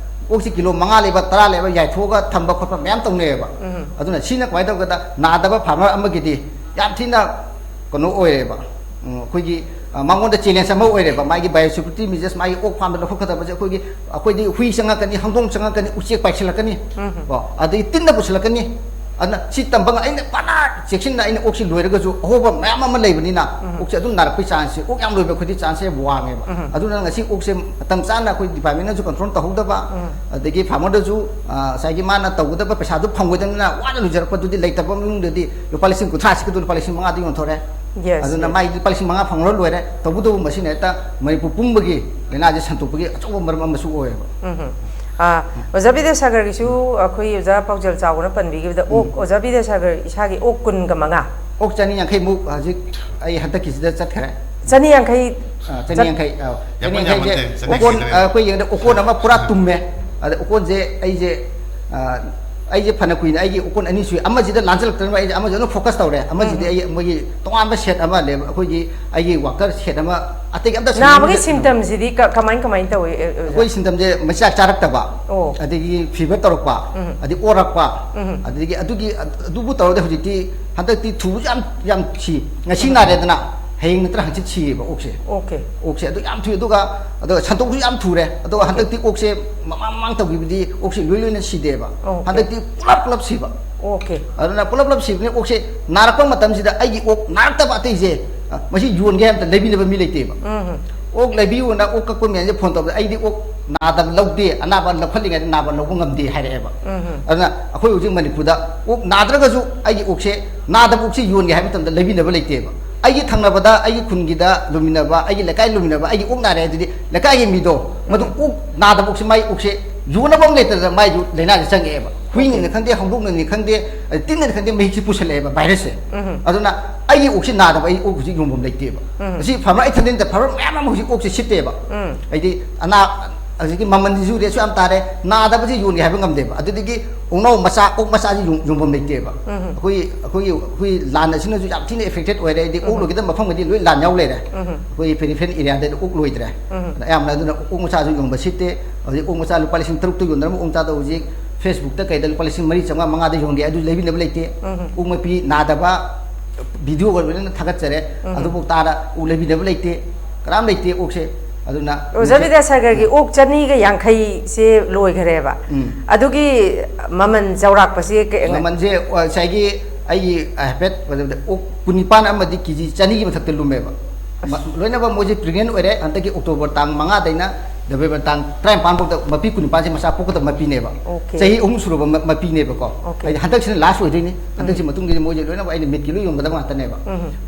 ꯑꯣꯛꯁꯤ ꯀꯤꯂꯣ ꯃꯉꯥ ꯂꯩꯕ, ꯇꯔꯥ ꯂꯩꯕ ꯌꯥꯏꯊꯣꯛꯑꯒ ꯊꯝꯕ ꯈꯣꯠꯄ ꯃꯌꯥꯝ ꯇꯧꯅꯩꯌꯦꯕ꯫ ꯎꯝ. ꯑꯗꯨꯅ ꯁꯤꯅ ꯀꯃꯥꯏꯅ ꯇꯧꯒꯦꯗ, ꯅꯥꯗꯕ farmer ꯑꯃꯒꯤꯗꯤ ꯌꯥꯝ ꯊꯤꯅ ꯀꯩꯅꯣ ꯑꯣꯏꯔꯦꯕ꯫ ꯎꯝ, ꯑꯩꯈꯣꯏꯒꯤ ꯑ, ꯃꯉꯣꯟꯗ challenge ꯑꯃ ꯑꯣꯏꯔꯦꯕ꯫ ꯃꯥꯒꯤ biosecurity measures, ꯃꯥꯒꯤ ꯑꯣꯛ farmꯗ ꯂꯧꯈꯠꯀꯗꯕꯁꯦ ꯑꯩꯈꯣꯏꯒꯤ, ꯑꯩꯈꯣꯏꯗꯤ ꯍꯨꯏ ꯆꯪꯉꯛꯀꯅꯤ, ꯍꯪꯗꯣꯡ ꯆꯪꯉꯛꯀꯅꯤ, ꯎꯆꯦꯛ ꯄꯥꯏꯁꯤꯜꯂꯛꯀꯅꯤ꯫ ꯎꯝ. ꯀꯣ, ꯑꯗꯩ ꯇꯤꯟꯅ ꯄꯨꯁꯤꯜꯂꯛꯀꯅꯤ꯫ ꯑꯗꯨꯅ ꯁꯤ ꯇꯝꯕ ꯉ- ꯑꯩꯅ ꯐꯅ ꯆꯦꯛꯁꯤꯟꯅ ꯑꯩꯅ ꯑꯣꯛꯁꯤ ꯂꯣꯏꯔꯒꯁꯨ ꯑꯍꯣꯕ ꯃꯌꯥꯝ ꯑꯃ ꯂꯩꯕꯅꯤꯅ ꯎꯝ. ꯑꯣꯛꯁꯦ ꯑꯗꯨꯝ ꯅꯥꯔꯛꯄꯒꯤ chanceꯁꯦ, ꯑꯣꯛ ꯌꯥꯝ ꯂꯣꯏꯕ ꯑꯩꯈꯣꯏꯗꯤ chanceꯁꯦ ꯌꯥꯝ ꯋꯥꯡꯉꯦꯕ꯫ ꯎꯝ. ꯑꯗꯨꯅ ꯉꯁꯤ ꯑꯣꯛꯁꯦ ꯃꯇꯝ ꯆꯥꯅ ꯑꯩꯈꯣꯏ departmentꯅꯁꯨ control ꯇꯧꯍꯧꯗꯕ, ꯎꯝ. ꯑꯗꯒꯤ farmerꯗꯁꯨ ꯑ, ꯉꯁꯥꯏꯒꯤ ꯃꯥꯅ ꯇꯧꯒꯗꯕ ꯄꯩꯁꯥꯗꯨ ꯐꯪꯉꯣꯏꯗꯕꯅꯤꯅ ꯋꯥꯅ ꯂꯣꯏꯖꯔꯛꯄꯗꯨꯗꯤ ꯂꯩꯇꯕ ꯏꯃꯨꯡꯗꯗꯤ ꯂꯨꯄꯥ ꯂꯤꯁꯤꯡ ꯀꯨꯟꯊ꯭ꯔꯥ ꯁꯤꯠꯀꯗꯧ ꯂꯨꯄꯥ ꯂꯤꯁꯤꯡ ꯃꯉꯥꯗ ꯌꯣꯟꯊꯣꯔꯦ꯫ Yes, ꯑꯗꯨꯅ yes. ꯃꯥꯏ ꯂꯨꯄꯥ ꯂꯤꯁꯤꯡ ꯃꯉꯥ ꯐꯪꯉꯔ ꯂꯣꯏꯔꯦ꯫ ꯇꯧꯕꯇꯕꯨ ꯃꯁꯤꯅ ꯍꯦꯛꯇ ꯃꯅꯤꯄꯨꯔ ꯄꯨꯝꯕꯒꯤ ꯂꯥꯏꯅꯥꯁꯦ ꯁꯟꯗꯣꯛꯄꯒꯤ ꯑꯆꯧꯕ ꯃꯔꯝ ꯑꯃꯁꯨ ꯑꯣꯏꯌꯦꯕ꯫ ꯎꯝ. ꯑ, ꯑꯣꯖꯥ ꯕꯤꯗ꯭ꯌꯥꯁꯥꯒꯔꯒꯤꯁꯨ ꯑꯩꯈꯣꯏ ꯑꯣꯖꯥ ꯄꯥꯎꯖꯦꯜ ꯆꯥꯎꯕꯅ ꯄꯟꯕꯤꯈꯤꯕꯗ ꯑꯣꯛ, ꯑꯣꯖꯥ ꯕꯤꯗ꯭ꯌꯥꯁꯥꯒꯔ ꯏꯁꯥꯒꯤ ꯑꯣꯛ ꯀꯨꯟꯒ ꯃꯉꯥ꯫ ꯑꯣꯛ ꯆꯅꯤ ꯌꯥꯡꯈꯩꯃꯨꯛ ꯍꯧꯖꯤꯛ ꯑꯩ ꯍꯟꯗꯛꯀꯤꯁꯤꯗ ꯆꯠꯈ꯭ꯔꯦ꯫ ꯆꯅꯤ ꯌꯥꯡꯈꯩ? ꯑ, ꯆꯅꯤ ꯌꯥꯡꯈꯩ, ꯑ, ꯆꯅꯤ ꯌꯥꯝꯃꯟ ꯌꯥꯡꯈꯩꯁꯦ ꯌꯥꯝꯃꯟꯗꯦ, ꯆꯅꯤ ꯑꯣꯀꯣꯟ, ꯌꯥꯡꯈꯩ ꯑ, ꯑꯩꯈꯣꯏ ꯌꯦꯡꯕꯗ ꯑꯣꯀꯣꯟ ꯑꯃ ꯄꯨꯔꯥ ꯇꯨꯝꯃꯦ꯫ ꯑꯗ ꯑꯣꯀꯣꯟꯁꯦ ꯑꯩꯁꯦ, ꯑ, ꯑꯩꯁꯦ ꯐꯅ ꯀꯨꯏꯅ ꯑꯩꯒꯤ ꯑꯣꯀꯣꯟ ꯑꯅꯤ ꯁꯨꯏ, ꯑꯃꯁꯤꯗ ꯂꯥꯟꯁꯤꯜꯂꯛꯇꯅꯕ ꯑꯩꯁꯦ ꯑꯃꯁꯤꯗ ꯑꯗꯨꯝ focus ꯇꯧꯔꯦ꯫ ꯑꯃꯁꯤꯗꯤ ꯑꯩ ꯃꯣꯏꯒꯤ ꯇꯣꯉꯥꯟꯕ set ꯑꯃ ꯂꯩꯕ, ꯑꯩꯈꯣꯏꯒꯤ ꯑꯩꯒꯤ worker set ꯑꯃ, ꯑꯇꯩꯒꯤ ꯑꯝꯇ ꯁꯤꯟꯅꯕ ꯅꯥꯕꯒꯤ ꯅꯠꯇꯦ꯫ symptomꯁꯤꯗꯤ ꯀ- ꯀꯃꯥꯏ ꯀꯃꯥꯏꯅ ꯇꯧꯏ, ꯑ, ꯑ, ꯑꯩꯈꯣꯏ symptomꯁꯦ ꯃꯆꯥꯛ ꯆꯥꯔꯛꯇꯕ, ꯑꯣ. ꯑꯗꯒꯤ fever ꯇꯧꯔꯛꯄ, ꯎꯝ. ꯑꯗꯒꯤ ꯑꯣꯔꯛꯄ, ꯎꯝ. ꯑꯗꯒꯤ ꯑꯗꯨꯒꯤ ꯑꯗꯨꯕꯨ ꯇꯧꯔꯗꯤ ꯍꯧꯖꯤꯛꯇꯤ ꯍꯟꯗꯛꯇꯤ ꯊꯨꯕꯁꯨ ꯌꯥꯝ ꯌꯥꯝ ꯁꯤ꯫ ꯉꯁꯤ ꯅꯥꯔꯦꯗꯅ, ꯍꯌꯦꯡ ꯅꯠꯇ꯭ꯔ ꯍꯪꯆꯤꯠ ꯁꯤꯌꯦꯕ ꯑꯣꯛꯁꯦ꯫ Okay. ꯑꯣꯛꯁꯦ ꯑꯗꯨ ꯌꯥꯝ ꯊꯨꯏ꯫ ꯑꯗꯨꯒ ꯑꯗꯣ ꯁꯟꯗꯣꯛꯁꯨ ꯌꯥꯝ ꯊꯨꯔꯦ꯫ ꯑꯗꯨꯒ ꯍꯟꯗꯛꯇꯤ ꯑꯣꯛꯁꯦ ꯃꯃꯥꯡ ꯃꯃꯥꯡ ꯇꯧꯈꯤꯕꯗꯤ ꯑꯣꯛꯁꯦ ꯂꯣꯏ ꯂꯣꯏꯅ ꯁꯤꯗꯦꯕ꯫ Okay. ꯍꯟꯗꯛꯇꯤ ꯄꯨꯂꯞ ꯄꯨꯂꯞ ꯁꯤꯕ꯫ Okay. ꯑꯗꯨꯅ ꯄꯨꯂꯞ ꯄꯨꯂꯞ ꯁꯤꯕꯅꯤ꯫ ꯑꯣꯛꯁꯦ ꯅꯥꯔꯛꯄ ꯃꯇꯝꯁꯤꯗ ꯑꯩꯒꯤ ꯑꯣꯛ ꯅꯥꯔꯛꯇꯕ ꯑꯇꯩꯁꯦ, ꯑ, ꯃꯁꯤ ꯌꯣꯟꯒꯦ ꯍꯥꯏꯕꯗ ꯂꯩꯕꯤꯅꯕ ꯃꯤ ꯂꯩꯇꯦꯕ꯫ ꯎꯝ. ꯑꯣꯛ ꯂꯩꯕꯤꯌꯨꯅ ꯑꯣꯛ ꯀꯛꯄ ꯃꯌꯥꯝꯁꯦ phone ꯇꯧꯕꯗ ꯑꯩꯗꯤ ꯑꯣꯛ ꯅꯥꯗꯕ ꯂꯧꯗꯦ, ꯑꯅꯥꯕ ꯂꯧꯈꯠꯂꯤꯉꯩꯗ ꯅꯥꯕ ꯂꯧꯕ ꯉꯝꯗꯦ ꯍꯥꯏꯔꯛꯑꯦꯕ꯫ ꯎꯝ. ꯑꯗꯨꯅ ꯑꯩꯈꯣꯏ ꯍꯧꯖꯤꯛ ꯃꯅꯤꯄꯨꯔꯗ ꯑꯣꯛ ꯅꯥꯗ꯭ꯔꯒꯁꯨ ꯑꯩꯒꯤ ꯑꯣꯛꯁꯦ, ꯅꯥꯗꯕ ꯑꯣꯛꯁꯦ ꯌꯣꯟꯒꯦ ꯍꯥꯏꯕ ꯃꯇꯝꯗ ꯂꯩꯕꯤꯅꯕ ꯂꯩꯇꯦꯕ꯫ ꯑꯩꯒꯤ ꯊꯪꯅꯕꯗ, ꯑꯩꯒꯤ ꯈꯨꯟꯒꯤꯗ ꯂꯨꯃꯤꯟꯅꯕ, ꯑꯩꯒꯤ ꯂꯩꯀꯥꯏ ꯂꯨꯃꯤꯟꯅꯕ, ꯑꯩꯒꯤ ꯑꯣꯛ ꯅꯥꯔꯦ ꯑꯗꯨꯗꯤ, ꯂꯩꯀꯥꯏꯒꯤ ꯃꯤꯗꯣ, ꯃꯗꯨ ꯑꯣꯛ ꯅꯥꯗꯕ ꯑꯣꯛꯁꯦ, ꯃꯥꯏ ꯑꯣꯛꯁꯦ ꯌꯣꯟꯅꯕ ꯑꯃ ꯂꯩꯇꯗꯅ ꯃꯥꯏꯁꯨ ꯂꯥꯏꯅꯥꯁꯦ ꯆꯪꯉꯛꯑꯦꯕ꯫ ꯍꯨꯏꯅꯅꯤ ꯈꯪꯗꯦ, ꯍꯧꯗꯣꯡꯅꯅꯤ ꯈꯪꯗꯦ, ꯑꯗꯩ ꯇꯤꯟꯅꯅꯤ ꯈꯪꯗꯦ, ꯃꯍꯤꯛꯁꯤ ꯄꯨꯁꯜꯂꯛꯑꯦꯕ, ꯚꯥꯏꯔꯁꯁꯦ꯫ ꯑꯗꯨꯅ ꯑꯩꯒꯤ ꯑꯣꯛꯁꯤ ꯅꯥꯗꯕ, ꯑꯩ ꯑꯣꯛ ꯍꯧꯖꯤꯛ ꯌꯣꯟꯐꯝ ꯂꯩꯇꯦꯕ꯫ ꯃꯁꯤ ꯐꯥꯔꯃꯔ ꯏꯊꯟꯗ ꯅꯠꯇꯦ, ꯐꯥꯔꯃꯔ ꯃꯌꯥꯝ ꯑꯃ ꯍꯧꯖꯤꯛ ꯑꯣꯛꯁꯦ ꯁꯤꯠꯇꯦꯕ꯫ ꯍꯥꯏꯗꯤ ꯑꯅꯥ ꯍꯧꯖꯤꯛꯀꯤ ꯃꯃꯜꯁꯤꯁꯨ ꯔꯦꯠꯁꯨ ꯌꯥꯝ ꯇꯥꯔꯦ, ꯅꯥꯗꯕꯁꯤ ꯌꯣꯟꯒꯦ ꯍꯥꯏꯕ ꯉꯝꯗꯦꯕ꯫ ꯑꯗꯨꯗꯒꯤ ꯑꯣꯛꯅꯧ ꯃꯆꯥ, ꯑꯣꯛ ꯃꯆꯥꯁꯤ ꯌꯣꯟ-, ꯌꯣꯟꯐꯝ ꯂꯩꯇꯦꯕ꯫ ꯑꯩꯈꯣꯏ, ꯑꯩꯈꯣꯏꯒꯤ, ꯑꯩꯈꯣꯏ ꯂꯥꯟ ꯑꯁꯤꯅꯁꯨ ꯌꯥꯝ ꯊꯤꯅ ꯑꯦꯐꯦꯛꯇꯦꯠ ꯑꯣꯏꯔꯦ꯫ ꯍꯥꯏꯗꯤ ꯑꯣꯛ ꯂꯣꯏꯒꯗꯕ ꯃꯐꯝꯒꯗꯤ ꯂꯣꯏ ꯂꯥꯟ ꯌꯥꯎ ꯂꯩꯔꯦ꯫ ꯑꯩꯈꯣꯏ ꯄꯦꯔꯤꯐꯦꯔꯦꯜ ꯑꯦꯔꯤꯌꯥꯗꯗꯤ ꯑꯣꯛ ꯂꯣꯏꯗ꯭ꯔꯦ꯫ ꯑꯗ ꯑꯌꯥꯝꯕꯅ ꯑꯗꯨꯅ ꯑꯣꯛ ꯃꯆꯥꯁꯨ ꯌꯣꯟꯕ ꯁꯤꯠꯇꯦ꯫ ꯍꯧꯖꯤꯛ ꯑꯣꯛ ꯃꯆꯥ ꯂꯨꯄꯥ ꯂꯤꯁꯤꯡ ꯇꯔꯨꯛꯇ ꯌꯣꯟꯅꯔꯝꯕ ꯑꯣꯛ ꯃꯆꯥꯗꯣ ꯍꯧꯖꯤꯛ ꯐꯦꯁꯕꯨꯛꯇ ꯀꯩꯗ ꯂꯨꯄꯥ ꯂꯤꯁꯤꯡ ꯃꯔꯤ ꯆꯥꯝꯃꯉꯥ, ꯃꯉꯥꯗ ꯌꯣꯟꯒꯦ, ꯑꯗꯨ ꯂꯩꯕꯤꯅꯕ ꯂꯩꯇꯦ꯫ ꯑꯣꯛ ꯃꯄꯤ ꯅꯥꯗꯕ ꯚꯤꯗꯤꯑꯣꯒ ꯂꯣꯏꯅ ꯊꯥꯒꯠꯆꯔꯦ꯫ ꯑꯗꯨꯐꯥꯎ ꯇꯥꯔ ꯑꯣꯛ ꯂꯩꯕꯤꯅꯕ ꯂꯩꯇꯦ, ꯀꯅꯥꯝ ꯂꯩꯇꯦ ꯑꯣꯛꯁꯦ꯫ ꯑꯗꯨꯅ ꯑꯣꯖꯥ ꯍꯧꯖꯤꯛꯁꯦ ꯕꯤꯗ꯭ꯌꯥꯁꯥꯒꯔꯒꯤ ꯑꯣꯛ ꯆꯅꯤꯒ ꯌꯥꯡꯈꯩꯁꯦ ꯂꯣꯏꯈꯔꯦꯕ꯫ ꯎꯝ꯫ ꯑꯗꯨꯒꯤ ꯃꯃꯜ ꯆꯥꯎꯔꯥꯛꯄꯁꯦ ꯀ-, ꯃꯃꯜꯁꯦ, ꯑ, ꯉꯁꯥꯏꯒꯤ ꯑꯩꯒꯤ ꯍꯥꯏꯐꯦꯠ ꯑꯣꯛ ꯀꯨꯟꯅꯤꯄꯥꯟ ꯑꯃꯗꯤ ꯀꯦꯖꯤ ꯆꯅꯤꯒꯤ ꯃꯊꯛꯇ ꯂꯨꯝꯃꯦꯕ꯫ ꯃ-, ꯂꯣꯏꯅꯃꯛ ꯃꯣꯏꯁꯦ ꯄ꯭ꯔꯦꯒꯅꯦꯟ ꯑꯣꯏꯔꯦ꯫ ꯍꯟꯗꯛꯀꯤ ꯑꯣꯛꯇꯣꯕꯔ ꯇꯥꯡ ꯃꯉꯥꯗꯩꯅ ꯅꯕꯦꯝꯕꯔ ꯇꯥꯡ ꯇꯔꯥꯅꯤꯄꯥꯟ ꯐꯥꯎꯗ ꯃꯄꯤ ꯀꯨꯟꯅꯤꯄꯥꯟꯁꯦ ꯃꯆꯥ ꯄꯣꯛꯀꯗꯕ ꯃꯄꯤꯅꯦꯕ꯫ ꯑꯣꯀꯦ꯫ ꯆꯍꯤ ꯑꯍꯨꯝ ꯁꯨꯔꯕ ꯃ-, ꯃꯄꯤꯅꯦꯕꯀꯣ꯫ ꯑꯣꯀꯦ꯫ ꯍꯥꯏꯗꯤ ꯍꯟꯗꯛꯁꯤꯅ ꯂꯥꯁ ꯑꯣꯏꯗꯣꯏꯅꯤ꯫ ꯍꯟꯗꯛꯁꯤ ꯃꯇꯨꯡꯗꯗꯤ ꯃꯣꯏꯁꯦ ꯂꯣꯏꯅꯃꯛ ꯑꯩꯅ ꯃꯤꯠꯀꯤ ꯂꯣꯏ ꯌꯣꯟꯒꯗꯕ ꯉꯥꯛꯇꯅꯦꯕ꯫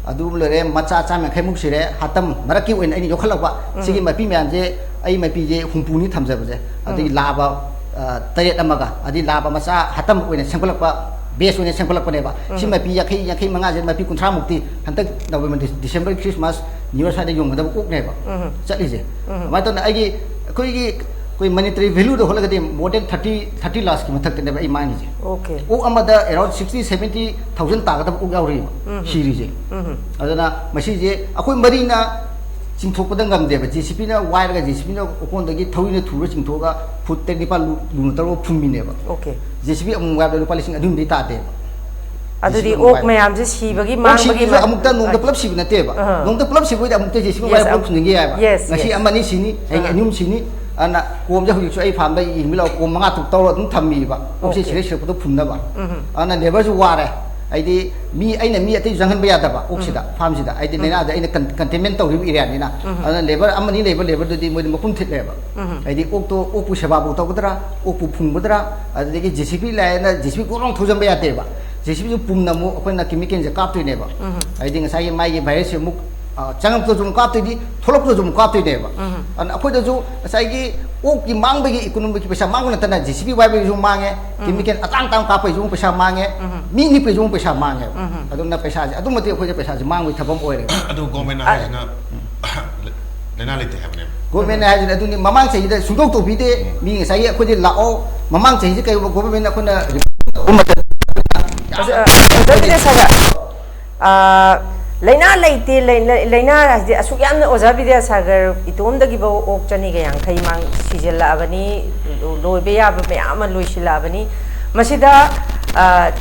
ꯑꯗꯨ ꯂꯣꯏꯔꯦ, ꯃꯆꯥ ꯆꯥꯝ ꯌꯥꯡꯈꯩꯃꯨꯛ ꯁꯤꯔꯦ꯫ ꯍꯥꯇꯝ ꯃꯔꯛꯀꯤ ꯑꯣꯏꯅ ꯑꯩꯅ ꯌꯣꯛꯈꯠꯂꯛꯄ ꯁꯤꯒꯤ ꯃꯄꯤ ꯃꯌꯥꯝꯁꯦ, ꯑꯩ ꯃꯄꯤꯁꯦ ꯍꯨꯝꯐꯨꯅꯤ ꯊꯝꯖꯕꯁꯦ꯫ ꯑꯗꯒꯤ ꯂꯥꯕ, ꯑ, ꯇꯔꯦꯠ ꯑꯃꯒ, ꯑꯗꯩ ꯂꯥꯕ ꯃꯆꯥ ꯍꯥꯇꯝ ꯑꯣꯏꯅ ꯁꯦꯝꯒꯠꯂꯛꯄ, ꯕꯦꯁ ꯑꯣꯏꯅ ꯁꯦꯝꯒꯠꯂꯛꯄꯅꯦꯕ꯫ ꯁꯤ ꯃꯄꯤ ꯌꯥꯡꯈꯩ, ꯌꯥꯡꯈꯩ ꯃꯉꯥꯁꯦ, ꯃꯄꯤ ꯀꯨꯟꯊ꯭ꯔꯥꯃꯨꯛꯇꯤ ꯍꯟꯗꯛ November, December, Christmas, new year ꯁ꯭ꯋꯥꯏꯗ ꯌꯣꯟꯒꯗꯕ ꯑꯣꯛꯅꯦꯕ ꯆꯠꯂꯤꯁꯦ꯫ ꯑꯗꯨꯃꯥꯏꯅ ꯇꯧꯗꯅ ꯑꯩꯒꯤ, ꯑꯩꯈꯣꯏꯒꯤ, ꯑꯩꯈꯣꯏ ꯃꯅꯤꯇꯔꯤ ꯚꯦꯂꯨꯗ ꯍꯣꯠꯂꯒꯗꯤ more than thirty, thirty lakhꯁꯀꯤ ꯃꯊꯛꯇꯅꯦꯕ ꯑꯩ ꯃꯥꯡꯉꯤꯁꯦ꯫ ꯑꯣꯀꯦ꯫ ꯑꯣꯛ ꯑꯃꯗ around sixty, seventy thousand ꯇꯥꯒꯗꯕ ꯑꯣꯛ ꯌꯥꯎꯔꯤꯕ ꯁꯤꯔꯤꯁꯦ꯫ ꯑꯗꯨꯅ ꯃꯁꯤꯁꯦ ꯑꯩꯈꯣꯏ ꯃꯔꯤꯅ ꯆꯤꯡꯊꯣꯛꯄꯗ ꯉꯝꯗꯦꯕ꯫ ꯖꯦ ꯁꯤ ꯕꯤꯅ ꯋꯥꯏꯔꯒ, ꯖꯦ ꯁꯤ ꯕꯤꯅ ꯑꯣꯀꯣꯟꯗꯒꯤ ꯊꯧꯔꯤꯅ ꯊꯨꯔ ꯆꯤꯡꯊꯣꯛꯑꯒ ꯐꯨꯠ ꯇꯔꯦꯠ ꯅꯤꯄꯥꯜ ꯂꯨ-, ꯂꯨꯅ ꯇꯧꯔꯒ ꯐꯨꯝꯃꯤꯅꯦꯕ꯫ ꯑꯣꯀꯦ꯫ ꯖꯦ ꯁꯤ ꯕꯤ ꯑꯃꯨꯛ ꯋꯥꯏꯕꯗ ꯂꯨꯄꯥ ꯂꯤꯁꯤꯡ ꯑꯅꯤꯍꯨꯝꯗꯤ ꯇꯥꯗꯦꯕ꯫ ꯑꯗꯨꯗꯤ ꯖꯦ ꯁꯤ ꯕꯤ ꯑꯃꯨꯛ ꯑꯣꯛ ꯋꯥꯏꯕ꯫ ꯃꯌꯥꯝꯁꯦ ꯁꯤꯕꯒꯤ ꯑꯣꯛ ꯃꯥꯡꯕꯒꯤ ꯁꯤꯕꯁꯨ ꯃ-, ꯑꯃꯨꯛꯇ ꯅꯣꯡꯃꯗ ꯑꯥ꯫ ꯄꯨꯂꯞ ꯁꯤꯕ ꯅꯠꯇꯦꯕ꯫ ꯑꯥ꯫ ꯅꯣꯡꯃꯗ ꯄꯨꯂꯞ ꯁꯤꯕ ꯑꯣꯏꯗꯤ ꯑꯃꯨꯛꯇ ꯖꯦ ꯁꯤ ꯕꯤ ꯌꯦꯁ, ꯋꯥꯏꯕ ꯄꯨꯂꯞ ꯑꯝ-, ꯐꯨꯝꯖꯤꯟꯒꯦ ꯌꯥꯏꯕ꯫ ꯌꯦꯁ, ꯉꯁꯤ ꯌꯦꯁ꯫ ꯑꯃ ꯑꯅꯤ ꯁꯤꯅꯤ, ꯍꯌꯦꯡ ꯑꯥ꯫ ꯑꯅꯤ ꯑꯍꯨꯝ ꯁꯤꯅꯤ꯫ ꯑꯗꯨꯅ ꯀꯣꯝꯁꯦ ꯍꯧꯖꯤꯛꯁꯨ ꯑꯩ ꯐꯥꯔꯝꯗ ꯌꯦꯡꯕꯤ ꯂꯥꯛꯑꯣ, ꯀꯣꯝ ꯃꯉꯥ ꯇꯔꯨꯛ ꯇꯧꯔ ꯑꯗꯨꯝ ꯊꯝꯃꯤꯕ꯫ ꯑꯣꯛꯁꯦ ꯑꯣꯀꯦ꯫ ꯁꯤꯔꯦ ꯁꯤꯔꯛꯄꯗꯣ ꯐꯨꯝꯅꯕ꯫ ꯎꯝ꯫ ꯑꯗꯨꯅ ꯂꯦꯕꯔꯁꯨ ꯋꯥꯔꯦ꯫ ꯍꯥꯏꯗꯤ ꯃꯤ, ꯑꯩꯅ ꯃꯤ ꯑꯇꯩ ꯆꯪꯍꯟꯕ ꯌꯥꯗꯕ ꯑꯣꯛꯁꯤꯗ, ꯎꯝ꯫ ꯐꯥꯔꯝꯁꯤꯗ꯫ ꯍꯥꯏꯗꯤ ꯎꯝ꯫ ꯂꯥꯏꯅꯥꯁꯦ ꯑꯩꯅ ꯀꯟ-, ꯀꯟꯇꯦꯟꯃꯦꯟ ꯇꯧꯔꯤꯕ ꯑꯦꯔꯤꯌꯥꯅꯤꯅ꯫ ꯎꯝ꯫ ꯑꯗꯨꯅ ꯂꯦꯕꯔ ꯑꯃꯅꯤ ꯂꯩꯕ ꯂꯦꯕꯔꯗꯨꯗꯤ ꯃꯣꯏꯗꯤ ꯃꯈꯨꯝ ꯊꯤꯠꯂꯦꯕ꯫ ꯎꯝ꯫ ꯍꯥꯏꯗꯤ ꯑꯣꯛꯇꯣ, ꯑꯣꯛꯄꯨ ꯁꯦꯕꯥꯕꯨ ꯇꯧꯒꯗ꯭ꯔꯥ, ꯑꯣꯛꯄꯨ ꯐꯨꯝꯒꯗ꯭ꯔꯥ, ꯑꯗꯨꯗꯒꯤ ꯖꯦ ꯁꯤ ꯕꯤ ꯂꯥꯛꯑꯦꯅ ꯖꯦ ꯁꯤ ꯕꯤ ꯒꯣꯔꯣꯡ ꯊꯧꯖꯟꯕ ꯌꯥꯗꯦꯕ꯫ ꯖꯦ ꯁꯤ ꯕꯤꯁꯨ ꯄꯨꯝꯅ ꯑꯃꯨꯛ ꯑꯩꯈꯣꯏꯅ ꯀꯦꯃꯤꯀꯦꯜꯁꯦ ꯀꯥꯞꯇꯣꯏꯅꯦꯕ꯫ ꯍꯥꯏꯗꯤ ꯉꯁꯥꯏꯒꯤ ꯃꯥꯒꯤ ꯚꯥꯏꯔꯁꯁꯦ ꯑꯃꯨꯛ, ꯑ, ꯆꯪꯉꯛꯄꯗꯁꯨ ꯑꯃꯨꯛ ꯀꯥꯞꯇꯣꯏꯅꯤ, ꯊꯣꯛꯂꯛꯄꯗꯁꯨ ꯑꯃꯨꯛ ꯀꯥꯞꯇꯣꯏꯅꯦꯕ꯫ ꯑꯗꯨꯅ ꯑꯩꯈꯣꯏꯗꯁꯨ ꯉꯁꯥꯏꯒꯤ ꯑꯣꯛꯀꯤ ꯃꯥꯡꯕꯒꯤ ꯏꯀꯣꯅꯣꯃꯤꯛꯀꯤ ꯄꯩꯁꯥ ꯃꯥꯡꯕ ꯅꯠꯇꯅ ꯖꯦ ꯁꯤ ꯕꯤ ꯋꯥꯏꯕꯒꯤꯁꯨ ꯃꯥꯡꯉꯦ, ꯀꯦꯃꯤꯀꯦꯜ ꯑꯇꯥꯡ ꯑꯇꯥꯡ ꯀꯥꯞꯄꯒꯤꯁꯨ ꯑꯃꯨꯛ ꯄꯩꯁꯥ ꯃꯥꯡꯉꯦ, ꯃꯤ ꯅꯦꯛꯄꯒꯤꯁꯨ ꯑꯃꯨꯛ ꯄꯩꯁꯥ ꯃꯥꯡꯉꯦꯕ꯫ ꯑꯗꯨꯅ ꯄꯩꯁꯥꯁꯦ ꯑꯗꯨꯛ ꯃꯇꯤꯛ ꯑꯩꯈꯣꯏꯗ ꯄꯩꯁꯥꯁꯦ ꯃꯥꯡꯕꯒꯤ ꯊꯕꯛ ꯑꯃ ꯑꯣꯏꯔꯦꯕ꯫ ꯑꯗꯨ ꯒꯣꯔꯃꯦꯟꯅ ꯍꯥꯏꯁꯤꯅ ꯂꯥꯏꯅꯥ ꯂꯩꯇꯦ ꯍꯥꯏꯕꯅꯦꯕ꯫ ꯒꯣꯔꯃꯦꯟꯅ ꯍꯥꯏꯁꯤꯅ ꯑꯗꯨꯅꯤ, ꯃꯃꯥꯡ ꯆꯍꯤꯗ ꯁꯨꯡꯇꯧ ꯇꯧꯕꯤꯗꯦ꯫ ꯃꯤ ꯉꯁꯥꯏꯒꯤ ꯑꯩꯈꯣꯏꯗꯤ ꯂꯥꯛꯑꯣ, ꯃꯃꯥꯡ ꯆꯍꯤꯁꯦ ꯀꯩꯒꯨꯝꯕ ꯒꯣꯔꯃꯦꯟꯅ ꯑꯩꯈꯣꯏꯅ ꯔꯤꯄꯣꯔꯠ ꯇꯧꯕ ꯃꯇꯝꯗ ꯑꯁ, ꯑ, ꯑꯣꯖꯥ ꯕꯤꯗ꯭ꯌꯥꯁꯥꯒꯔ, ꯑ, ꯂꯥꯏꯅꯥ ꯂꯩꯇꯦ, ꯂꯩ-, ꯂꯩ-, ꯂꯥꯏꯅꯥ ꯍꯥꯏꯗꯤ ꯑꯁꯨꯛ ꯌꯥꯝꯅ ꯑꯣꯖꯥ ꯕꯤꯗ꯭ꯌꯥꯁꯥꯒꯔ ꯏꯇꯣꯝꯗꯒꯤꯐꯥꯎ ꯑꯣꯛ ꯆꯅꯤꯒ ꯌꯥꯡꯈꯩ ꯃꯥꯡ ꯁꯤꯖꯤꯜꯂꯛꯑꯕꯅꯤ, ꯂꯣꯏꯕ ꯌꯥꯕ ꯃꯌꯥꯝ ꯑꯃ ꯂꯣꯏꯁꯤꯜꯂꯛꯑꯕꯅꯤ꯫ ꯃꯁꯤꯗ, ꯑ,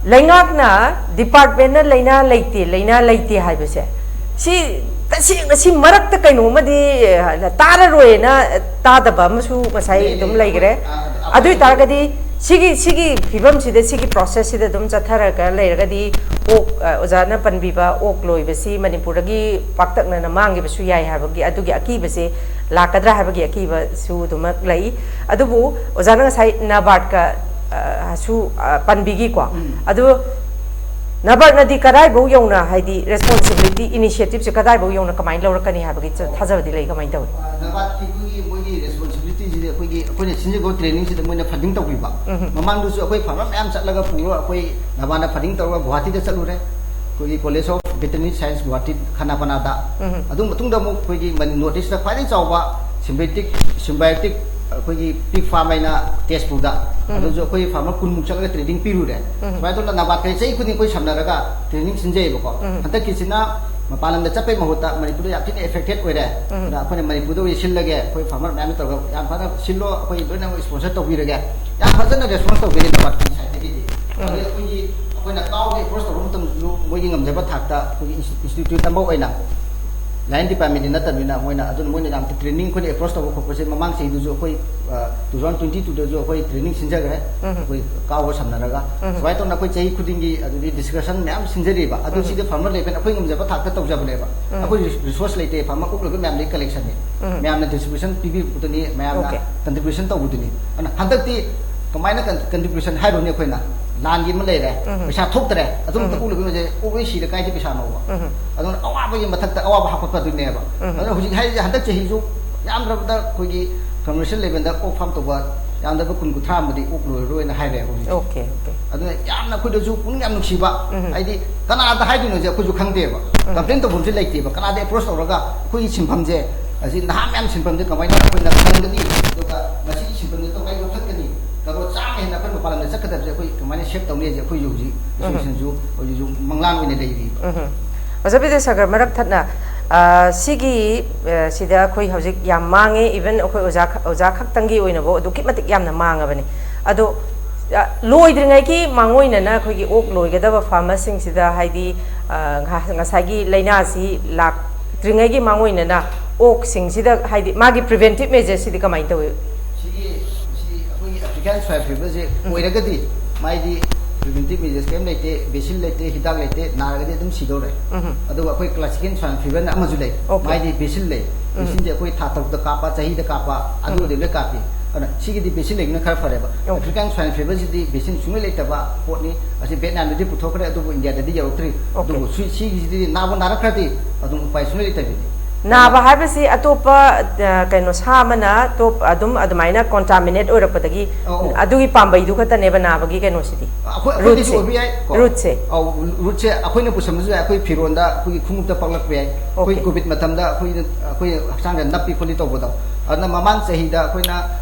ꯂꯩꯉꯥꯛꯅ, ꯗꯤꯄꯥꯔꯠꯃꯦꯟꯅ ꯂꯥꯏꯅꯥ ꯂꯩꯇꯦ, ꯂꯥꯏꯅꯥ ꯂꯩꯇꯦ ꯍꯥꯏꯕꯁꯦ, ꯁꯤ ꯇꯁꯦꯡꯅ ꯁꯤ ꯃꯔꯛꯇ ꯀꯩꯅꯣꯝꯃꯗꯤ, ꯑ, ꯇꯥꯔꯔꯣꯏꯅ ꯇꯥꯗꯕ ꯑꯃꯁꯨ ꯉꯁꯥꯏ ꯑꯗꯨꯝ ꯂꯩꯈ꯭ꯔꯦ꯫ ꯑꯗꯨ ꯑꯣꯏ ꯇꯥꯔꯒꯗꯤ ꯁꯤꯒꯤ, ꯁꯤꯒꯤ ꯐꯤꯕꯝꯁꯤꯗ, ꯁꯤꯒꯤ ꯄ꯭ꯔꯣꯁꯦꯁꯁꯤꯗ ꯑꯗꯨꯝ ꯆꯠꯊꯔꯒ ꯂꯩꯔꯒꯗꯤ ꯑꯣꯛ, ꯑ, ꯑꯣꯖꯥꯅ ꯄꯟꯕꯤꯕ ꯑꯣꯛ ꯂꯣꯏꯕꯁꯤ ꯃꯅꯤꯄꯨꯔꯗꯒꯤ ꯄꯥꯛꯇꯛꯅꯅ ꯃꯥꯡꯈꯤꯕꯁꯨ ꯌꯥꯏ ꯍꯥꯏꯕꯒꯤ, ꯑꯗꯨꯒꯤ ꯑꯀꯤꯕꯁꯦ ꯂꯥꯛꯀꯗ꯭ꯔꯥ ꯍꯥꯏꯕꯒꯤ ꯑꯀꯤꯕꯁꯨ ꯑꯗꯨꯃꯛ ꯂꯩ꯫ ꯑꯗꯨꯕꯨ ꯑꯣꯖꯥꯅ ꯉꯁꯥꯏ ꯅꯕꯥꯔꯠꯀ, ꯑ, ꯁꯨ, ꯑ, ꯄꯟꯕꯤꯈꯤꯀꯣ꯫ ꯑꯗꯨ ꯅꯕꯥꯔꯠꯅꯗꯤ ꯀꯗꯥꯏꯐꯥꯎ ꯌꯧꯅ, ꯍꯥꯏꯗꯤ, ꯔꯦꯁꯄꯣꯟꯁꯤꯕꯤꯂꯤꯇꯤ, ꯏꯅꯤꯁꯤꯌꯦꯇꯤꯞꯁꯦ ꯀꯗꯥꯏꯐꯥꯎ ꯌꯧꯅ ꯀꯃꯥꯏꯅ ꯂꯧꯔꯛꯀꯅꯤ ꯍꯥꯏꯕꯒꯤ ꯊꯥꯖꯕꯗꯤ ꯂꯩ, ꯀꯃꯥꯏꯅ ꯇꯧꯏ? ꯅꯕꯥꯔꯠꯀꯤ ꯑꯩꯈꯣꯏꯒꯤ ꯃꯣꯏꯒꯤ ꯔꯦꯁꯄꯣꯟꯁꯤꯕꯤꯂꯤꯇꯤꯁꯤꯗꯤ ꯑꯩꯈꯣꯏꯒꯤ, ꯑꯩꯈꯣꯏꯅ ꯁꯤꯟꯖꯕ ꯇ꯭ꯔꯦꯅꯤꯡꯁꯤꯗ ꯃꯣꯏꯅ ꯐꯟꯗꯤꯡ ꯇꯧꯕꯤꯕ꯫ ꯃꯃꯥꯡꯗꯁꯨ ꯑꯩꯈꯣꯏ ꯐꯥꯔꯃꯔ ꯃꯌꯥꯝ ꯆꯠꯂꯒ ꯄꯨꯔꯒ ꯑꯩꯈꯣꯏ ꯅꯕꯥꯔꯠꯅ ꯐꯟꯗꯤꯡ ꯇꯧꯔꯒ ꯒꯨꯋꯥꯍꯥꯇꯤꯗ ꯆꯠꯂꯨꯔꯦ, ꯑꯩꯈꯣꯏꯒꯤ ꯀꯣꯂꯦꯖ ꯑꯣꯐ ꯚꯦꯇꯔꯤꯅꯔꯤ ꯁꯥꯏꯟꯁ ꯒꯨꯋꯥꯍꯥꯇꯤ ꯈꯅꯥꯄꯅꯥꯗ꯫ ꯑꯗꯨ ꯃꯇꯨꯡꯗ ꯑꯃꯨꯛ ꯑꯩꯈꯣꯏꯒꯤ ꯃꯅꯤ-, ꯅꯣꯔꯠ ꯏꯁꯇ ꯈ꯭ꯋꯥꯏꯗꯒꯤ ꯆꯥꯎꯕ ꯁꯤꯝꯕꯥꯏꯌꯣꯇꯤꯛ, ꯁꯤꯝꯕꯥꯏꯌꯣꯇꯤꯛ ꯑꯩꯈꯣꯏꯒꯤ ꯄꯤꯛ ꯐꯥꯔꯝ ꯍꯥꯏꯅ ꯇꯦꯖꯄꯨꯔꯗ, ꯑꯗꯨꯁꯨ ꯑꯩꯈꯣꯏ ꯐꯥꯔꯃꯔ ꯀꯨꯟꯃꯨꯛ ꯆꯠꯂꯒ ꯇ꯭ꯔꯦꯅꯤꯡ ꯄꯤꯔꯨꯔꯦ꯫ ꯁꯨꯃꯥꯏꯅ ꯇꯧꯗꯅ ꯅꯕꯥꯔꯠꯀ ꯆꯍꯤ ꯈꯨꯗꯤꯡ ꯑꯩꯈꯣꯏ ꯁꯝꯅꯔꯒ ꯇ꯭ꯔꯦꯅꯤꯡ ꯁꯤꯟꯖꯩꯌꯦꯕꯀꯣ꯫ ꯍꯟꯗꯛꯀꯤꯁꯤꯅ ꯃꯄꯥꯟ ꯂꯝꯗ ꯆꯠꯄꯩ ꯃꯍꯨꯠꯇ ꯃꯅꯤꯄꯨꯔꯗ ꯌꯥꯝ ꯊꯤꯅ ꯑꯦꯐꯦꯛꯇꯦꯠ ꯑꯣꯏꯔꯦ꯫ ꯑꯗ ꯑꯩꯈꯣꯏꯅ ꯃꯅꯤꯄꯨꯔꯗ ꯑꯣꯏꯅ ꯁꯤꯜꯂꯒꯦ, ꯑꯩꯈꯣꯏ ꯐꯥꯔꯃꯔ ꯃꯌꯥꯝꯅ ꯇꯧꯔꯒ ꯌꯥꯝ ꯐꯖꯅ ꯁꯤꯜꯂꯣ, ꯑꯩꯈꯣꯏ ꯂꯣꯏꯅꯃꯛ ꯏꯁꯄꯣꯟꯁꯔ ꯇꯧꯕꯤꯔꯒꯦ꯫ ꯌꯥꯝ ꯐꯖꯅ ꯔꯦꯁꯄꯣꯟꯁ ꯇꯧꯕꯤꯔꯦ ꯅꯕꯥꯔꯠꯀꯤ ꯁꯥꯏꯠꯇꯒꯤꯗꯤ꯫ ꯑꯗꯩ ꯑꯩꯈꯣꯏꯒꯤ, ꯑꯩꯈꯣꯏꯅ ꯀꯥꯎꯒꯤ ꯑꯦꯄ꯭ꯔꯣꯁ ꯇꯧꯕ ꯃꯇꯝꯗꯁꯨ ꯃꯣꯏꯒꯤ ꯉꯝꯖꯕ ꯊꯥꯛꯇ ꯑꯩꯈꯣꯏꯒꯤ ꯏꯟꯁꯇꯤꯇ꯭ꯌꯨꯠ ꯇꯝꯕ ꯑꯣꯏꯅ ꯂꯥꯏꯟ ꯗꯤꯄꯥꯔꯠꯃꯦꯟꯗꯤ ꯅꯠꯇꯕꯅꯤꯅ ꯃꯣꯏꯅ ꯑꯗꯨꯅ ꯃꯣꯏꯅ ꯌꯥꯝ ꯇ꯭ꯔꯦꯅꯤꯡ ꯑꯩꯈꯣꯏꯅ ꯑꯦꯄ꯭ꯔꯣꯁ ꯇꯧꯕ ꯈꯣꯠꯄꯁꯦ ꯃꯃꯥꯡ ꯆꯍꯤꯗꯨꯁꯨ ꯑꯩꯈꯣꯏ, ꯑ, two thousand twenty two ꯗꯁꯨ ꯑꯩꯈꯣꯏ ꯇ꯭ꯔꯦꯅꯤꯡ ꯁꯤꯟꯖꯈ꯭ꯔꯦ꯫ ꯑꯩꯈꯣꯏ ꯀꯥꯎꯒ ꯁꯝꯅꯔꯒ ꯁꯨꯃꯥꯏꯅ ꯇꯧꯅ ꯑꯩꯈꯣꯏ ꯆꯍꯤ ꯈꯨꯗꯤꯡꯒꯤ ꯑꯗꯨꯗꯤ ꯗꯤꯁꯀꯁꯟ ꯃꯌꯥꯝ ꯁꯤꯟꯖꯔꯤꯕ꯫ ꯑꯗꯨ ꯁꯤꯗ ꯐꯥꯔꯃꯔ ꯂꯦꯚꯦꯜ ꯑꯩꯈꯣꯏ ꯉꯝꯖꯕ ꯊꯥꯛꯇ ꯇꯧꯖꯕꯅꯦꯕ꯫ ꯑꯩꯈꯣꯏ ꯔꯤꯁꯣꯔꯁ ꯂꯩꯇꯦ, ꯐꯥꯔꯃꯔ ꯑꯣꯛꯂꯤꯕ ꯃꯌꯥꯝꯗꯒꯤ ꯀꯂꯦꯛꯁꯟꯅꯤ꯫ ꯃꯌꯥꯝꯅ ꯗꯤꯁꯇ꯭ꯔꯤꯕ꯭ꯌꯨꯁꯟ ꯄꯤꯕꯤꯕꯗꯨꯅꯤ, ꯃꯌꯥꯝꯅ ꯑꯣꯀꯦ꯫ ꯀꯟꯇ꯭ꯔꯤꯕ꯭ꯌꯨꯁꯟ ꯇꯧꯕꯗꯨꯅꯤ꯫ ꯑꯗꯨꯅ ꯍꯟꯗꯛꯇꯤ ꯀꯃꯥꯏꯅ ꯀꯟꯇ꯭ꯔꯤꯕ꯭ꯌꯨꯁꯟ ꯍꯥꯏꯔꯨꯅꯤ ꯑꯩꯈꯣꯏꯅ? ꯂꯥꯟꯒꯤ ꯑꯃ ꯂꯩꯔꯦ, ꯎꯝ꯫ ꯄꯩꯁꯥ ꯊꯣꯛꯇ꯭ꯔꯦ, ꯑꯗꯨꯝ ꯎꯝ꯫ ꯇꯀꯨ ꯂꯣꯏꯕ ꯃꯁꯦ ꯑꯣꯛ ꯂꯣꯏ ꯁꯤꯔꯦ, ꯀꯥꯏꯗꯤ ꯄꯩꯁꯥꯅꯣꯕ? ꯎꯝ꯫ ꯑꯗꯨꯅ ꯑꯋꯥꯕꯒꯤ ꯃꯊꯛꯇ ꯑꯋꯥꯕ ꯍꯥꯞꯀꯠꯄꯗꯨꯅꯦꯕ꯫ ꯎꯝ꯫ ꯑꯗꯨꯅ ꯍꯧꯖꯤꯛ ꯍꯥꯏꯔꯤꯁꯦ, ꯍꯟꯗꯛ ꯆꯍꯤꯁꯨ ꯌꯥꯝꯗ꯭ꯔꯕꯗ ꯑꯩꯈꯣꯏꯒꯤ ꯀꯃꯔꯁꯤꯌꯦꯜ ꯂꯦꯚꯦꯜꯗ ꯑꯣꯛ ꯐꯥꯔꯝ ꯇꯧꯕ ꯌꯥꯝꯗ꯭ꯔꯕ ꯀꯨꯟ ꯀꯨꯟꯊ꯭ꯔꯥ ꯑꯃꯗꯤ ꯑꯣꯛ ꯂꯣꯏꯔꯔꯣꯏꯅ ꯍꯥꯏꯔꯦ ꯍꯧꯖꯤꯛ꯫ Okay, okay. ꯑꯗꯨꯅ ꯌꯥꯝꯅ ꯑꯩꯈꯣꯏꯗꯁꯨ ꯄꯨꯛꯅꯤꯡ ꯌꯥꯝ ꯅꯨꯡꯁꯤꯕ, ꯎꯝ꯫ ꯍꯥꯏꯗꯤ ꯀꯅꯥꯗ ꯍꯥꯏꯗꯣꯏꯅꯣꯁꯦ ꯑꯩꯈꯣꯏꯁꯨ ꯈꯪꯗꯦꯕ꯫ ꯎꯝ꯫ ꯀꯝꯄ꯭ꯂꯦꯟ ꯇꯧꯐꯝꯁꯨ ꯂꯩꯇꯦꯕ꯫ ꯀꯅꯥꯗ ꯑꯦꯄ꯭ꯔꯣꯁ ꯇꯧꯔꯒ ꯑꯩꯈꯣꯏꯒꯤ ꯁꯤꯟꯐꯝꯁꯦ, ꯑꯁꯤ ꯅꯍꯥ ꯃꯌꯥꯝ ꯁꯤꯟꯐꯝꯁꯦ ꯀꯃꯥꯏꯅ ꯑꯩꯈꯣꯏꯅ ꯈꯪꯒꯅꯤ, ꯑꯗꯨꯒ ꯃꯁꯤꯒꯤ ꯁꯤꯟꯐꯝꯁꯦ ꯀꯃꯥꯏꯅ ꯂꯧꯈꯠꯀꯅꯤ, ꯀꯔꯣꯔ ꯆꯥꯝꯃ ꯍꯦꯟꯅ ꯑꯩꯈꯣꯏ ꯃꯄꯥꯟ ꯂꯝꯗ ꯆꯠꯀꯗꯕꯁꯦ ꯑꯩꯈꯣꯏ ꯀꯃꯥꯏꯅ ꯁꯦꯞ ꯇꯧꯅꯤ ꯍꯥꯏꯁꯦ ꯑꯩꯈꯣꯏꯁꯨ ꯍꯧꯖꯤꯛ ꯎꯝ꯫ ꯑꯦꯁꯣꯁꯤꯌꯦꯁꯟꯁꯨ ꯍꯧꯖꯤꯛꯁꯨ ꯃꯪꯂꯥꯟ ꯑꯣꯏꯅ ꯂꯩꯔꯤꯕ꯫ ꯎꯝ꯫ ꯑꯣꯖꯥ ꯕꯤꯗ꯭ꯌꯥꯁꯥꯒꯔ, ꯃꯔꯛ ꯊꯠꯅ, ꯑ, ꯁꯤꯒꯤ, ꯑ, ꯁꯤꯗ ꯑꯩꯈꯣꯏ ꯍꯧꯖꯤꯛ ꯌꯥꯝ ꯃꯥꯡꯉꯦ, ꯏꯚꯟ ꯑꯩꯈꯣꯏ ꯑꯣꯖꯥ ꯈ-, ꯑꯣꯖꯥ ꯈꯛꯇꯪꯒꯤ ꯑꯣꯏꯅꯐꯥꯎ ꯑꯗꯨꯛꯀꯤ ꯃꯇꯤꯛ ꯌꯥꯝꯅ ꯃꯥꯡꯉꯕꯅꯤ꯫ ꯑꯗꯣ, ꯑ, ꯂꯣꯏꯗ꯭ꯔꯤꯉꯩꯒꯤ ꯃꯥꯡꯑꯣꯏꯅꯅ ꯑꯩꯈꯣꯏꯒꯤ ꯑꯣꯛ ꯂꯣꯏꯒꯗꯕ ꯐꯥꯔꯃꯔꯁꯤꯡꯁꯤꯗ, ꯍꯥꯏꯗꯤ, ꯑ, ꯉ-, ꯉꯁꯥꯏꯒꯤ ꯂꯥꯏꯅꯥꯁꯤ ꯂꯥꯛꯇ꯭ꯔꯤꯉꯩꯒꯤ ꯃꯥꯡꯑꯣꯏꯅꯅ ꯑꯣꯛꯁꯤꯡꯁꯤꯗ, ꯍꯥꯏꯗꯤ, ꯃꯥꯒꯤ ꯄ꯭ꯔꯤꯚꯦꯟꯇꯤꯞ ꯃꯦꯖꯔꯁꯤꯗꯤ ꯀꯃꯥꯏꯅ ꯇꯧꯏ? ꯁꯤꯒꯤ, ꯁꯤ ꯑꯩꯈꯣꯏꯒꯤ ꯑꯐ꯭ꯔꯤꯀꯥꯟ ꯁ꯭ꯋꯥꯏꯟ ꯐꯤꯚꯔꯁꯦ ꯎꯝ꯫ ꯑꯣꯏꯔꯒꯗꯤ, ꯃꯥꯏꯗꯤ ꯄ꯭ꯔꯤꯚꯦꯟꯇꯤꯞ ꯃꯦꯖꯔꯁ ꯀꯔꯤꯝ ꯂꯩꯇꯦ, ꯚꯦꯛꯁꯤꯟ ꯂꯩꯇꯦ, ꯍꯤꯗꯥꯛ ꯂꯩꯇꯦ, ꯅꯥꯔꯒꯗꯤ ꯑꯗꯨꯝ ꯁꯤꯗꯧꯔꯦ꯫ ꯎꯝ꯫ ꯑꯗꯨꯒ ꯑꯩꯈꯣꯏ ꯀ꯭ꯂꯥꯁꯤꯀꯦꯜ ꯁ꯭ꯋꯥꯏꯟ ꯐꯤꯚꯔꯅ ꯑꯃꯁꯨ ꯂꯩ, ꯑꯣꯀꯦ꯫ ꯃꯥꯏꯗꯤ ꯚꯦꯛꯁꯤꯟ ꯂꯩ꯫ ꯎꯝ꯫ ꯚꯦꯛꯁꯤꯟꯁꯦ ꯑꯩꯈꯣꯏ ꯊꯥ ꯇꯔꯨꯛꯇ ꯀꯥꯞꯄ, ꯆꯍꯤꯗ ꯀꯥꯞꯄ, ꯎꯝ꯫ ꯑꯗꯨꯕꯨꯗꯤ ꯂꯣꯏ ꯀꯥꯞꯄꯤ꯫ ꯑꯗꯨꯅ ꯁꯤꯒꯤꯗꯤ ꯚꯦꯛꯁꯤꯟ ꯂꯩꯕꯅ ꯈꯔ ꯐꯔꯦꯕ꯫ ꯑꯣꯀꯦ꯫ ꯑꯐ꯭ꯔꯤꯀꯥꯟ ꯁ꯭ꯋꯥꯏꯟ ꯐꯤꯚꯔꯁꯤꯗꯤ ꯚꯦꯛꯁꯤꯟ ꯁꯨꯡꯂꯩ ꯂꯩꯇꯕ ꯄꯣꯠꯅꯤ꯫ ꯑꯁꯤ ꯚꯦꯠꯅꯥꯝꯗꯗꯤ ꯄꯨꯊꯣꯛꯈ꯭ꯔꯦ, ꯑꯗꯨꯕꯨ ꯏꯟꯗꯤꯌꯥꯗꯗꯤ ꯌꯧꯔꯛꯇ꯭ꯔꯤ꯫ ꯑꯣꯀꯦ꯫ ꯑꯗꯨꯕꯨ ꯁꯤ-, ꯁꯤꯒꯤꯁꯤꯗꯤ ꯅꯥꯕꯨ ꯅꯥꯔꯛꯈ꯭ꯔꯗꯤ ꯑꯗꯨꯝ ꯎꯄꯥꯏ ꯁꯨꯡꯂꯩ ꯂꯩꯇꯕꯤꯅꯤ꯫ ꯅꯥꯕ ꯍꯥꯏꯕꯁꯤ ꯑꯇꯣꯞꯄ, ꯑ, ꯀꯩꯅꯣ, ꯁꯥ ꯑꯃꯅ ꯑꯇꯣꯞ-, ꯑꯗꯨꯝ ꯑꯗꯨꯃꯥꯏꯅ ꯀꯣꯟꯇꯥꯃꯤꯅꯦꯠ ꯑꯣꯏꯔꯛꯄꯗꯒꯤ ꯑꯧ, ꯑꯧ꯫ ꯑꯗꯨꯒꯤ ꯄꯥꯝꯕꯩꯗꯨ ꯈꯛꯇꯅꯦꯕ ꯅꯥꯕꯒꯤ ꯀꯩꯅꯣꯁꯤꯗꯤ? ꯑꯩꯈꯣꯏ, ꯑꯩꯈꯣꯏꯗꯁꯨ ꯔꯨꯠꯁꯦ꯫ ꯑꯣꯏꯕ ꯌꯥꯏ ꯀꯣ꯫ ꯔꯨꯠꯁꯦ꯫ ꯑꯧ, ꯔꯨꯠꯁꯦ ꯑꯩꯈꯣꯏꯅ ꯄꯨꯁꯟꯕꯁꯨ ꯌꯥꯏ, ꯑꯩꯈꯣꯏ ꯐꯤꯔꯣꯟꯗ, ꯑꯩꯈꯣꯏꯒꯤ ꯈꯣꯡꯎꯞꯇ ꯄꯛꯂꯛꯄ ꯌꯥꯏ꯫ ꯑꯩꯈꯣꯏ ꯑꯣꯀꯦ꯫ ꯀꯣꯚꯤꯗ ꯃꯇꯝꯗ ꯑꯩꯈꯣꯏꯅ, ꯑꯩꯈꯣꯏ ꯍꯛꯆꯥꯡꯗ ꯅꯞꯄꯤ ꯈꯣꯠꯂꯤ ꯇꯧꯕꯗꯣ꯫ ꯑꯗꯨꯅ ꯃꯃꯥꯡ ꯆꯍꯤꯗ ꯑꯩꯈꯣꯏꯅ,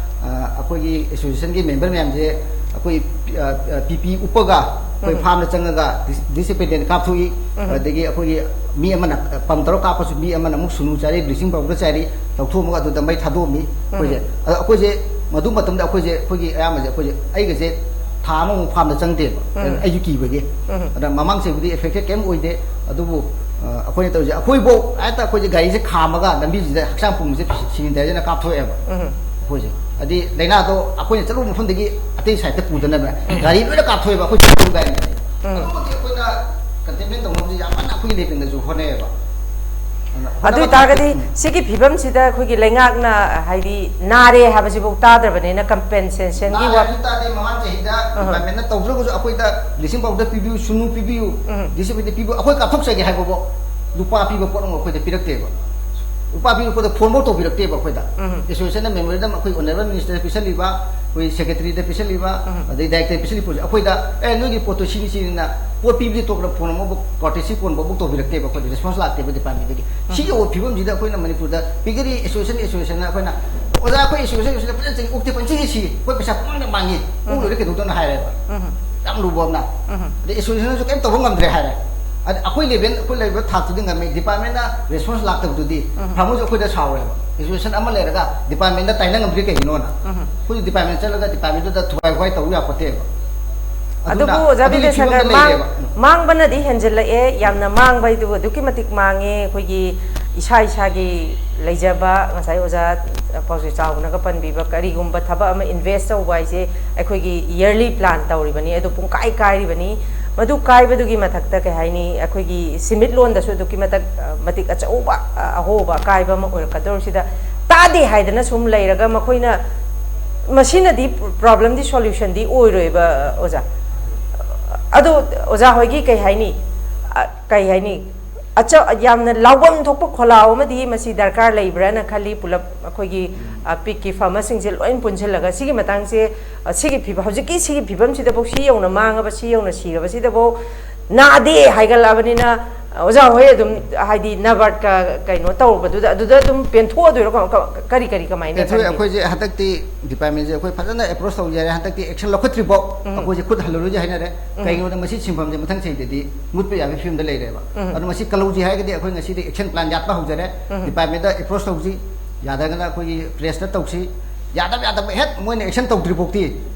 ꯑ, ꯑꯩꯈꯣꯏꯒꯤ ꯑꯦꯁꯣꯁꯤꯌꯦꯁꯟꯒꯤ ꯃꯦꯝꯕꯔ ꯃꯌꯥꯝꯁꯦ ꯑꯩꯈꯣꯏ, ꯑ, ꯑ, ꯄꯤ ꯄꯤ ꯎꯞꯄꯒ ꯑꯩꯈꯣꯏ ꯎꯝ꯫ ꯐꯥꯔꯝꯗ ꯆꯪꯉꯒ ꯗꯤꯁ-, ꯗꯤꯁꯏꯟꯐꯦꯛꯇꯦꯟ ꯀꯥꯞꯊꯣꯛꯏ꯫ ꯎꯝ꯫ ꯑꯗꯒꯤ ꯑꯩꯈꯣꯏꯒꯤ ꯃꯤ ꯑꯃꯅ, ꯑ, ꯄꯝ ꯇꯧꯔ ꯀꯥꯞꯄꯁꯨ ꯃꯤ ꯑꯃꯅ ꯑꯃꯨꯛ ꯁꯨꯅꯨ ꯆꯥꯏꯔꯤ, ꯕ꯭ꯂꯤꯆꯤꯡ ꯄꯥꯎꯗꯔ ꯆꯥꯏꯔꯤ, ꯂꯧꯊꯣꯛꯑꯝꯃꯒ ꯑꯗꯨꯗ ꯃꯩ ꯊꯥꯗꯣꯛꯑꯝꯃꯤ ꯑꯩꯈꯣꯏꯁꯦ꯫ ꯎꯝ꯫ ꯑꯗꯣ ꯑꯩꯈꯣꯏꯁꯦ ꯃꯗꯨ ꯃꯇꯝꯗ ꯑꯩꯈꯣꯏꯁꯦ, ꯑꯩꯈꯣꯏꯒꯤ ꯑꯌꯥꯝꯕꯁꯦ ꯑꯩꯈꯣꯏꯁꯦ, ꯑꯩꯒꯁꯦ ꯊꯥ ꯑꯃꯃꯨꯛ ꯐꯥꯔꯝꯗ ꯆꯪꯗꯦꯕ꯫ ꯎꯝ꯫ ꯑꯩꯁꯨ ꯀꯤꯕꯒꯤ꯫ ꯎꯝ꯫ ꯑꯗ ꯃꯃꯥꯡ ꯆꯍꯤꯕꯨꯗꯤ ꯑꯦꯐꯦꯛꯇꯦꯠ ꯀꯩꯝ ꯑꯣꯏꯗꯦ꯫ ꯑꯗꯨꯕꯨ, ꯑ, ꯑꯩꯈꯣꯏꯅ ꯇꯧꯔꯤꯁꯦ, ꯑꯩꯈꯣꯏꯐꯧ ꯍꯦꯛꯇ ꯑꯩꯈꯣꯏꯁꯦ ꯒꯥꯔꯤꯁꯦ ꯈꯥꯝꯃꯒ ꯂꯝꯕꯤꯁꯤꯗ ꯍꯛꯆꯥꯡ ꯄꯨꯝꯕꯁꯦ ꯁꯦꯅꯤꯇꯥꯏꯖꯔꯅ ꯀꯥꯞꯊꯣꯛꯑꯦꯕ꯫ ꯎꯝ꯫ ꯑꯩꯈꯣꯏꯁꯦ꯫ ꯍꯥꯏꯗꯤ ꯂꯥꯏꯅꯥꯗꯣ ꯑꯩꯈꯣꯏꯅ ꯆꯠꯂꯨꯕ ꯃꯐꯝꯗꯒꯤ ꯑꯇꯩ ꯁꯥꯏꯠꯇ ꯄꯨꯗꯅꯕ ꯎꯝ꯫ ꯒꯥꯔꯤ ꯂꯣꯏꯅ ꯀꯥꯞꯊꯣꯛꯑꯦꯕ ꯑꯩꯈꯣꯏ ꯆꯠꯂꯨꯕ ꯒꯥꯔꯤꯗꯗꯤ꯫ ꯎꯝ꯫ ꯑꯗꯨꯃꯛꯇꯤ ꯑꯩꯈꯣꯏꯅ ꯀꯟꯇꯦꯟꯃꯦꯟ ꯇꯧꯅꯕꯁꯦ ꯌꯥꯝ ꯀꯟꯅ ꯑꯩꯈꯣꯏꯒꯤ ꯂꯦꯚꯦꯜꯗꯁꯨ ꯍꯣꯠꯅꯩꯌꯦꯕ꯫ ꯑꯗꯨ ꯑꯣꯏꯇꯥꯔꯒꯗꯤ ꯁꯤꯒꯤ ꯐꯤꯕꯝꯁꯤꯗ ꯑꯩꯈꯣꯏꯒꯤ ꯂꯩꯉꯥꯛꯅ, ꯍꯥꯏꯗꯤ, ꯅꯥꯔꯦ ꯍꯥꯏꯕꯁꯤꯐꯥꯎ ꯇꯥꯗ꯭ꯔꯕꯅꯤꯅ ꯀꯝꯄꯦꯟꯁꯦꯁꯟꯒꯤ ꯅꯥꯔꯦ ꯋꯥ- ꯍꯥꯏꯕ ꯇꯥꯗꯦ꯫ ꯃꯃꯥꯡ ꯆꯍꯤꯗ ꯑꯍ꯫ ꯗꯤꯄꯥꯔꯠꯃꯦꯟꯅ ꯇꯧꯗ꯭ꯔꯒꯁꯨ ꯑꯩꯈꯣꯏꯗ ꯕ꯭ꯂꯤꯆꯤꯡ ꯄꯥꯎꯗꯔ ꯄꯤꯕꯤꯌꯨ, ꯁꯨꯅꯨ ꯄꯤꯕꯤꯌꯨ, ꯎꯝ꯫ ꯗꯤꯁꯤꯄ꯭ꯂꯤꯟꯗ ꯄꯤꯕꯤꯌꯨ, ꯑꯩꯈꯣꯏ ꯀꯥꯞꯊꯣꯛꯆꯒꯦ ꯍꯥꯏꯕꯐꯥꯎ ꯂꯨꯄꯥ ꯄꯤꯕ ꯄꯣꯠ ꯑꯃ ꯑꯩꯈꯣꯏꯗ ꯄꯤꯔꯛꯇꯦꯕ꯫ ꯂꯨꯄꯥ ꯄꯤꯕ ꯄꯣꯠꯇ ꯐꯣꯟꯐꯥꯎ ꯇꯧꯕꯤꯔꯛꯇꯦꯕ ꯑꯩꯈꯣꯏꯗ꯫ ꯎꯝ꯫ ꯑꯦꯁꯣꯁꯤꯌꯦꯁꯟꯅ ꯃꯦꯃꯣꯔꯦꯟꯗꯝ ꯑꯩꯈꯣꯏ ꯑꯣꯅꯔꯦꯕꯜ ꯃꯤꯅꯤꯁꯇꯔꯗ ꯄꯤꯁꯜꯂꯤꯕ, ꯑꯩꯈꯣꯏ ꯁꯦꯀ꯭ꯔꯦꯇꯔꯤꯗ ꯄꯤꯁꯜꯂꯤꯕ, ꯎꯝ꯫ ꯑꯗꯩ ꯗꯥꯏꯔꯦꯛꯇꯔꯗ ꯄꯤꯁꯜꯂꯤꯕ ꯄꯣꯠꯁꯦ ꯑꯩꯈꯣꯏꯗ, "ꯑꯦ, ꯅꯣꯏꯒꯤ ꯄꯣꯠꯇꯣ ꯁꯤꯅꯤ ꯁꯤꯅꯤꯅ" ꯄꯣꯠ ꯄꯤꯕꯗꯤ ꯇꯣꯛꯈ꯭ꯔ, ꯐꯣꯟ ꯑꯃꯐꯥꯎ, ꯀꯣꯔꯇꯦꯁꯤ ꯐꯣꯟ ꯑꯃꯐꯥꯎ ꯇꯧꯕꯤꯔꯛꯇꯦꯕ ꯑꯩꯈꯣꯏꯗ, ꯔꯦꯁꯄꯣꯟꯁ ꯂꯥꯛꯇꯦꯕ ꯗꯤꯄꯥꯔꯠꯃꯦꯟꯗꯒꯤ꯫ ꯎꯝ꯫ ꯁꯤꯒꯤ ꯑꯣꯏꯕ ꯐꯤꯕꯝꯁꯤꯗ ꯑꯩꯈꯣꯏꯅ ꯃꯅꯤꯄꯨꯔꯗ ꯄꯤꯒꯔꯤ ꯑꯦꯁꯣꯁꯤꯌꯦꯁꯟ, ꯑꯦꯁꯣꯁꯤꯌꯦꯁꯟꯅ ꯑꯩꯈꯣꯏꯅ, "ꯑꯣꯖꯥ, ꯑꯩꯈꯣꯏ ꯑꯦꯁꯣꯁꯤꯌꯦꯁꯟ, ꯑꯦꯁꯣꯁꯤꯌꯦꯁꯟ ꯐꯖꯅ ꯆꯍꯤ ꯑꯣꯛꯇꯦ ꯄꯟꯁꯤꯒꯤ ꯁꯤ, ꯑꯩꯈꯣꯏ ꯄꯩꯁꯥ ꯄꯨꯡꯃꯥꯡꯗ ꯃꯥꯡꯉꯤ, ꯎꯝ꯫ ꯑꯣꯛ ꯂꯣꯏꯔꯦ ꯀꯩꯗꯧꯗꯣꯏꯅꯣ?" ꯍꯥꯏꯔꯦꯕ꯫ ꯎꯝ꯫ ꯌꯥꯝ ꯂꯨꯕ ꯑꯃꯅ꯫ ꯎꯝ꯫ ꯑꯗꯩ ꯑꯦꯁꯣꯁꯤꯌꯦꯁꯟꯅꯁꯨ ꯀꯩꯝ ꯇꯧꯕ ꯉꯝꯗ꯭ꯔꯦ ꯍꯥꯏꯔꯦ꯫ ꯑꯗ ꯑꯩꯈꯣꯏ ꯂꯦꯚꯦꯜ, ꯑꯩꯈꯣꯏ ꯂꯩꯔꯤꯕ ꯊꯥꯛꯇꯨꯗꯤ ꯉꯝꯃꯦ, ꯗꯤꯄꯥꯔꯠꯃꯦꯟꯅ ꯔꯦꯁꯄꯣꯟꯁ ꯂꯥꯛꯇꯕꯗꯨꯗꯤ ꯎꯝ꯫ ꯐꯥꯔꯃꯔꯁꯨ ꯑꯩꯈꯣꯏꯗ ꯁꯥꯎꯔꯦꯕ꯫ ꯑꯦꯁꯣꯁꯤꯌꯦꯁꯟ ꯑꯃ ꯂꯩꯔꯒ ꯗꯤꯄꯥꯔꯠꯃꯦꯟꯗ ꯇꯥꯏꯅ ꯉꯝꯗ꯭ꯔꯤ ꯀꯩꯒꯤꯅꯣꯅ꯫ ꯎꯝ꯫ ꯑꯩꯈꯣꯏꯁꯨ ꯗꯤꯄꯥꯔꯠꯃꯦꯟ ꯆꯠꯂꯒ ꯗꯤꯄꯥꯔꯠꯃꯦꯟꯗꯨꯗ ꯊꯨꯒꯥꯏ ꯈꯣꯒꯥꯏ ꯇꯧꯕ ꯌꯥꯄꯣꯠꯇꯦꯕ꯫ ꯑꯗꯨꯅ ꯑꯗꯨꯕꯨ ꯑꯣꯖꯥ ꯑꯗꯨꯒꯤ ꯕꯤꯗ꯭ꯌꯥꯁꯥꯒꯔ, ꯐꯤꯕꯝꯗ ꯃꯥꯡ-, ꯂꯩꯔꯦꯕ꯫ ꯃꯥꯡꯕꯅꯗꯤ ꯍꯦꯟꯖꯤꯜꯂꯛꯑꯦ, ꯌꯥꯝꯅ ꯃꯥꯡꯕ ꯍꯥꯏꯗꯨꯕꯨ ꯑꯗꯨꯛꯀꯤ ꯃꯇꯤꯛ ꯃꯥꯡꯉꯦ꯫ ꯑꯩꯈꯣꯏꯒꯤ ꯏꯁꯥ ꯏꯁꯥꯒꯤ ꯂꯩꯖꯕ, ꯉꯁꯥꯏ ꯑꯣꯖꯥ ꯄꯥꯎꯖꯦ ꯆꯥꯎꯕꯅꯒ ꯄꯟꯕꯤꯕ, ꯀꯔꯤꯒꯨꯝꯕ ꯊꯕꯛ ꯑꯃ ꯏꯟꯚꯦꯁ ꯇꯧꯕ ꯍꯥꯏꯁꯦ ꯑꯩꯈꯣꯏꯒꯤ ꯏꯌꯔꯂꯤ ꯄ꯭ꯂꯥꯟ ꯇꯧꯔꯤꯕꯅꯤ, ꯑꯗꯨ ꯄꯨꯡꯀꯥꯏ ꯀꯥꯏꯔꯤꯕꯅꯤ꯫ ꯃꯗꯨ ꯀꯥꯏꯕꯗꯨꯒꯤ ꯃꯊꯛꯇ, ꯀꯩ ꯍꯥꯏꯅꯤ, ꯑꯩꯈꯣꯏꯒꯤ ꯁꯤꯃꯤꯠꯂꯣꯟꯗꯁꯨ ꯑꯗꯨꯛꯀꯤ ꯃꯇꯛ, ꯑ, ꯃꯇꯤꯛ ꯑꯆꯧꯕ, ꯑ, ꯑꯍꯣꯕ ꯑꯀꯥꯏꯕ ꯑꯃ ꯑꯣꯏꯔꯛꯀꯗꯧꯔꯤꯁꯤꯗ, ꯇꯥꯗꯦ ꯍꯥꯏꯗꯅ ꯁꯨꯝ ꯂꯩꯔꯒ ꯃꯈꯣꯏꯅ, ꯃꯁꯤꯅꯗꯤ ꯄ꯭ꯔꯣꯕ꯭ꯂꯦꯝꯗꯤ ꯁꯣꯂ꯭ꯌꯨꯁꯟꯗꯤ ꯑꯣꯏꯔꯣꯏꯕ, ꯑꯣꯖꯥ꯫ ꯑꯗꯣ ꯑꯣꯖꯥ ꯍꯣꯏꯒꯤ, ꯀꯩ ꯍꯥꯏꯅꯤ, ꯑ, ꯀꯩ ꯍꯥꯏꯅꯤ, ꯑꯆ-, ꯌꯥꯝꯅ ꯂꯥꯎꯐꯝ ꯊꯣꯛꯄ ꯈꯣꯜꯂꯥꯎ ꯑꯃꯗꯤ ꯃꯁꯤ ꯗꯔꯀꯥꯔ ꯂꯩꯕ꯭ꯔꯥꯅ ꯈꯜꯂꯤ꯫ ꯄꯨꯂꯞ ꯑꯩꯈꯣꯏꯒꯤ, ꯎꯝ꯫ ꯑ, ꯄꯤꯛꯀꯤ ꯐꯥꯔꯃꯔꯁꯤꯡꯁꯦ ꯂꯣꯏ ꯄꯨꯟꯁꯤꯜꯂꯒ ꯁꯤꯒꯤ ꯃꯇꯥꯡꯁꯦ, ꯑ, ꯁꯤꯒꯤ ꯐꯤꯕꯝ, ꯍꯧꯖꯤꯛꯀꯤ ꯁꯤꯒꯤ ꯐꯤꯕꯝꯁꯤꯗꯐꯥꯎ ꯁꯤ ꯌꯧꯅ ꯃꯥꯡꯉꯕ, ꯁꯤ ꯌꯧꯅ ꯁꯤꯔꯕꯁꯤꯗꯐꯥꯎ ꯅꯥꯗꯦ ꯍꯥꯏꯒꯠꯂꯛꯑꯕꯅꯤꯅ, ꯑꯣꯖꯥ ꯍꯣꯏ ꯑꯗꯨꯝ, ꯍꯥꯏꯗꯤ, ꯅꯕꯥꯔꯠꯀ ꯀꯩꯅꯣ ꯇꯧꯔꯨꯕꯗꯨꯗ ꯑꯗꯨꯗ ꯑꯗꯨꯝ ꯄꯦꯟꯊꯣꯛꯑꯗꯣꯏꯔꯣ? ꯀ-, ꯀ-, ꯀꯔꯤ, ꯀꯔꯤ, ꯀꯃꯥꯏꯅ ꯄꯦꯟꯊꯣꯛꯑꯦ꯫ ꯈꯟꯕꯤ? ꯑꯩꯈꯣꯏꯁꯦ ꯍꯟꯗꯛꯇꯤ ꯗꯤꯄꯥꯔꯠꯃꯦꯟꯁꯦ ꯑꯩꯈꯣꯏ ꯐꯖꯅ ꯑꯦꯄ꯭ꯔꯣꯁ ꯇꯧꯖꯔꯦ꯫ ꯍꯟꯗꯛꯇꯤ ꯑꯦꯛꯁꯟ ꯂꯧꯈꯠꯇ꯭ꯔꯤꯐꯥꯎ ꯎꯝ꯫ ꯑꯩꯈꯣꯏꯁꯦ ꯈꯨꯠ ꯍꯜꯂꯔꯣꯏꯁꯦ ꯍꯥꯏꯅꯔꯦ꯫ ꯎꯝ꯫ ꯀꯩꯒꯤꯅꯣꯗ ꯃꯁꯤ ꯁꯤꯟꯐꯝꯁꯦ ꯃꯊꯪ ꯆꯍꯤꯗꯗꯤ ꯃꯨꯠꯄ ꯌꯥꯕꯒꯤ ꯐꯤꯕꯝꯗ ꯂꯩꯔꯦꯕ꯫ ꯎꯝ꯫ ꯑꯗꯨꯅ ꯃꯁꯤ ꯀꯜꯍꯧꯁꯤ ꯍꯥꯏꯔꯒꯗꯤ ꯑꯩꯈꯣꯏ ꯉꯁꯤꯗꯤ ꯑꯦꯛꯁꯟ ꯄ꯭ꯂꯥꯟ ꯌꯥꯠꯄ ꯍꯧꯖꯔꯦ꯫ ꯎꯝ꯫ ꯗꯤꯄꯥꯔꯠꯃꯦꯟꯗ ꯑꯦꯄ꯭ꯔꯣꯁ ꯇꯧꯁꯤ, ꯌꯥꯗ꯭ꯔꯒꯅ ꯑꯩꯈꯣꯏꯒꯤ ꯄ꯭ꯔꯦꯁꯇ ꯇꯧꯁꯤ, ꯌꯥꯗꯕ ꯌꯥꯗꯕ ꯍꯦꯛ ꯃꯣꯏꯅ ꯑꯦꯛꯁꯟ ꯇꯧꯗ꯭ꯔꯤꯐꯥꯎꯗꯤ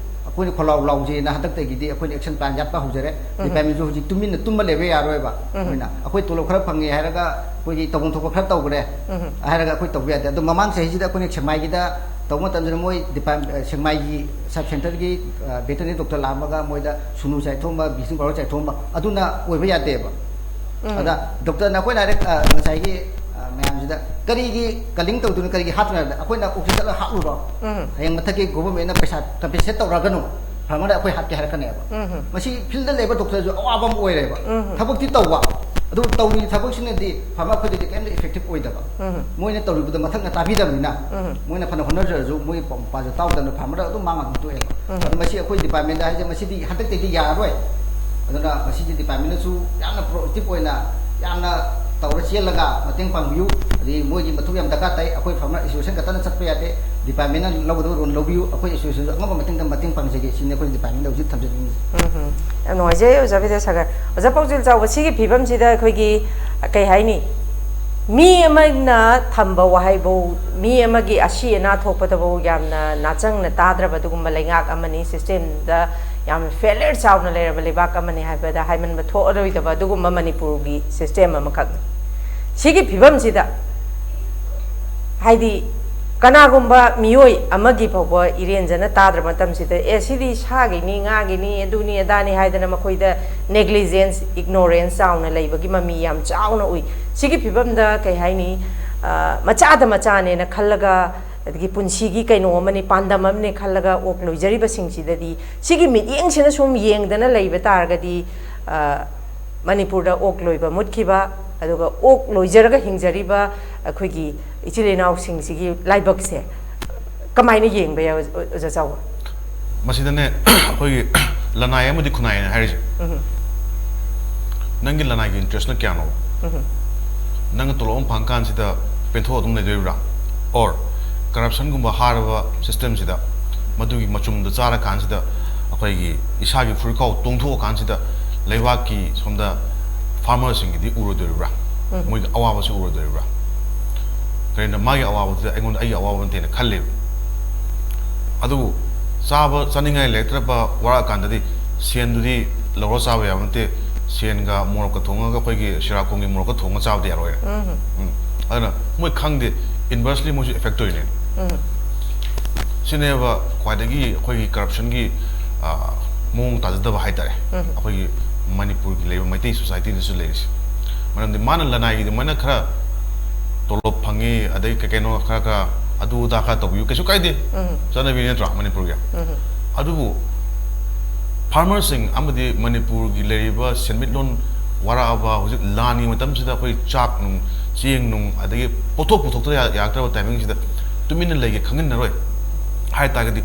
ꯑꯩꯈꯣꯏꯅ ꯈꯣꯜꯂꯥꯎ ꯂꯥꯎꯁꯦꯅ ꯍꯟꯗꯛꯇꯒꯤꯗꯤ ꯑꯩꯈꯣꯏꯅ ꯑꯦꯛꯁꯟ ꯄ꯭ꯂꯥꯟ ꯌꯥꯠꯄ ꯍꯧꯖꯔꯦ꯫ ꯎꯝ꯫ ꯗꯤꯄꯥꯔꯠꯃꯦꯟꯁꯨ ꯍꯧꯖꯤꯛ ꯇꯨꯃꯤꯟꯅ ꯇꯨꯝꯃ ꯂꯩꯕ ꯌꯥꯔꯣꯏꯕ꯫ ꯎꯝ꯫ ꯑꯩꯈꯣꯏꯅ, ꯑꯩꯈꯣꯏ ꯇꯣꯂꯣꯞ ꯈꯔ ꯐꯪꯉꯦ ꯍꯥꯏꯔꯒ ꯑꯩꯈꯣꯏꯒꯤ ꯇꯧꯐꯝ ꯊꯣꯛꯄ ꯈꯔ ꯇꯧꯈ꯭ꯔꯦ ꯎꯝ꯫ ꯍꯥꯏꯔꯒ ꯑꯩꯈꯣꯏ ꯇꯧꯕ ꯌꯥꯗꯦ꯫ ꯑꯗꯣ ꯃꯃꯥꯡ ꯆꯍꯤꯁꯤꯗ ꯑꯩꯈꯣꯏꯅ ꯁꯦꯛꯃꯥꯏꯒꯤꯗ ꯇꯧꯕ ꯃꯇꯝꯗꯅ ꯃꯣꯏ ꯗꯤꯄꯥꯔꯠ-, ꯁꯦꯛꯃꯥꯏꯒꯤ ꯁꯕ ꯁꯦꯟꯇꯔꯒꯤ, ꯑ, ꯚꯦꯇꯔꯤꯅꯔꯤ ꯗꯣꯛꯇꯔ ꯂꯥꯛꯑꯝꯃꯒ ꯃꯣꯏꯗ ꯁꯨꯅꯨ ꯆꯥꯏꯊꯣꯛꯑꯝꯕ, ꯕ꯭ꯂꯤꯆꯤꯡ ꯄꯥꯎꯗꯔ ꯆꯥꯏꯊꯣꯛꯑꯝꯕ, ꯑꯗꯨꯅ ꯑꯣꯏꯕ ꯌꯥꯗꯦꯕ꯫ ꯎꯝ꯫ ꯑꯗ ꯗꯣꯛꯇꯔꯅ ꯑꯩꯈꯣꯏꯅ ꯍꯥꯏꯔꯦ, ꯑ, ꯉꯁꯥꯏꯒꯤ ꯁꯤꯗ ꯀꯔꯤꯒꯤ ꯀꯂꯤꯡ ꯇꯧꯗꯣꯏꯅꯣ, ꯀꯔꯤꯒꯤ ꯍꯥꯠꯇꯣꯏꯅꯣ ꯍꯥꯏꯕꯗ, ꯑꯩꯈꯣꯏꯅ ꯑꯣꯛꯁꯤꯟ ꯆꯠꯂꯒ ꯍꯥꯠꯂꯨꯔꯣ, ꯎꯝ ꯍꯌꯦꯡ ꯃꯊꯛꯀꯤ ꯒꯣꯚꯔꯟꯃꯦꯟꯠꯅ ꯄꯩꯁꯥ ꯀꯝꯄꯦꯟꯁꯦꯠ ꯇꯧꯔꯛꯑꯒꯅꯨ, ꯐꯥꯔꯃꯔꯗ ꯑꯩꯈꯣꯏ ꯍꯥꯠꯀꯦ ꯍꯥꯏꯔꯛꯀꯅꯦꯕ꯫ ꯎꯝ ꯃꯁꯤ ꯐꯤꯜꯗ ꯂꯩꯕ ꯗꯣꯛꯇꯔꯁꯨ ꯑꯋꯥꯕ ꯑꯃ ꯑꯣꯏꯔꯦꯕ꯫ ꯎꯝ ꯊꯕꯛꯇꯤ ꯇꯧꯕ, ꯑꯗꯨꯕꯨ ꯇꯧꯔꯤꯕ ꯊꯕꯛꯁꯤꯅꯗꯤ ꯐꯥꯔꯃꯔ ꯑꯩꯈꯣꯏꯗꯗꯤ ꯀꯩꯝꯇ ꯏꯐꯦꯛꯇꯤꯞ ꯑꯣꯏꯗꯕ꯫ ꯎꯝ ꯃꯣꯏꯅ ꯇꯧꯔꯤꯕꯗꯣ ꯃꯊꯛꯅ ꯇꯥꯕꯤꯗꯕꯅꯤꯅ, ꯎꯝ ꯃꯣꯏꯅ ꯐꯅ ꯍꯣꯠꯅꯖꯔꯁꯨ ꯃꯣꯏꯒꯤ ꯄꯥꯎ ꯃꯄꯥꯁꯦ ꯇꯥꯎꯗꯅ ꯐꯥꯔꯃꯔꯗ ꯑꯗꯨꯝ ꯃꯥꯡ ꯑꯗꯨꯝ ꯇꯣꯛꯑꯦꯕ꯫ ꯎꯝ ꯑꯗꯣ ꯃꯁꯤ ꯑꯩꯈꯣꯏ ꯗꯤꯄꯥꯔꯠꯃꯦꯟꯗ ꯍꯥꯏꯁꯦ, ꯃꯁꯤꯗꯤ ꯍꯟꯗꯛꯇꯩꯗꯤ ꯌꯥꯔꯔꯣꯏ꯫ ꯑꯗꯨꯅ ꯃꯁꯤꯒꯤ ꯗꯤꯄꯥꯔꯠꯃꯦꯟꯅꯁꯨ ꯌꯥꯝꯅ ꯄ꯭ꯔꯣꯑꯦꯛꯇꯤꯞ ꯑꯣꯏꯅ ꯌꯥꯝꯅ ꯇꯧꯔ ꯆꯦꯜꯂꯒ ꯃꯇꯦꯡ ꯄꯥꯡꯕꯤꯌꯨ꯫ ꯑꯗꯩ ꯃꯣꯏꯒꯤ ꯃꯊꯧ ꯌꯥꯝ ꯗꯔꯀꯥꯔ ꯇꯥꯏ꯫ ꯑꯩꯈꯣꯏ ꯐꯥꯔꯃꯔ ꯑꯦꯁꯣꯁꯤꯌꯦꯁꯟ ꯈꯛꯇꯅ ꯆꯠꯄ ꯌꯥꯗꯦ, ꯗꯤꯄꯥꯔꯠꯃꯦꯟꯅ ꯂꯧꯒꯗꯕ ꯔꯣꯜ ꯂꯧꯕꯤꯌꯨ꯫ ꯑꯩꯈꯣꯏ ꯑꯦꯁꯣꯁꯤꯌꯦꯁꯟꯁꯨ ꯑꯉꯝꯕ ꯃꯇꯦꯡꯗ ꯃꯇꯦꯡ ꯄꯥꯡꯖꯒꯦ, ꯁꯤꯅꯤ ꯑꯩꯈꯣꯏ ꯗꯤꯄꯥꯔꯠꯃꯦꯟꯗ ꯍꯧꯖꯤꯛ ꯊꯝꯖꯅꯤꯡꯉꯤꯁꯦ꯫ ꯎꯝ ꯎꯝ꯫ ꯌꯥꯝ ꯅꯨꯡꯉꯥꯏꯖꯩ ꯑꯣꯖꯥ ꯕꯤꯗ꯭ꯌꯥꯁꯥꯒꯔ꯫ ꯑꯣꯖꯥ ꯄꯥꯎꯖꯦꯜ ꯆꯥꯎꯕ, ꯁꯤꯒꯤ ꯐꯤꯕꯝꯁꯤꯗ ꯑꯩꯈꯣꯏꯒꯤ, ꯀꯩ ꯍꯥꯏꯅꯤ, ꯃꯤ ꯑꯃꯅ ꯊꯝꯕ ꯋꯥꯍꯩꯐꯧ, ꯃꯤ ꯑꯃꯒꯤ ꯑꯁꯤ ꯑꯅꯥ ꯊꯣꯛꯄꯗꯐꯧ ꯌꯥꯝꯅ ꯅꯥꯆꯪꯅ ꯇꯥꯗ꯭ꯔꯕ ꯑꯗꯨꯒꯨꯝꯕ ꯂꯩꯉꯥꯛ ꯑꯃꯅꯤ꯫ ꯁꯤꯁꯇꯦꯝꯗ ꯌꯥꯝꯅ ꯐꯦꯂꯤꯌꯔ ꯆꯥꯎꯅ ꯂꯩꯔꯕ ꯂꯩꯕꯥꯛ ꯑꯃꯅꯤ ꯍꯥꯏꯕꯗ ꯍꯥꯏꯃꯟꯕ ꯊꯣꯛꯑꯔꯣꯏꯗꯕ ꯑꯗꯨꯒꯨꯝꯕ ꯃꯅꯤꯄꯨꯔꯒꯤ ꯁꯤꯁꯇꯦꯝ ꯑꯃꯈꯛꯅꯤ꯫ ꯁꯤꯒꯤ ꯐꯤꯕꯝꯁꯤꯗ, ꯍꯥꯏꯗꯤ, ꯀꯅꯥꯒꯨꯝꯕ ꯃꯤꯑꯣꯏ ꯑꯃꯒꯤ ꯐꯥꯎꯕ ꯏꯔꯦꯟꯖꯅ ꯇꯥꯗ꯭ꯔꯕ ꯃꯇꯝꯁꯤꯗ, "ꯑꯦ, ꯁꯤꯗꯤ ꯁꯥꯒꯤꯅꯤ, ꯉꯥꯒꯤꯅꯤ, ꯑꯗꯨꯅꯤ ꯑꯗꯥꯅꯤ" ꯍꯥꯏꯗꯅ ꯃꯈꯣꯏꯗ ꯅꯦꯒ꯭ꯂꯤꯖꯦꯟꯁ, ꯏꯒꯅꯣꯔꯦꯟꯁ ꯆꯥꯎꯅ ꯂꯩꯕꯒꯤ ꯃꯃꯤ ꯌꯥꯝ ꯆꯥꯎꯅ ꯎꯏ꯫ ꯁꯤꯒꯤ ꯐꯤꯕꯝꯗ, ꯀꯩ ꯍꯥꯏꯅꯤ, ꯑ, ꯃꯆꯥꯗ ꯃꯆꯥꯅꯦꯅ ꯈꯜꯂꯒ, ꯑꯗꯒꯤ ꯄꯨꯟꯁꯤꯒꯤ ꯀꯩꯅꯣ ꯑꯃꯅꯤ, ꯄꯥꯟꯗꯝ ꯑꯃꯅꯤ ꯈꯜꯂꯒ ꯑꯣꯛ ꯂꯣꯏꯖꯔꯤꯕꯁꯤꯡꯁꯤꯗꯗꯤ, ꯁꯤꯒꯤ ꯃꯤꯠꯌꯦꯡꯁꯤꯅ ꯁꯨꯝ ꯌꯦꯡꯗꯅ ꯂꯩꯕ ꯇꯥꯔꯒꯗꯤ, ꯑ, ꯃꯅꯤꯄꯨꯔꯗ ꯑꯣꯛ ꯂꯣꯏꯕ ꯃꯨꯠꯈꯤꯕ, ꯑꯗꯨꯒ ꯑꯣꯛ ꯂꯣꯏꯖꯔꯒ ꯍꯤꯡꯖꯔꯤꯕ ꯑꯩꯈꯣꯏꯒꯤ ꯏꯆꯤꯜ ꯏꯅꯥꯎꯁꯤꯡꯁꯤꯒꯤ ꯂꯥꯏꯕꯛꯁꯦ ꯀꯃꯥꯏꯅ ꯌꯦꯡꯕ ꯌꯥꯏ, ꯑꯣꯖꯥ ꯆꯥꯎꯕ? ꯃꯁꯤꯗꯅꯦ, ꯑꯩꯈꯣꯏꯒꯤ ꯂꯅꯥꯏ ꯑꯃꯗꯤ ꯈꯨꯟꯅꯥꯏꯅ ꯍꯥꯏꯔꯤꯁꯦ꯫ ꯎꯝ꯫ ꯅꯪꯒꯤ ꯂꯅꯥꯏꯒꯤ ꯏꯟꯇꯔꯦꯁꯅ ꯀꯌꯥꯅꯣ? ꯎꯝ꯫ ꯅꯪꯅ ꯇꯣꯂꯣꯞ ꯑꯃ ꯐꯪꯀꯥꯟꯁꯤꯗ ꯄꯦꯟꯊꯣꯛ ꯑꯗꯨꯝ ꯂꯩꯗꯣꯔꯤꯕ꯭ꯔꯥ? ꯑꯣꯔ ꯀꯔꯞꯁꯟꯒꯨꯝꯕ ꯍꯥꯔꯕ ꯁꯤꯁꯇꯦꯝꯁꯤꯗ ꯃꯗꯨꯒꯤ ꯃꯆꯨꯝꯗ ꯆꯥꯔꯀꯥꯟꯁꯤꯗ ꯑꯩꯈꯣꯏꯒꯤ ꯏꯁꯥꯒꯤ ꯐꯨꯔꯤꯠꯈꯥꯎ ꯇꯣꯡꯊꯣꯛꯑꯀꯥꯟꯁꯤꯗ ꯂꯩꯕꯥꯛꯀꯤ ꯁꯣꯝꯗ ꯐꯥꯔꯃꯔꯁꯤꯡꯒꯤꯗꯤ ꯎꯔꯣꯏꯗꯣꯔꯤꯕ꯭ꯔꯥ? ꯎꯝ꯫ ꯃꯣꯏꯒꯤ ꯑꯋꯥꯕꯁꯤ ꯎꯔꯣꯏꯗꯣꯔꯤꯕ꯭ꯔꯥ? ꯀꯔꯤꯒꯨꯝꯕ ꯃꯥꯒꯤ ꯑꯋꯥꯕꯗꯨꯗ ꯑꯩꯉꯣꯟꯗ ꯑꯩꯒꯤ ꯑꯋꯥꯕ ꯅꯠꯇꯦꯅ ꯈꯜꯂꯦꯕ꯫ ꯑꯗꯨꯕꯨ ꯆꯥꯕ ꯆꯥꯅꯤꯡꯉꯥꯏ ꯂꯩꯔꯛꯇ꯭ꯔꯕ ꯋꯥꯔꯛꯑꯀꯥꯟꯗꯗꯤ ꯁꯦꯟꯗꯨꯗꯤ ꯂꯧꯔ ꯆꯥꯕ ꯌꯥꯕ ꯅꯠꯇꯦ꯫ ꯁꯦꯟꯒ ꯃꯣꯔꯣꯛꯀ ꯊꯣꯡꯉꯒ, ꯑꯩꯈꯣꯏꯒꯤ ꯁꯤꯔꯥꯈꯣꯡꯒꯤ ꯃꯣꯔꯣꯛꯀ ꯊꯣꯡꯉꯒ ꯆꯥꯕꯗꯤ ꯌꯥꯔꯣꯏꯅ꯫ ꯎꯝ꯫ ꯎꯝ꯫ ꯑꯗꯨꯅ ꯃꯣꯏ ꯈꯪꯗꯦ, ꯏꯟꯚꯔꯁꯂꯤ ꯃꯣꯏꯁꯨ ꯑꯦꯐꯦꯛ ꯇꯧꯔꯤꯅꯦ꯫ ꯎꯝ꯫ ꯁꯤꯅꯦꯕ ꯈ꯭ꯋꯥꯏꯗꯒꯤ ꯑꯩꯈꯣꯏꯒꯤ ꯀꯔꯞꯁꯟꯒꯤ, ꯑ, ꯃꯑꯣꯡ ꯇꯥꯖꯗꯕ ꯍꯥꯏꯇꯥꯔꯦ꯫ ꯎꯝ꯫ ꯑꯩꯈꯣꯏꯒꯤ ꯃꯅꯤꯄꯨꯔꯒꯤ ꯂꯩꯕ ꯃꯩꯇꯩ ꯁꯣꯁꯥꯏꯇꯤꯗꯁꯨ ꯂꯩꯔꯤꯁꯦ꯫ ꯃꯔꯝꯗꯤ ꯃꯥꯅ ꯂꯅꯥꯏꯒꯤ ꯑꯗꯨꯃꯥꯏꯅ ꯈꯔ ꯇꯣꯂꯣꯞ ꯐꯪꯉꯤ, ꯑꯗꯩ ꯀꯩ ꯀꯩꯅꯣ ꯈꯔ ꯈꯔ ꯑꯗꯨ ꯑꯗꯥ ꯈꯔ ꯇꯧꯕꯤꯌꯨ, ꯀꯩꯁꯨ ꯀꯥꯏꯗꯦ, ꯆꯠꯅꯕꯤ ꯅꯠꯇ꯭ꯔꯣ ꯃꯅꯤꯄꯨꯔꯒꯤ? ꯑꯗꯨꯕꯨ farmerꯁꯤꯡ ꯑꯃꯗꯤ ꯃꯅꯤꯄꯨꯔꯒꯤ ꯂꯩꯔꯤꯕ ꯁꯦꯟꯃꯤꯠꯂꯣꯟ ꯋꯥꯔꯛꯑꯕ ꯍꯧꯖꯤꯛ ꯂꯥꯟꯒꯤ ꯃꯇꯝꯁꯤꯗ ꯑꯩꯈꯣꯏ ꯆꯥꯛ ꯅꯨꯡ, ꯆꯦꯡ ꯅꯨꯡ, ꯑꯗꯒꯤ ꯄꯣꯠꯊꯣꯛ ꯄꯨꯊꯣꯛꯇ ꯌꯥ-, ꯌꯥꯔꯛꯇ꯭ꯔꯕ timingꯁꯤꯗ ꯇꯨꯃꯤꯟꯅ ꯂꯩꯒꯦ ꯈꯪꯍꯟꯅꯔꯣꯏ ꯍꯥꯏ ꯇꯥꯔꯒꯗꯤ,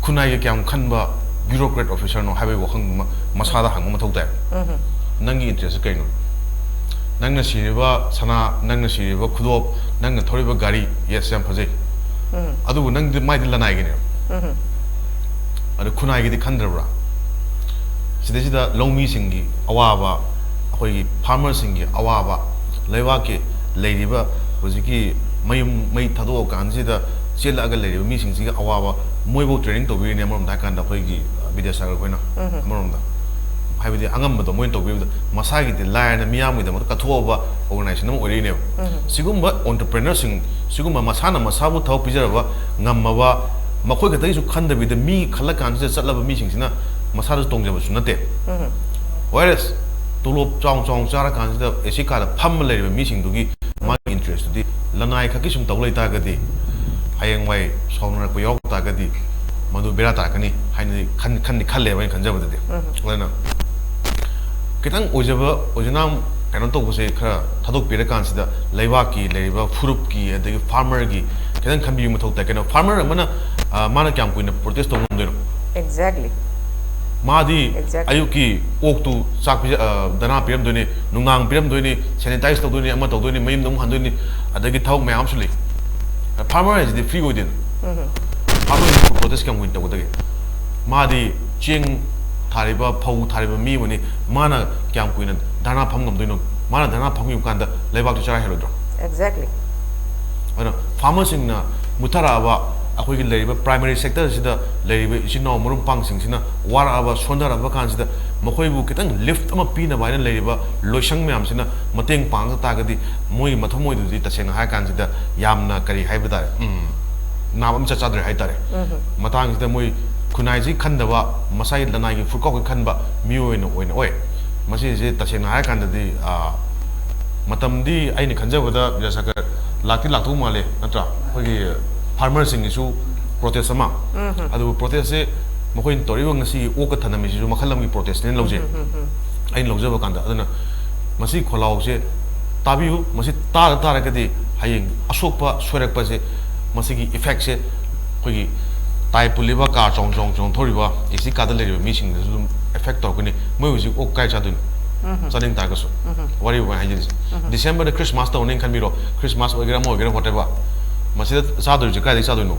ꯈꯨꯟꯅꯥꯏꯒꯤ ꯀꯌꯥꯝ ꯈꯟꯕ bureaucrat officerꯅꯣ ꯍꯥꯏꯕꯒꯤ ꯋꯥꯍꯪꯗꯨꯃ ꯃꯁꯥꯗ ꯍꯪꯕ ꯃꯊꯧ ꯇꯥꯏ꯫ ꯅꯪꯒꯤ interest ꯀꯩꯅꯣ? ꯅꯪꯅ ꯁꯤꯔꯤꯕ ꯁꯅꯥ, ꯅꯪꯅ ꯁꯤꯔꯤꯕ ꯈꯨꯗꯣꯞ, ꯅꯪꯅ ꯊꯧꯔꯤꯕ ꯒꯥꯔꯤ, yes, ꯌꯥꯝ ꯐꯖꯩ꯫ ꯑꯗꯨꯕꯨ ꯅꯪꯗꯤ ꯃꯥꯏꯗꯤ ꯂꯅꯥꯏꯒꯤꯅꯦꯕ꯫ ꯑꯗꯨ ꯈꯨꯟꯅꯥꯏꯒꯤꯗꯤ ꯈꯟꯗ꯭ꯔꯕ꯭ꯔꯥ? ꯁꯤꯗꯩꯁꯤꯗ ꯂꯧꯃꯤꯁꯤꯡꯒꯤ ꯑꯋꯥꯕ, ꯑꯩꯈꯣꯏꯒꯤ farmerꯁꯤꯡꯒꯤ ꯑꯋꯥꯕ, ꯂꯩꯕꯥꯛꯀꯤ ꯂꯩꯔꯤꯕ ꯍꯧꯖꯤꯛꯀꯤ ꯃꯌꯨꯝ ꯃꯩ ꯊꯥꯗꯣꯛꯑꯀꯥꯟꯁꯤꯗ ꯆꯦꯜꯂꯛꯑꯒ ꯂꯩꯔꯤꯕ ꯃꯤꯁꯤꯡꯁꯤꯒꯤ ꯑꯋꯥꯕ, ꯃꯣꯏꯕꯨ training ꯇꯧꯕꯤꯔꯤꯅꯦ ꯑꯃꯔꯣꯝꯗ ꯍꯥꯏꯀꯥꯟꯗ ꯑꯩꯈꯣꯏꯒꯤ, ꯑ, ꯕꯤꯗ꯭ꯌꯥꯁꯥꯒꯔ ꯑꯩꯈꯣꯏꯅ꯫ ꯑꯃꯔꯣꯝꯗ ꯍꯥꯏꯕꯗꯤ ꯑꯉꯝꯕꯗꯣ ꯃꯣꯏꯅ ꯇꯧꯕꯤꯕꯗ ꯃꯁꯥꯒꯤꯗꯤ ꯂꯥꯏꯔꯅ ꯃꯤꯌꯥꯝꯒꯤꯗꯃꯛꯇ ꯀꯠꯊꯣꯛꯑꯕ organization ꯑꯃ ꯑꯣꯏꯔꯛꯏꯅꯦꯕ꯫ ꯁꯤꯒꯨꯝꯕ entrepreneurꯁꯤꯡ, ꯁꯤꯒꯨꯝꯕ ꯃꯁꯥꯅ ꯃꯁꯥꯕꯨ ꯊꯕꯛ ꯄꯤꯖꯔꯕ ꯉꯝꯃꯕ, ꯃꯈꯣꯏ ꯈꯛꯇꯒꯤꯁꯨ ꯈꯟꯗꯕꯤꯗ ꯃꯤ ꯈꯜꯂꯀꯥꯟꯁꯤꯗ ꯆꯠꯂꯕ ꯃꯤꯁꯤꯡꯁꯤꯅ ꯃꯁꯥꯗꯁꯨ ꯇꯣꯡꯖꯕꯁꯨ ꯅꯠꯇꯦ꯫ Whereas ꯇꯣꯂꯣꯞ ꯆꯥꯎ ꯆꯥꯎꯅ ꯆꯥꯔꯀꯥꯟꯁꯤꯗ AC ꯀꯥꯗ ꯐꯝꯃ ꯂꯩꯔꯤꯕ ꯃꯤꯁꯤꯡꯗꯨꯒꯤ ꯃꯥꯒꯤ interestꯇꯨꯗꯤ ꯂꯅꯥꯏ ꯈꯛꯀꯤ ꯁꯨꯝ ꯇꯧ ꯂꯩ ꯇꯥꯔꯒꯗꯤ, ꯍꯌꯦꯡꯋꯥꯏ ꯁꯥꯎꯅꯔꯛꯄ ꯌꯥꯎꯔꯛ ꯇꯥꯔꯒꯗꯤ, ꯃꯗꯨ ꯕꯦꯔꯥ ꯇꯥꯔꯛꯀꯅꯤ ꯍꯥꯏꯅꯗꯤ ꯈꯟ-, ꯈꯟꯗꯤ ꯈꯜꯂꯦꯕ ꯑꯩꯅ ꯈꯟꯖꯕꯗꯗꯤ꯫ ꯑꯗꯨꯅ ꯈꯤꯇꯪ ꯑꯣꯏꯖꯕ, ꯑꯣꯏꯖꯅꯥꯝ ꯀꯩꯅꯣ ꯇꯧꯕꯁꯦ ꯈꯔ ꯊꯥꯗꯣꯛꯄꯤꯔꯀꯥꯟꯁꯤꯗ ꯂꯩꯕꯥꯛꯀꯤ ꯂꯩꯔꯤꯕ ꯐꯨꯔꯨꯞꯀꯤ ꯑꯗꯒꯤ farmerꯒꯤ ꯈꯤꯇꯪ ꯈꯟꯕꯤꯕ ꯃꯊꯧ ꯇꯥꯏ꯫ ꯀꯩꯅꯣ, farmer ꯑꯃꯅ, ꯑ, ꯃꯥꯅ ꯀꯌꯥꯝ ꯀꯨꯏꯅ protest ꯇꯧ ꯉꯝꯗꯣꯏꯅꯣ? Exactly. ꯃꯥꯗꯤ exactly. ꯑꯌꯨꯛꯀꯤ ꯑꯣꯛꯇꯨ ꯆꯥꯛ ꯄꯤꯖ-, ꯑ, ꯗꯅꯥ ꯄꯤꯔꯝꯗꯣꯏꯅꯤ, ꯅꯨꯡꯗꯥꯡ ꯄꯤꯔꯝꯗꯣꯏꯅꯤ, sanitize ꯇꯧꯗꯣꯏꯅꯤ, ꯑꯃ ꯇꯧꯗꯣꯏꯅꯤ, ꯃꯌꯨꯝꯗ ꯑꯃꯨꯛ ꯍꯟꯗꯣꯏꯅꯤ, ꯑꯗꯒꯤ ꯊꯕꯛ ꯃꯌꯥꯝ ꯑꯃꯁꯨ ꯂꯩ꯫ Farmer ꯍꯥꯏꯁꯤꯗꯤ free ꯑꯣꯏꯗꯦꯅ꯫ Farmer ꯍꯥꯏꯁꯤꯗꯤ protest ꯀꯌꯥꯝ ꯀꯨꯏꯅ ꯇꯧꯒꯗꯒꯦ? ꯃꯥꯗꯤ ꯆꯦꯡ ꯊꯥꯔꯤꯕ, ꯐꯧ ꯊꯥꯔꯤꯕ ꯃꯤ ꯑꯃꯅꯤ꯫ ꯃꯥꯅ ꯀꯌꯥꯝ ꯀꯨꯏꯅ ꯙꯔꯅꯥ ꯐꯝ ꯉꯝꯗꯣꯏꯅꯣ? ꯃꯥꯅ ꯙꯔꯅꯥ ꯐꯝꯈꯤꯕ ꯀꯥꯟꯗ ꯂꯩꯕꯥꯛꯇꯨ ꯆꯔꯥ ꯍꯦꯜꯂꯣꯏꯗ꯭ꯔꯣ? Exactly. ꯑꯗꯨꯅ farmerꯁꯤꯡꯅ ꯃꯨꯠꯊꯔꯛꯑꯕ ꯑꯩꯈꯣꯏꯒꯤ ꯂꯩꯔꯤꯕ primary sectorꯁꯤꯗ ꯂꯩꯔꯤꯕ ꯏꯆꯤꯟ ꯏꯅꯥꯎ ꯃꯔꯨꯞ ꯃꯄꯥꯡꯁꯤꯡꯁꯤꯅ ꯋꯥꯔꯛꯑꯕ, ꯁꯣꯟꯊꯔꯛꯑꯕ ꯀꯥꯟꯁꯤꯗ ꯃꯈꯣꯏꯕꯨ ꯈꯤꯇꯪ lift ꯑꯃ ꯄꯤꯅꯕ ꯍꯥꯏꯅ ꯂꯩꯔꯤꯕ ꯂꯣꯏꯁꯪ ꯃꯌꯥꯝꯁꯤꯅ ꯃꯇꯦꯡ ꯄꯥꯡꯉꯛ ꯇꯥꯔꯒꯗꯤ ꯃꯣꯏꯒꯤ ꯃꯊꯃꯣꯏꯗꯨꯗꯤ ꯇꯁꯦꯡꯅ ꯍꯥꯏꯔ ꯀꯥꯟꯁꯤꯗ ꯌꯥꯝꯅ ꯀꯔꯤ ꯍꯥꯏꯕ ꯇꯥꯔꯦ, ꯎꯝ, ꯅꯥꯕ ꯑꯃ ꯆꯠ ꯆꯥꯗ꯭ꯔꯦ ꯍꯥꯏ ꯇꯥꯔꯦ꯫ ꯃꯇꯥꯡꯁꯤꯗ ꯃꯣꯏ ꯈꯨꯟꯅꯥꯏꯁꯤ ꯈꯟꯗꯕ, ꯃꯁꯥꯒꯤ ꯂꯅꯥꯏꯒꯤ ꯐꯨꯔꯨꯞ ꯈꯛ ꯈꯟꯕ ꯃꯤꯑꯣꯏ ꯑꯣꯏꯅ, ꯑꯣꯏꯅ ꯑꯣꯏ꯫ ꯃꯁꯤꯁꯦ ꯇꯁꯦꯡꯅ ꯍꯥꯏꯔ ꯀꯥꯟꯗꯗꯤ, ꯑ, ꯃꯇꯝꯗꯤ ꯑꯩꯅ ꯈꯟꯖꯕꯗ ꯕꯤꯗ꯭ꯌꯥꯁꯥꯒꯔ ꯂꯥꯛꯇꯤ ꯂꯥꯛꯇꯧ ꯃꯥꯜꯂꯦ, ꯅꯠꯇ꯭ꯔꯥ? ꯑꯩꯈꯣꯏꯒꯤ ꯐꯥꯔꯃꯔꯁꯤꯡꯒꯤꯁꯨ ꯄ꯭ꯔꯣꯇꯦꯁ ꯑꯃ, ꯑꯗꯨꯕꯨ ꯄ꯭ꯔꯣꯇꯦꯁꯁꯦ ꯃꯈꯣꯏꯅ ꯇꯧꯔꯤꯕ ꯉꯁꯤꯒꯤ ꯑꯣꯛꯀ ꯊꯅꯝꯃꯤꯁꯤꯁꯨ ꯃꯈꯜ ꯑꯃꯒꯤ ꯄ꯭ꯔꯣꯇꯦꯁꯅꯦꯅ ꯂꯧꯖꯩ, ꯑꯩꯅ ꯂꯧꯖꯕ ꯀꯥꯟꯗ꯫ ꯑꯗꯨꯅ ꯃꯁꯤ ꯈꯣꯜꯂꯥꯎꯁꯦ ꯇꯥꯕꯤꯌꯨ, ꯃꯁꯤ ꯇꯥꯗ ꯇꯥꯔꯒꯗꯤ ꯍꯌꯦꯡ ꯑꯁꯣꯛꯄ ꯁꯣꯏꯔꯛꯄꯁꯦ, ꯃꯁꯤꯒꯤ ꯏꯐꯦꯛꯁꯦ ꯑꯩꯈꯣꯏꯒꯤ ꯇꯥꯏ ꯄꯨꯜꯂꯤꯕ ꯀꯥꯔ ꯆꯥꯎ ꯆꯥꯎ ꯆꯥꯎ ꯊꯧꯔꯤꯕ, ꯑꯦ ꯁꯤ ꯀꯥꯗ ꯂꯩꯔꯤꯕ ꯃꯤꯁꯤꯡꯗꯁꯨ ꯑꯗꯨꯝ ꯑꯦꯐꯦꯛ ꯇꯧꯔꯛꯀꯅꯤ꯫ ꯃꯣꯏ ꯍꯧꯖꯤꯛ ꯑꯣꯛ ꯀꯥꯏ ꯆꯥꯗꯣꯏꯅꯣ? ꯆꯥꯅꯤꯡ ꯇꯥꯔꯒꯁꯨ꯫ ꯋꯥꯔꯤ ꯑꯃ ꯍꯥꯏꯖꯔꯤꯁꯦ, ꯗꯤꯁꯦꯝꯕꯔꯗ ꯈ꯭ꯔꯤꯁꯃꯥꯁ ꯇꯧꯅꯦꯅ ꯈꯟꯕꯤꯔꯣ, ꯈ꯭ꯔꯤꯁꯃꯥꯁ ꯑꯣꯏꯒꯦꯔꯥ ꯑꯃ ꯑꯣꯏꯒꯦꯔꯥ whatever, ꯃꯁꯤꯗ ꯆꯥꯗꯣꯏꯁꯦ ꯀꯥꯏꯗꯒꯤ ꯆꯥꯗꯣꯏꯅꯣ?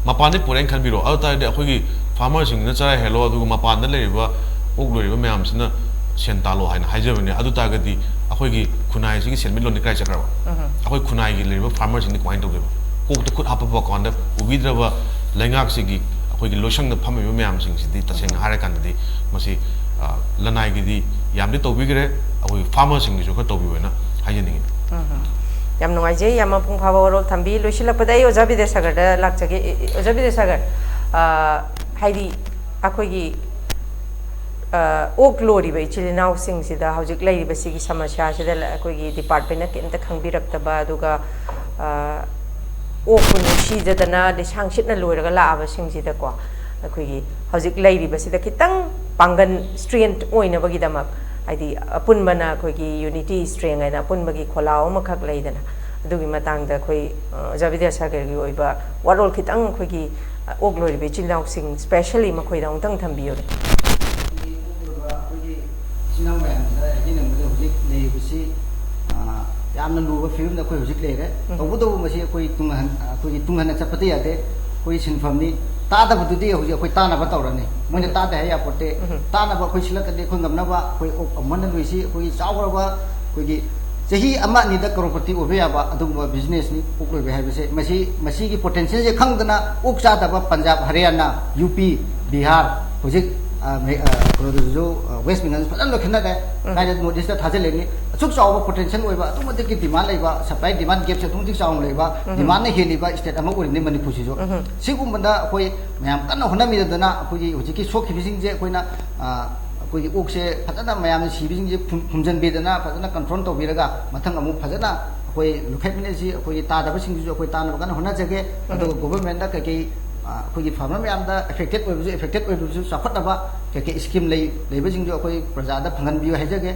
ꯃꯄꯥꯟꯗꯩ ꯄꯨꯔꯛꯑꯦꯅ ꯈꯟꯕꯤꯔꯣ꯫ ꯑꯗꯨ ꯇꯥꯔꯗꯤ ꯑꯩꯈꯣꯏꯒꯤ ꯐꯥꯔꯃꯔꯁꯤꯡꯁꯤꯅ ꯆꯔꯥ ꯍꯦꯜꯂꯣ, ꯑꯗꯨꯒ ꯃꯄꯥꯟꯗ ꯂꯩꯔꯤꯕ ꯑꯣꯛ ꯂꯣꯏꯔꯤꯕ ꯃꯌꯥꯝꯁꯤꯅ ꯁꯦꯟ ꯇꯥꯜꯂꯣ ꯍꯥꯏꯅ ꯍꯥꯏꯖꯕꯅꯦ꯫ ꯑꯗꯨ ꯇꯥꯔꯒꯗꯤ ꯑꯩꯈꯣꯏꯒꯤ ꯈꯨꯟꯅꯥꯏꯁꯤꯒꯤ ꯁꯦꯟꯃꯤꯠꯂꯣꯟꯗꯤ ꯀꯥꯏ ꯆꯠꯈ꯭ꯔꯕ? ꯑꯩꯈꯣꯏ ꯈꯨꯟꯅꯥꯏꯒꯤ ꯂꯩꯔꯤꯕ ꯐꯥꯔꯃꯔꯁꯤꯡꯗꯤ ꯀꯃꯥꯏꯅ ꯇꯧꯗꯣꯏꯕ? ꯀꯣꯛꯇ ꯈꯨꯠ ꯍꯥꯞꯄ ꯐꯥꯎ ꯀꯥꯟꯗ ꯎꯕꯤꯗ꯭ꯔꯕ ꯂꯩꯉꯥꯛꯁꯤꯒꯤ ꯑꯩꯈꯣꯏꯒꯤ ꯂꯣꯏꯁꯪꯗ ꯐꯝꯃꯤꯕ ꯃꯌꯥꯝꯁꯤꯡꯁꯤꯗꯤ ꯇꯁꯦꯡꯅ ꯍꯥꯏꯔꯀꯥꯟꯗꯗꯤ ꯃꯁꯤ, ꯑ, ꯂꯅꯥꯏꯒꯤꯗꯤ ꯌꯥꯝꯗꯤ ꯇꯧꯕꯤꯈ꯭ꯔꯦ, ꯑꯩꯈꯣꯏꯒꯤ ꯐꯥꯔꯃꯔꯁꯤꯡꯒꯤꯁꯨ ꯈꯔ ꯇꯧꯕꯤꯌꯨ ꯍꯥꯏꯅ ꯍꯥꯏꯖꯅꯤꯡꯉꯤ꯫ ꯎꯝ꯫ ꯌꯥꯝ ꯅꯨꯡꯉꯥꯏꯖꯩ, ꯌꯥꯝ ꯃꯄꯨꯡ ꯐꯥꯕ ꯋꯥꯔꯣꯜ ꯊꯝꯕꯤ꯫ ꯂꯣꯏꯁꯤꯜꯂꯛꯄꯗ ꯑꯩ ꯑꯣꯖꯥ ꯕꯤꯗ꯭ꯌꯥꯁꯥꯒꯔꯗ ꯂꯥꯛꯆꯒꯦ꯫ ꯑꯦ, ꯑꯦ, ꯑꯣꯖꯥ ꯕꯤꯗ꯭ꯌꯥꯁꯥꯒꯔ, ꯑ, ꯍꯥꯏꯗꯤ ꯑꯩꯈꯣꯏꯒꯤ, ꯑ, ꯑꯣꯛ ꯂꯣꯏꯔꯤꯕ ꯏꯆꯤꯜ ꯏꯅꯥꯎꯁꯤꯡꯁꯤꯗ ꯍꯧꯖꯤꯛ ꯂꯩꯔꯤꯕ ꯁꯤꯒꯤ ꯁꯃꯁ꯭ꯌꯥꯁꯤꯗ ꯂ-, ꯑꯩꯈꯣꯏꯒꯤ ꯗꯤꯄꯥꯔꯠꯃꯦꯟꯅ ꯀꯩꯝꯇ ꯈꯪꯕꯤꯔꯛꯇꯕ, ꯑꯗꯨꯒ, ꯑ, ꯑꯣꯛꯄꯨ ꯅꯨꯡꯁꯤꯖꯗꯅ ꯂꯤꯁꯥꯡ ꯁꯤꯠꯅ ꯂꯣꯏꯔꯒ ꯂꯥꯛꯑꯕꯁꯤꯡꯁꯤꯗꯀꯣ, ꯑꯩꯈꯣꯏꯒꯤ ꯍꯧꯖꯤꯛ ꯂꯩꯔꯤꯕꯁꯤꯗ ꯈꯤꯇꯪ ꯄꯥꯡꯒꯜ, ꯁ꯭ꯇ꯭ꯔꯦꯡꯊ ꯑꯣꯏꯅꯕꯒꯤꯗꯃꯛ, ꯍꯥꯏꯗꯤ ꯑꯄꯨꯟꯕꯅ ꯑꯩꯈꯣꯏꯒꯤ ꯌꯨꯅꯤꯇꯤ ꯁ꯭ꯇ꯭ꯔꯦꯡꯊ ꯍꯥꯏꯅ ꯑꯄꯨꯟꯕꯒꯤ ꯈꯣꯜꯂꯥꯎ ꯑꯃꯈꯛ ꯂꯩꯗꯅ, ꯑꯗꯨꯒꯤ ꯃꯇꯥꯡꯗ ꯑꯩꯈꯣꯏ, ꯑ, ꯑꯣꯖꯥ ꯕꯤꯗ꯭ꯌꯥꯁꯥꯒꯔꯒꯤ ꯑꯣꯏꯕ ꯋꯥꯔꯣꯜ ꯈꯤꯇꯪ ꯑꯩꯈꯣꯏꯒꯤ, ꯑ, ꯑꯣꯛ ꯂꯣꯏꯔꯤꯕ ꯏꯆꯤꯜ ꯏꯅꯥꯎꯁꯤꯡ, specially ꯃꯈꯣꯏꯗ ꯑꯃꯨꯛꯇꯪ ꯊꯝꯕꯤꯌꯨꯅꯦ꯫ ꯑꯩꯈꯣꯏꯒꯤ ꯏꯆꯤꯜ ꯏꯅꯥꯎ ꯃꯌꯥꯝꯁꯤꯗ ꯍꯥꯏꯖꯅꯤꯡꯕꯗ ꯍꯧꯖꯤꯛ ꯂꯩꯔꯤꯕꯁꯤ, ꯑ, ꯌꯥꯝꯅ ꯂꯨꯕ ꯐꯤꯕꯝꯗ ꯑꯩꯈꯣꯏ ꯍꯧꯖꯤꯛ ꯂꯩꯔꯦ꯫ ꯎꯝ꯫ ꯇꯧꯕꯇꯕꯨ ꯃꯁꯤ ꯑꯩꯈꯣꯏ ꯇꯨꯡ ꯍꯟ-, ꯑꯩꯈꯣꯏꯒꯤ ꯇꯨꯡ ꯍꯟꯅ ꯆꯠꯄꯗꯤ ꯌꯥꯗꯦ꯫ ꯑꯩꯈꯣꯏꯒꯤ ꯁꯤꯟꯐꯝꯅꯤ꯫ ꯇꯥꯗꯕꯗꯨꯗꯤ ꯍꯧꯖꯤꯛ ꯑꯩꯈꯣꯏ ꯇꯥꯅꯕ ꯇꯧꯔꯅꯤ꯫ ꯃꯣꯏꯅ ꯎꯝ꯫ ꯇꯥꯗꯦ ꯍꯥꯏ ꯌꯥꯄꯣꯠꯇꯦ꯫ ꯎꯝ꯫ ꯇꯥꯅꯕ ꯑꯩꯈꯣꯏ ꯁꯤꯜꯂꯛꯀꯅꯤ꯫ ꯑꯩꯈꯣꯏ ꯉꯝꯅꯕ ꯑꯩꯈꯣꯏ ꯑꯣꯛ ꯑꯃꯨꯛ ꯍꯟꯅ ꯂꯣꯏꯁꯤ꯫ ꯑꯩꯈꯣꯏꯒꯤ ꯆꯥꯎꯈ꯭ꯔꯕ ꯑꯩꯈꯣꯏꯒꯤ ꯆꯍꯤ ꯑꯃ ꯑꯅꯤꯗ ꯀꯔꯣꯔꯄꯇꯤ ꯑꯣꯏꯕ ꯌꯥꯕ ꯑꯗꯨꯒꯨꯝꯕ ꯕꯤꯖꯤꯅꯦꯁꯅꯤ ꯑꯣꯛ ꯂꯣꯏꯕ ꯍꯥꯏꯕꯁꯦ꯫ ꯃꯁꯤ, ꯃꯁꯤꯒꯤ ꯄꯣꯇꯦꯟꯁꯤꯌꯦꯜꯁꯦ ꯈꯪꯗꯅ ꯑꯣꯛ ꯆꯥꯗꯕ ꯄꯟꯖꯥꯕ, ꯍꯔꯤꯌꯥꯅꯥ, ꯌꯨ ꯄꯤ, ꯕꯤꯍꯥꯔ, ꯍꯧꯖꯤꯛ, ꯑ, ꯃꯦ-, ꯑ, ꯀꯩꯅꯣꯗꯁꯨ, ꯑ, ꯋꯦꯁ ꯕꯦꯡꯒꯜꯁꯨ ꯐꯖꯅ ꯂꯣꯏꯈꯠꯅꯔꯦ꯫ ꯎꯝ꯫ ꯀꯥꯏꯗ ꯅꯣꯔꯠ ꯏꯁꯇ ꯊꯥꯖꯤꯜꯂꯦꯅꯤ꯫ ꯑꯁꯨꯛ ꯆꯥꯎꯕ ꯄꯣꯇꯦꯟꯁꯤꯌꯦꯜ ꯑꯣꯏꯕ, ꯑꯗꯨꯛ ꯃꯇꯤꯛꯀꯤ ꯗꯤꯃꯥꯟ ꯂꯩꯕ, ꯁꯄ꯭ꯂꯥꯏ ꯗꯤꯃꯥꯟ ꯒꯦꯞꯁꯦ ꯑꯗꯨꯛ ꯃꯇꯤꯛ ꯆꯥꯎꯅ ꯂꯩꯕ, ꯎꯝ꯫ ꯗꯤꯃꯥꯟꯅ ꯍꯦꯜꯂꯤꯕ ꯁ꯭ꯇꯦꯠ ꯑꯃ ꯑꯣꯏꯔꯤꯕꯅꯤ ꯃꯅꯤꯄꯨꯔꯁꯤꯁꯨ꯫ ꯎꯝ꯫ ꯁꯤꯒꯨꯝꯕꯗ ꯑꯩꯈꯣꯏ ꯃꯌꯥꯝ ꯀꯟꯅ ꯍꯣꯠꯅꯃꯤꯟꯅꯗꯅ ꯑꯩꯈꯣꯏꯒꯤ ꯍꯧꯖꯤꯛꯀꯤ ꯁꯣꯛꯈꯤꯕꯁꯤꯡꯁꯦ ꯑꯩꯈꯣꯏꯅ, ꯑ, ꯑꯩꯈꯣꯏꯒꯤ ꯑꯣꯛꯁꯦ ꯐꯖꯅ ꯃꯌꯥꯝꯅ ꯁꯤꯕꯁꯤꯡꯁꯦ ꯐꯨꯝ- ꯐꯨꯝꯖꯤꯟꯕꯤꯗꯅ ꯐꯖꯅ ꯀꯟꯇ꯭ꯔꯣꯜ ꯇꯧꯕꯤꯔꯒ ꯃꯊꯪ ꯑꯃꯨꯛ ꯐꯖꯅ ꯑꯩꯈꯣꯏ ꯂꯨꯈꯠꯃꯤꯟꯅꯁꯤ꯫ ꯑꯩꯈꯣꯏꯒꯤ ꯇꯥꯗꯕꯁꯤꯡꯁꯤꯁꯨ ꯑꯩꯈꯣꯏ ꯇꯥꯅꯕ ꯀꯟꯅ ꯍꯣꯠꯅꯖꯒꯦ꯫ ꯑꯗꯨꯒ ꯒꯣꯚꯔꯟꯃꯦꯟꯠꯇ ꯀꯩꯀꯩ ꯑ, ꯑꯩꯈꯣꯏꯒꯤ ꯐꯥꯔꯃꯔ ꯃꯌꯥꯝꯗ ꯑꯦꯐꯦꯛꯇꯦꯠ ꯑꯣꯏꯕꯁꯨ ꯑꯦꯐꯦꯛꯇꯦꯠ ꯑꯣꯏꯕꯁꯨ ꯆꯥꯎꯈꯠꯅꯕ ꯀꯩꯀꯩ ꯁ꯭ꯀꯤꯝ ꯂꯩ ꯂꯩꯕꯁꯤꯡꯗꯨ ꯑꯩꯈꯣꯏ ꯄ꯭ꯔꯖꯥꯗ ꯐꯪꯍꯟꯕꯤꯌꯨ ꯍꯥꯏꯖꯒꯦ꯫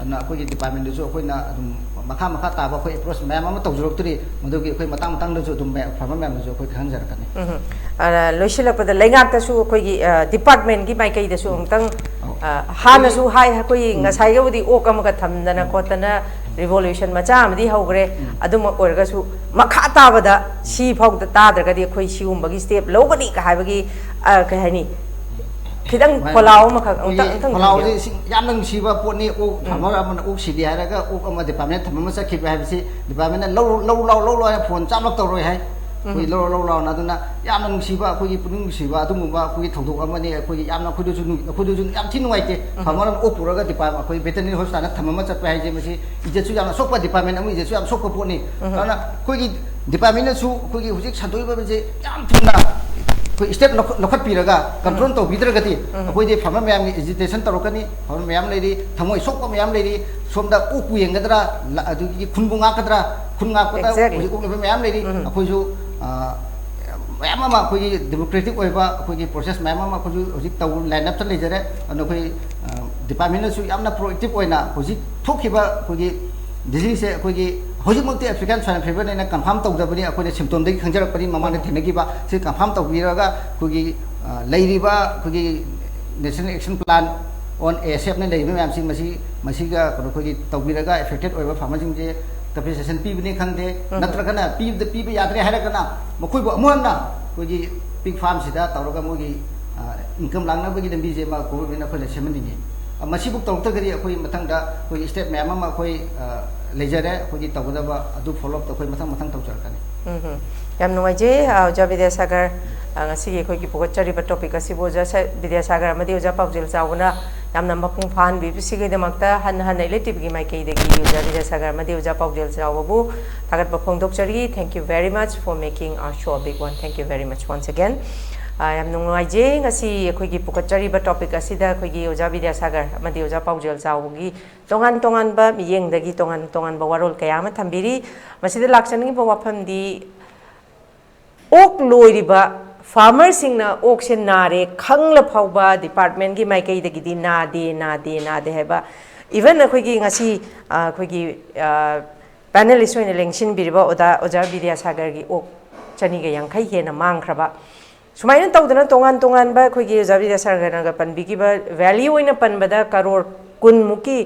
ꯑꯗꯨꯅ ꯑꯩꯈꯣꯏꯒꯤ ꯗꯤꯄꯥꯔꯠꯃꯦꯟꯗꯁꯨ ꯑꯩꯈꯣꯏꯅ ꯑꯗꯨꯝ ꯃꯈꯥ ꯃꯈꯥ ꯇꯥꯕ ꯑꯩꯈꯣꯏ ꯑꯦꯄ꯭ꯔꯣꯆ ꯃꯌꯥꯝ ꯑꯃ ꯇꯧꯖꯔꯛꯇꯣꯔꯤ꯫ ꯃꯗꯨꯒꯤ ꯑꯩꯈꯣꯏ ꯃꯇꯥꯡ ꯃꯇꯥꯡꯗꯁꯨ ꯑꯗꯨꯝ ꯃꯌꯥꯝ ꯐꯥꯔꯃꯔ ꯃꯌꯥꯝꯗꯁꯨ ꯑꯩꯈꯣꯏ ꯈꯪꯍꯟꯖꯔꯛꯀꯅꯤ꯫ ꯑ, ꯂꯣꯏꯁꯤꯜꯂꯛꯄꯗ ꯂꯩꯉꯥꯛꯇꯁꯨ ꯑꯩꯈꯣꯏꯒꯤ ꯗꯤꯄꯥꯔꯠꯃꯦꯟꯒꯤ ꯃꯥꯏꯀꯩꯗꯁꯨ ꯑꯃꯨꯛꯇꯪ ꯑ, ꯍꯥꯟꯅꯁꯨ ꯍꯥꯏ ꯑꯩꯈꯣꯏ ꯉꯁꯥꯏꯒꯕꯨꯗꯤ ꯑꯣꯛ ꯑꯃꯒ ꯊꯝꯗꯅ ꯈꯣꯠꯇꯅ ꯔꯤꯚꯣꯂꯨꯁꯟ ꯃꯆꯥ ꯑꯃꯗꯤ ꯍꯧꯈ꯭ꯔꯦ꯫ ꯑꯗꯨꯃꯛ ꯑꯣꯏꯔꯒꯁꯨ ꯃꯈꯥ ꯇꯥꯕꯗ ꯁꯤ ꯐꯥꯎꯗ ꯇꯥꯗ꯭ꯔꯒꯗꯤ ꯑꯩꯈꯣꯏ ꯁꯤꯒꯨꯝꯕꯒꯤ ꯁ꯭ꯇꯦꯞ ꯂꯧꯒꯅꯤ ꯀ ꯍꯥꯏꯕꯒꯤ ꯑ, ꯀꯩ ꯍꯥꯏꯅꯤ, ꯈꯤꯇꯪ ꯈꯣꯜꯂꯥꯎ ꯑꯃꯈꯛ ꯑꯃꯨꯛꯇꯪ ꯑꯃꯨꯛꯇꯪ ꯈꯣꯜꯂꯥꯎꯁꯦ ꯊꯝꯕꯤꯌꯨ꯫ ꯁꯤ ꯌꯥꯝꯅ ꯅꯨꯡꯁꯤꯕ ꯄꯣꯠꯅꯤ꯫ ꯑꯣꯛ ꯐꯥꯔꯃꯔ ꯑꯃꯅ ꯑꯣꯛ ꯁꯤꯗꯦ ꯍꯥꯏꯔꯒ ꯑꯣꯛ ꯑꯃ ꯗꯤꯄꯥꯔꯠꯃꯦꯟ ꯊꯝꯕ ꯑꯃ ꯆꯠꯈꯤꯕ ꯍꯥꯏꯕꯁꯤ ꯗꯤꯄꯥꯔꯠꯃꯦꯟꯅ ꯂꯧ ꯂꯧ ꯂꯥꯎ ꯂꯧ ꯂꯥꯎ ꯍꯥꯏꯅ ꯐꯣꯟ ꯆꯥꯝꯂꯛ ꯇꯧꯔꯣꯏ ꯍꯥꯏ꯫ ꯑꯩꯈꯣꯏ ꯂꯧꯔꯣ ꯂꯧ ꯂꯥꯎꯅ꯫ ꯑꯗꯨꯅ ꯌꯥꯝꯅ ꯅꯨꯡꯁꯤꯕ, ꯑꯩꯈꯣꯏꯒꯤ ꯄꯨꯛꯅꯤꯡ ꯅꯨꯡꯁꯤꯕ ꯑꯗꯨꯒꯨꯝꯕ ꯑꯩꯈꯣꯏꯒꯤ ꯊꯧꯗꯣꯛ ꯑꯃꯅꯤ꯫ ꯑꯩꯈꯣꯏꯒꯤ ꯌꯥꯝꯅ ꯑꯩꯈꯣꯏꯗꯁꯨ ꯅꯨꯡ- ꯑꯩꯈꯣꯏꯗꯁꯨ ꯌꯥꯝ ꯊꯤ ꯅꯨꯡꯉꯥꯏꯇꯦ꯫ ꯐꯥꯔꯃꯔ ꯑꯃ ꯑꯣꯛ ꯄꯨꯔꯒ ꯗꯤꯄꯥꯔꯠ ꯑꯩꯈꯣꯏ ꯚꯦꯇꯔꯤꯅꯔꯤ ꯍꯣꯁꯄꯤꯇꯥꯜꯗ ꯊꯝꯕ ꯑꯃ ꯆꯠꯄ ꯍꯥꯏꯁꯦ ꯃꯁꯤ ꯏꯖꯠꯁꯨ ꯌꯥꯝꯅ ꯁꯣꯛꯄ, ꯗꯤꯄꯥꯔꯠꯃꯦꯟ ꯑꯃ ꯏꯖꯠꯁꯨ ꯌꯥꯝ ꯁꯣꯛꯄ ꯄꯣꯠꯅꯤ꯫ ꯑꯗꯨꯅ ꯑꯩꯈꯣꯏꯒꯤ ꯗꯤꯄꯥꯔꯠꯃꯦꯟꯅꯁꯨ ꯑꯩꯈꯣꯏꯒꯤ ꯍꯧꯖꯤꯛ ꯁꯟꯗꯣꯛꯏꯕꯁꯦ ꯌꯥꯝ ꯊꯨꯅ ꯑꯩꯈꯣꯏ ꯁ꯭ꯇꯦꯞ ꯂꯧꯈꯠ- ꯂꯧꯈꯠꯄꯤꯔꯒ ꯀꯟꯇ꯭ꯔꯣꯜ ꯇꯧꯕꯤꯗ꯭ꯔꯒꯗꯤ ꯑꯩꯈꯣꯏꯗꯤ ꯐꯥꯔꯃꯔ ꯃꯌꯥꯝꯒꯤ ꯑꯦꯖꯤꯇꯦꯁꯟ ꯇꯧꯔꯛꯀꯅꯤ꯫ ꯐꯥꯔꯃꯔ ꯃꯌꯥꯝ ꯂꯩꯔꯤ, ꯊꯃꯣꯏ ꯁꯣꯛꯄ ꯃꯌꯥꯝ ꯂꯩꯔꯤ꯫ ꯁꯣꯝꯗ ꯑꯣꯛꯄꯨ ꯌꯦꯡꯒꯗ꯭ꯔꯥ, ꯂ- ꯑꯗꯨꯗꯒꯤ ꯈꯨꯟꯕꯨ ꯉꯥꯛꯀꯗ꯭ꯔꯥ, ꯈꯨꯟ ꯉꯥꯛꯄꯗ Exactly. ꯍꯧꯖꯤꯛ ꯑꯣꯛꯂꯤꯕ ꯃꯌꯥꯝ ꯂꯩꯔꯤ꯫ ꯑꯩꯈꯣꯏꯁꯨ ꯑ, ꯃꯌꯥꯝ ꯑꯃ ꯑꯩꯈꯣꯏꯒꯤ ꯗꯦꯃꯣꯀ꯭ꯔꯦꯇꯤꯛ ꯑꯣꯏꯕ ꯑꯩꯈꯣꯏꯒꯤ ꯄ꯭ꯔꯣꯁꯦꯁ ꯃꯌꯥꯝ ꯑꯃ ꯑꯩꯈꯣꯏꯁꯨ ꯍꯧꯖꯤꯛ ꯇꯧ ꯂꯥꯏꯟ ꯑꯞꯇ ꯂꯩꯖꯔꯦ꯫ ꯑꯗꯣ ꯑꯩꯈꯣꯏ ꯗꯤꯄꯥꯔꯠꯃꯦꯟꯅꯁꯨ ꯌꯥꯝꯅ ꯄ꯭ꯔꯣꯑꯦꯛꯇꯤꯞ ꯑꯣꯏꯅ ꯍꯧꯖꯤꯛ ꯊꯣꯛꯈꯤꯕ ꯑꯩꯈꯣꯏꯒꯤ ꯗꯤꯖꯤꯁꯁꯦ ꯑꯩꯈꯣꯏꯒꯤ ꯍꯧꯖꯤꯛꯃꯛꯇꯤ ꯑꯦꯐ꯭ꯔꯤꯀꯥꯟ ꯁ꯭ꯋꯥꯏꯟ ꯐꯤꯚꯔꯅꯦꯅ ꯀꯟꯐꯥꯔꯝ ꯇꯧꯖꯕꯅꯤ꯫ ꯑꯩꯈꯣꯏꯅ ꯁꯤꯝꯇꯣꯝꯗꯒꯤ ꯈꯪꯖꯔꯛꯄꯅꯤ, ꯃꯃꯥꯡꯗ ꯊꯦꯡꯅꯈꯤꯕ꯫ ꯁꯤ ꯀꯟꯐꯥꯔꯝ ꯇꯧꯕꯤꯔꯒ ꯑꯩꯈꯣꯏꯒꯤ ꯑ, ꯂꯩꯔꯤꯕ ꯑꯩꯈꯣꯏꯒꯤ national action plan on A S ꯑꯦꯐꯅ ꯂꯩꯔꯤꯕ ꯃꯌꯥꯝꯁꯤ ꯃꯁꯤ ꯃꯁꯤꯒ ꯀꯩꯅꯣ ꯑꯩꯈꯣꯏꯒꯤ ꯇꯧꯕꯤꯔꯒ ꯑꯦꯐꯦꯛꯇꯦꯠ ꯑꯣꯏꯕ ꯐꯥꯔꯃꯔꯁꯤꯡꯁꯦ ꯀꯝꯄꯦꯟꯁꯦꯁꯟ ꯄꯤꯕꯅꯤ ꯈꯪꯗꯦ, ꯅꯠꯇ꯭ꯔꯒꯅ ꯄꯤꯕꯗ ꯄꯤꯕ ꯌꯥꯗ꯭ꯔꯦ ꯍꯥꯏꯔꯒꯅ ꯃꯈꯣꯏꯕꯨ ꯑꯃꯨꯛ ꯍꯟꯅ ꯑꯩꯈꯣꯏꯒꯤ ꯄꯤꯛ ꯐꯥꯔꯝꯁꯤꯗ ꯇꯧꯔꯒ ꯃꯣꯏꯒꯤ ꯏꯟꯀꯝ ꯂꯥꯛꯅꯕꯒꯤ ꯂꯝꯕꯤꯁꯦ ꯑꯃ ꯒꯣꯚꯔꯟꯃꯦꯟꯠ ꯑꯩꯈꯣꯏꯅ ꯁꯦꯝꯍꯟꯅꯤꯡꯉꯤ꯫ ꯑ, ꯃꯁꯤꯕꯨ ꯇꯧꯔꯛꯇ꯭ꯔꯒꯗꯤ ꯑꯩꯈꯣꯏ ꯃꯊꯪꯗ ꯑꯩꯈꯣꯏ ꯁ꯭ꯇꯦꯞ ꯃꯌꯥꯝ ꯑꯃ ꯑꯩꯈꯣꯏ ꯑ, ꯂꯩꯖꯔꯦ꯫ ꯑꯩꯈꯣꯏꯒꯤ ꯇꯧꯒꯗꯕ ꯑꯗꯨ ꯐꯣꯂꯣ ꯑꯞꯇ ꯑꯩꯈꯣꯏ ꯃꯊꯪ ꯃꯊꯪ ꯇꯧꯖꯔꯛꯀꯅꯤ꯫ ꯎꯝ꯫ ꯌꯥꯝ ꯅꯨꯡꯉꯥꯏꯖꯩ, ꯑ, ꯑꯣꯖꯥ ꯕꯤꯗ꯭ꯌꯥꯁꯥꯒꯔ, ꯑ, ꯉꯁꯤꯒꯤ ꯑꯩꯈꯣꯏꯒꯤ ꯄꯨꯈꯠꯆꯔꯤꯕ ꯇꯣꯄꯤꯛ ꯑꯁꯤꯕꯨ ꯑꯣꯖꯥ ꯁ- ꯕꯤꯗ꯭ꯌꯥꯁꯥꯒꯔ ꯑꯃꯗꯤ ꯑꯣꯖꯥ ꯄꯥꯎꯖꯦꯜ ꯆꯥꯎꯕꯅ ꯌꯥꯝꯅ ꯃꯄꯨꯡ ꯐꯥꯍꯟꯕꯤꯕꯁꯤꯒꯤꯗꯃꯛꯇ ꯍꯟꯅ ꯍꯟꯅ ꯏꯂꯦꯛꯇꯤꯚꯒꯤ ꯃꯥꯏꯀꯩꯗꯒꯤ ꯑꯣꯖꯥ ꯕꯤꯗ꯭ꯌꯥꯁꯥꯒꯔ ꯑꯃꯗꯤ ꯑꯣꯖꯥ ꯄꯥꯎꯖꯦꯜ ꯆꯥꯎꯕꯕꯨ ꯊꯥꯒꯠꯄ ꯐꯣꯡꯗꯣꯛꯆꯔꯤ꯫ Thank you very much for making our show a big one. Thank you very much once again. ꯑ, ꯌꯥꯝ ꯅꯨꯡꯉꯥꯏꯖꯩ꯫ ꯉꯁꯤ ꯑꯩꯈꯣꯏꯒꯤ ꯄꯨꯈꯠꯆꯔꯤꯕ topic ꯑꯁꯤꯗ ꯑꯩꯈꯣꯏꯒꯤ ꯑꯣꯖꯥ ꯕꯤꯗ꯭ꯌꯥꯁꯥꯒꯔ ꯑꯃꯗꯤ ꯑꯣꯖꯥ ꯄꯥꯎꯖꯦꯜ ꯆꯥꯎꯕꯒꯤ ꯇꯣꯉꯥꯟ ꯇꯣꯉꯥꯟꯕ ꯃꯤꯠꯌꯦꯡꯗꯒꯤ ꯇꯣꯉꯥꯟ ꯇꯣꯉꯥꯟꯕ ꯋꯥꯔꯣꯜ ꯀꯌꯥ ꯑꯃ ꯊꯝꯕꯤꯔꯤ꯫ ꯃꯁꯤꯗ ꯂꯥꯛꯆꯅꯤꯡꯉꯤꯕ ꯋꯥꯐꯝꯗꯤ, ꯑꯣꯛ ꯂꯣꯏꯔꯤꯕ farmerꯁꯤꯡꯅ ꯑꯣꯛꯁꯦ ꯅꯥꯔꯦ ꯈꯪꯂ ꯐꯥꯎꯕ departmentꯀꯤ ꯃꯥꯏꯀꯩꯗꯒꯤꯗꯤ ꯅꯥꯗꯦ, ꯅꯥꯗꯦ, ꯅꯥꯗꯦ ꯍꯥꯏꯕ, even ꯑꯩꯈꯣꯏꯒꯤ ꯉꯁꯤ, ꯑ, ꯑꯩꯈꯣꯏꯒꯤ, ꯑ, panelist ꯑꯣꯏꯅ ꯂꯦꯡꯁꯤꯟꯕꯤꯔꯤꯕ ꯑꯣꯖꯥ, ꯑꯣꯖꯥ ꯕꯤꯗ꯭ꯌꯥꯁꯥꯒꯔꯒꯤ ꯑꯣꯛ ꯆꯅꯤꯒ ꯌꯥꯡꯈꯩ ꯍꯦꯟꯅ ꯃꯥꯡꯈ꯭ꯔꯕ꯫ ꯁꯨꯃꯥꯏꯅ ꯇꯧꯗꯅ ꯇꯣꯉꯥꯟ ꯇꯣꯉꯥꯟꯕ ꯑꯩꯈꯣꯏꯒꯤ ꯑꯣꯖꯥ ꯕꯤꯗ꯭ꯌꯥꯁꯥꯒꯔꯅꯒ ꯄꯟꯕꯤꯈꯤꯕ value ꯑꯣꯏꯅ ꯄꯟꯕꯗ ꯀꯔꯣꯔ ꯀꯨꯟꯃꯨꯛꯀꯤ,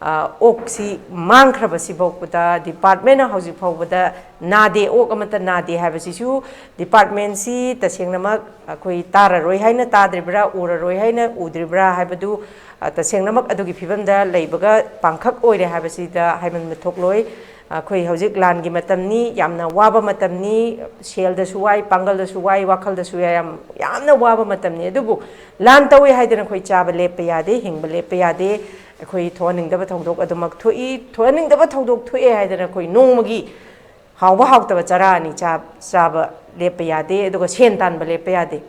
ꯑ, ꯑꯣꯛꯁꯤ ꯃꯥꯡꯈ꯭ꯔꯕꯁꯤꯐꯥꯎꯕꯗ departmentꯅ ꯍꯧꯖꯤꯛ ꯐꯥꯎꯕꯗ ꯅꯥꯗꯦ, ꯑꯣꯛ ꯑꯃꯠꯇ ꯅꯥꯗꯦ ꯍꯥꯏꯕꯁꯤꯁꯨ departmentꯁꯤ ꯇꯁꯦꯡꯅꯃꯛ ꯑꯩꯈꯣꯏ ꯇꯥꯔꯔꯣꯏ ꯍꯥꯏꯅ ꯇꯥꯗ꯭ꯔꯤꯕ꯭ꯔꯥ, ꯎꯔꯔꯣꯏ ꯍꯥꯏꯅ ꯎꯗ꯭ꯔꯤꯕ꯭ꯔꯥ ꯍꯥꯏꯕꯗꯨ, ꯑ, ꯇꯁꯦꯡꯅꯃꯛ ꯑꯗꯨꯒꯤ ꯐꯤꯕꯝꯗ ꯂꯩꯕꯒ ꯄꯥꯡꯈꯛ ꯑꯣꯏꯔꯦ ꯍꯥꯏꯕꯁꯤꯗ ꯍꯥꯏꯃꯟꯕ ꯊꯣꯛꯂꯣꯏ꯫ ꯑꯩꯈꯣꯏ ꯍꯧꯖꯤꯛ ꯂꯥꯟꯒꯤ ꯃꯇꯝꯅꯤ, ꯌꯥꯝꯅ ꯋꯥꯕ ꯃꯇꯝꯅꯤ, ꯁꯦꯜꯗꯁꯨ ꯋꯥꯏ, ꯄꯥꯡꯒꯜꯗꯁꯨ ꯋꯥꯏ, ꯋꯥꯈꯜꯗꯁꯨ ꯌꯥꯝ, ꯌꯥꯝꯅ ꯋꯥꯕ ꯃꯇꯝꯅꯤ꯫ ꯑꯗꯨꯕꯨ ꯂꯥꯟ ꯇꯧꯏ ꯍꯥꯏꯗꯅ ꯑꯩꯈꯣꯏ ꯆꯥꯕ ꯂꯦꯞꯄ ꯌꯥꯗꯦ, ꯍꯤꯡꯕ ꯂꯦꯞꯄ ꯌꯥꯗꯦ꯫ ꯑꯩꯈꯣꯏ ꯊꯣꯛꯍꯟꯅꯤꯡꯗꯕ ꯊꯧꯗꯣꯛ ꯑꯗꯨꯃꯛ ꯊꯣꯛꯏ꯫ ꯊꯣꯛꯍꯟꯅꯤꯡꯗꯕ ꯊꯧꯗꯣꯛ ꯊꯣꯛꯑꯦ ꯍꯥꯏꯗꯅ ꯑꯩꯈꯣꯏ ꯅꯣꯡꯃꯒꯤ ꯍꯥꯎꯕ ꯍꯥꯎꯇꯕ ꯆꯔꯥ ꯑꯅꯤ ꯆꯥ-, ꯆꯥꯕ ꯂꯦꯞꯄ ꯌꯥꯗꯦ, ꯑꯗꯨꯒ ꯁꯦꯟ ꯇꯥꯟꯕ ꯂꯦꯞꯄ ꯌꯥꯗꯦ꯫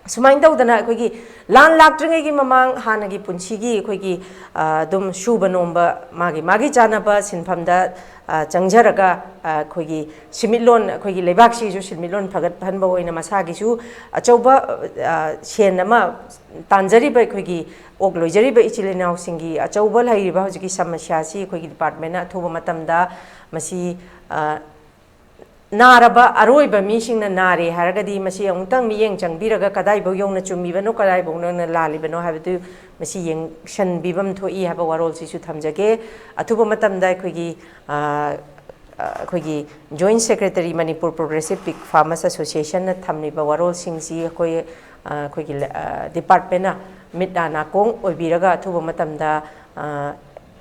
ꯁꯨꯃꯥꯏꯅ ꯇꯧꯗꯅ ꯑꯩꯈꯣꯏꯒꯤ ꯂꯥꯟ ꯂꯥꯛꯇ꯭ꯔꯤꯉꯩꯒꯤ ꯃꯃꯥꯡ ꯍꯥꯟꯅꯒꯤ ꯄꯨꯟꯁꯤꯒꯤ ꯑꯩꯈꯣꯏꯒꯤ, ꯑ, ꯑꯗꯨꯝ ꯁꯨꯕ ꯅꯣꯝꯕ, ꯃꯥꯒꯤ ꯃꯥꯒꯤ ꯆꯥꯅꯕ ꯁꯤꯟꯐꯝꯗ, ꯑ, ꯆꯪꯖꯔꯒ, ꯑ, ꯑꯩꯈꯣꯏꯒꯤ ꯁꯤꯟꯃꯤꯠꯂꯣꯟ, ꯑꯩꯈꯣꯏꯒꯤ ꯂꯩꯕꯥꯛꯁꯤꯒꯤꯁꯨ ꯁꯤꯟꯃꯤꯠꯂꯣꯟ ꯐꯒꯠꯍꯟꯕ ꯑꯣꯏꯅ ꯃꯁꯥꯒꯤꯁꯨ ꯑꯆꯧꯕ, ꯑ, ꯁꯦꯟ ꯑꯃ ꯇꯥꯟꯖꯔꯤꯕ ꯑꯩꯈꯣꯏꯒꯤ ꯑꯣꯛ ꯂꯣꯏꯖꯔꯤꯕ ꯏꯆꯤꯜ ꯏꯅꯥꯎꯁꯤꯡꯒꯤ ꯑꯆꯧꯕ ꯂꯩꯔꯤꯕ ꯍꯧꯖꯤꯛꯀꯤ ꯁꯃꯁ꯭ꯌꯥꯁꯤ ꯑꯩꯈꯣꯏꯒꯤ departmentꯅ ꯑꯊꯨꯕ ꯃꯇꯝꯗ ꯃꯁꯤ, ꯑ, ꯅꯥꯔꯕ ꯑꯔꯣꯏꯕ ꯃꯤꯁꯤꯡꯅ ꯅꯥꯔꯦ ꯍꯥꯏꯔꯒꯗꯤ ꯃꯁꯤ ꯑꯃꯨꯛꯇꯪ ꯃꯤꯠꯌꯦꯡ ꯆꯪꯕꯤꯔꯒ ꯀꯗꯥꯏꯐꯥꯎ ꯌꯧꯅ ꯆꯨꯝꯃꯤꯕꯅꯣ, ꯀꯗꯥꯏꯐꯥꯎ ꯌꯧꯅ ꯂꯥꯜꯂꯤꯕꯅꯣ ꯍꯥꯏꯕꯗꯨ ꯃꯁꯤ ꯌꯦꯡꯁꯟꯕꯤꯐꯝ ꯊꯣꯛꯏ ꯍꯥꯏꯕ ꯋꯥꯔꯣꯜꯁꯤꯁꯨ ꯊꯝꯖꯒꯦ꯫ ꯑꯊꯨꯕ ꯃꯇꯝꯗ ꯑꯩꯈꯣꯏꯒꯤ, ꯑ, ꯑ, ꯑꯩꯈꯣꯏꯒꯤ Joint Secretary Manipur Progressive Pig Farmers Associationꯅ ꯊꯝꯂꯤꯕ ꯋꯥꯔꯣꯜꯁꯤꯡꯁꯤ ꯑꯩꯈꯣꯏ, ꯑ, ꯑꯩꯈꯣꯏꯒꯤ ꯂ-, ꯑ, departmentꯅ ꯃꯤꯠ ꯅꯥ ꯅꯥꯀꯣꯡ ꯑꯣꯏꯕꯤꯔꯒ ꯑꯊꯨꯕ ꯃꯇꯝꯗ, ꯑ,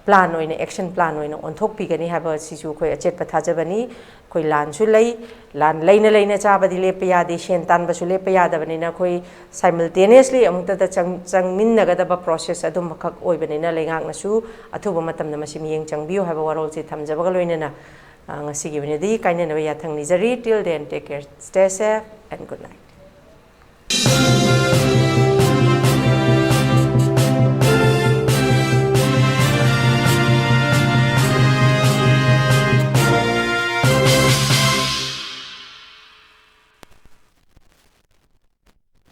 plan ꯑꯣꯏꯅ, action plan ꯑꯣꯏꯅ ꯑꯣꯟꯊꯣꯛꯄꯤꯒꯅꯤ ꯍꯥꯏꯕ ꯑꯁꯤꯁꯨ ꯑꯩꯈꯣꯏ ꯑꯆꯦꯠꯄ ꯊꯥꯖꯕꯅꯤ꯫ ꯑꯩꯈꯣꯏ ꯂꯥꯟꯁꯨ ꯂꯩ, ꯂꯥꯟ ꯂꯩꯅ ꯂꯩꯅ ꯆꯥꯕꯗꯤ ꯂꯦꯞꯄ ꯌꯥꯗꯦ, ꯁꯦꯟ ꯇꯥꯟꯕꯁꯨ ꯂꯦꯞꯄ ꯌꯥꯗꯕꯅꯤꯅ ꯑꯩꯈꯣꯏ simultaneously ꯑꯃꯨꯛꯇꯗ ꯆꯪ-, ꯆꯪꯃꯤꯟꯅꯒꯗꯕ process ꯑꯗꯨꯝꯕꯈꯛ ꯑꯣꯏꯕꯅꯤꯅ ꯂꯩꯉꯥꯛꯅꯁꯨ ꯑꯊꯨꯕ ꯃꯇꯝꯗ ꯃꯁꯤ ꯃꯤꯠꯌꯦꯡ ꯆꯪꯕꯤꯌꯨ ꯍꯥꯏꯕ ꯋꯥꯔꯣꯜꯁꯤ ꯊꯝꯖꯕꯒ ꯂꯣꯏꯅꯅ, ꯑ, ꯉꯁꯤꯒꯤ ꯑꯣꯏꯅꯗꯤ ꯀꯥꯏꯅꯅꯕ ꯌꯥꯊꯪ ꯅꯤꯖꯔꯤ꯫ Till then, take care, stay safe and good night.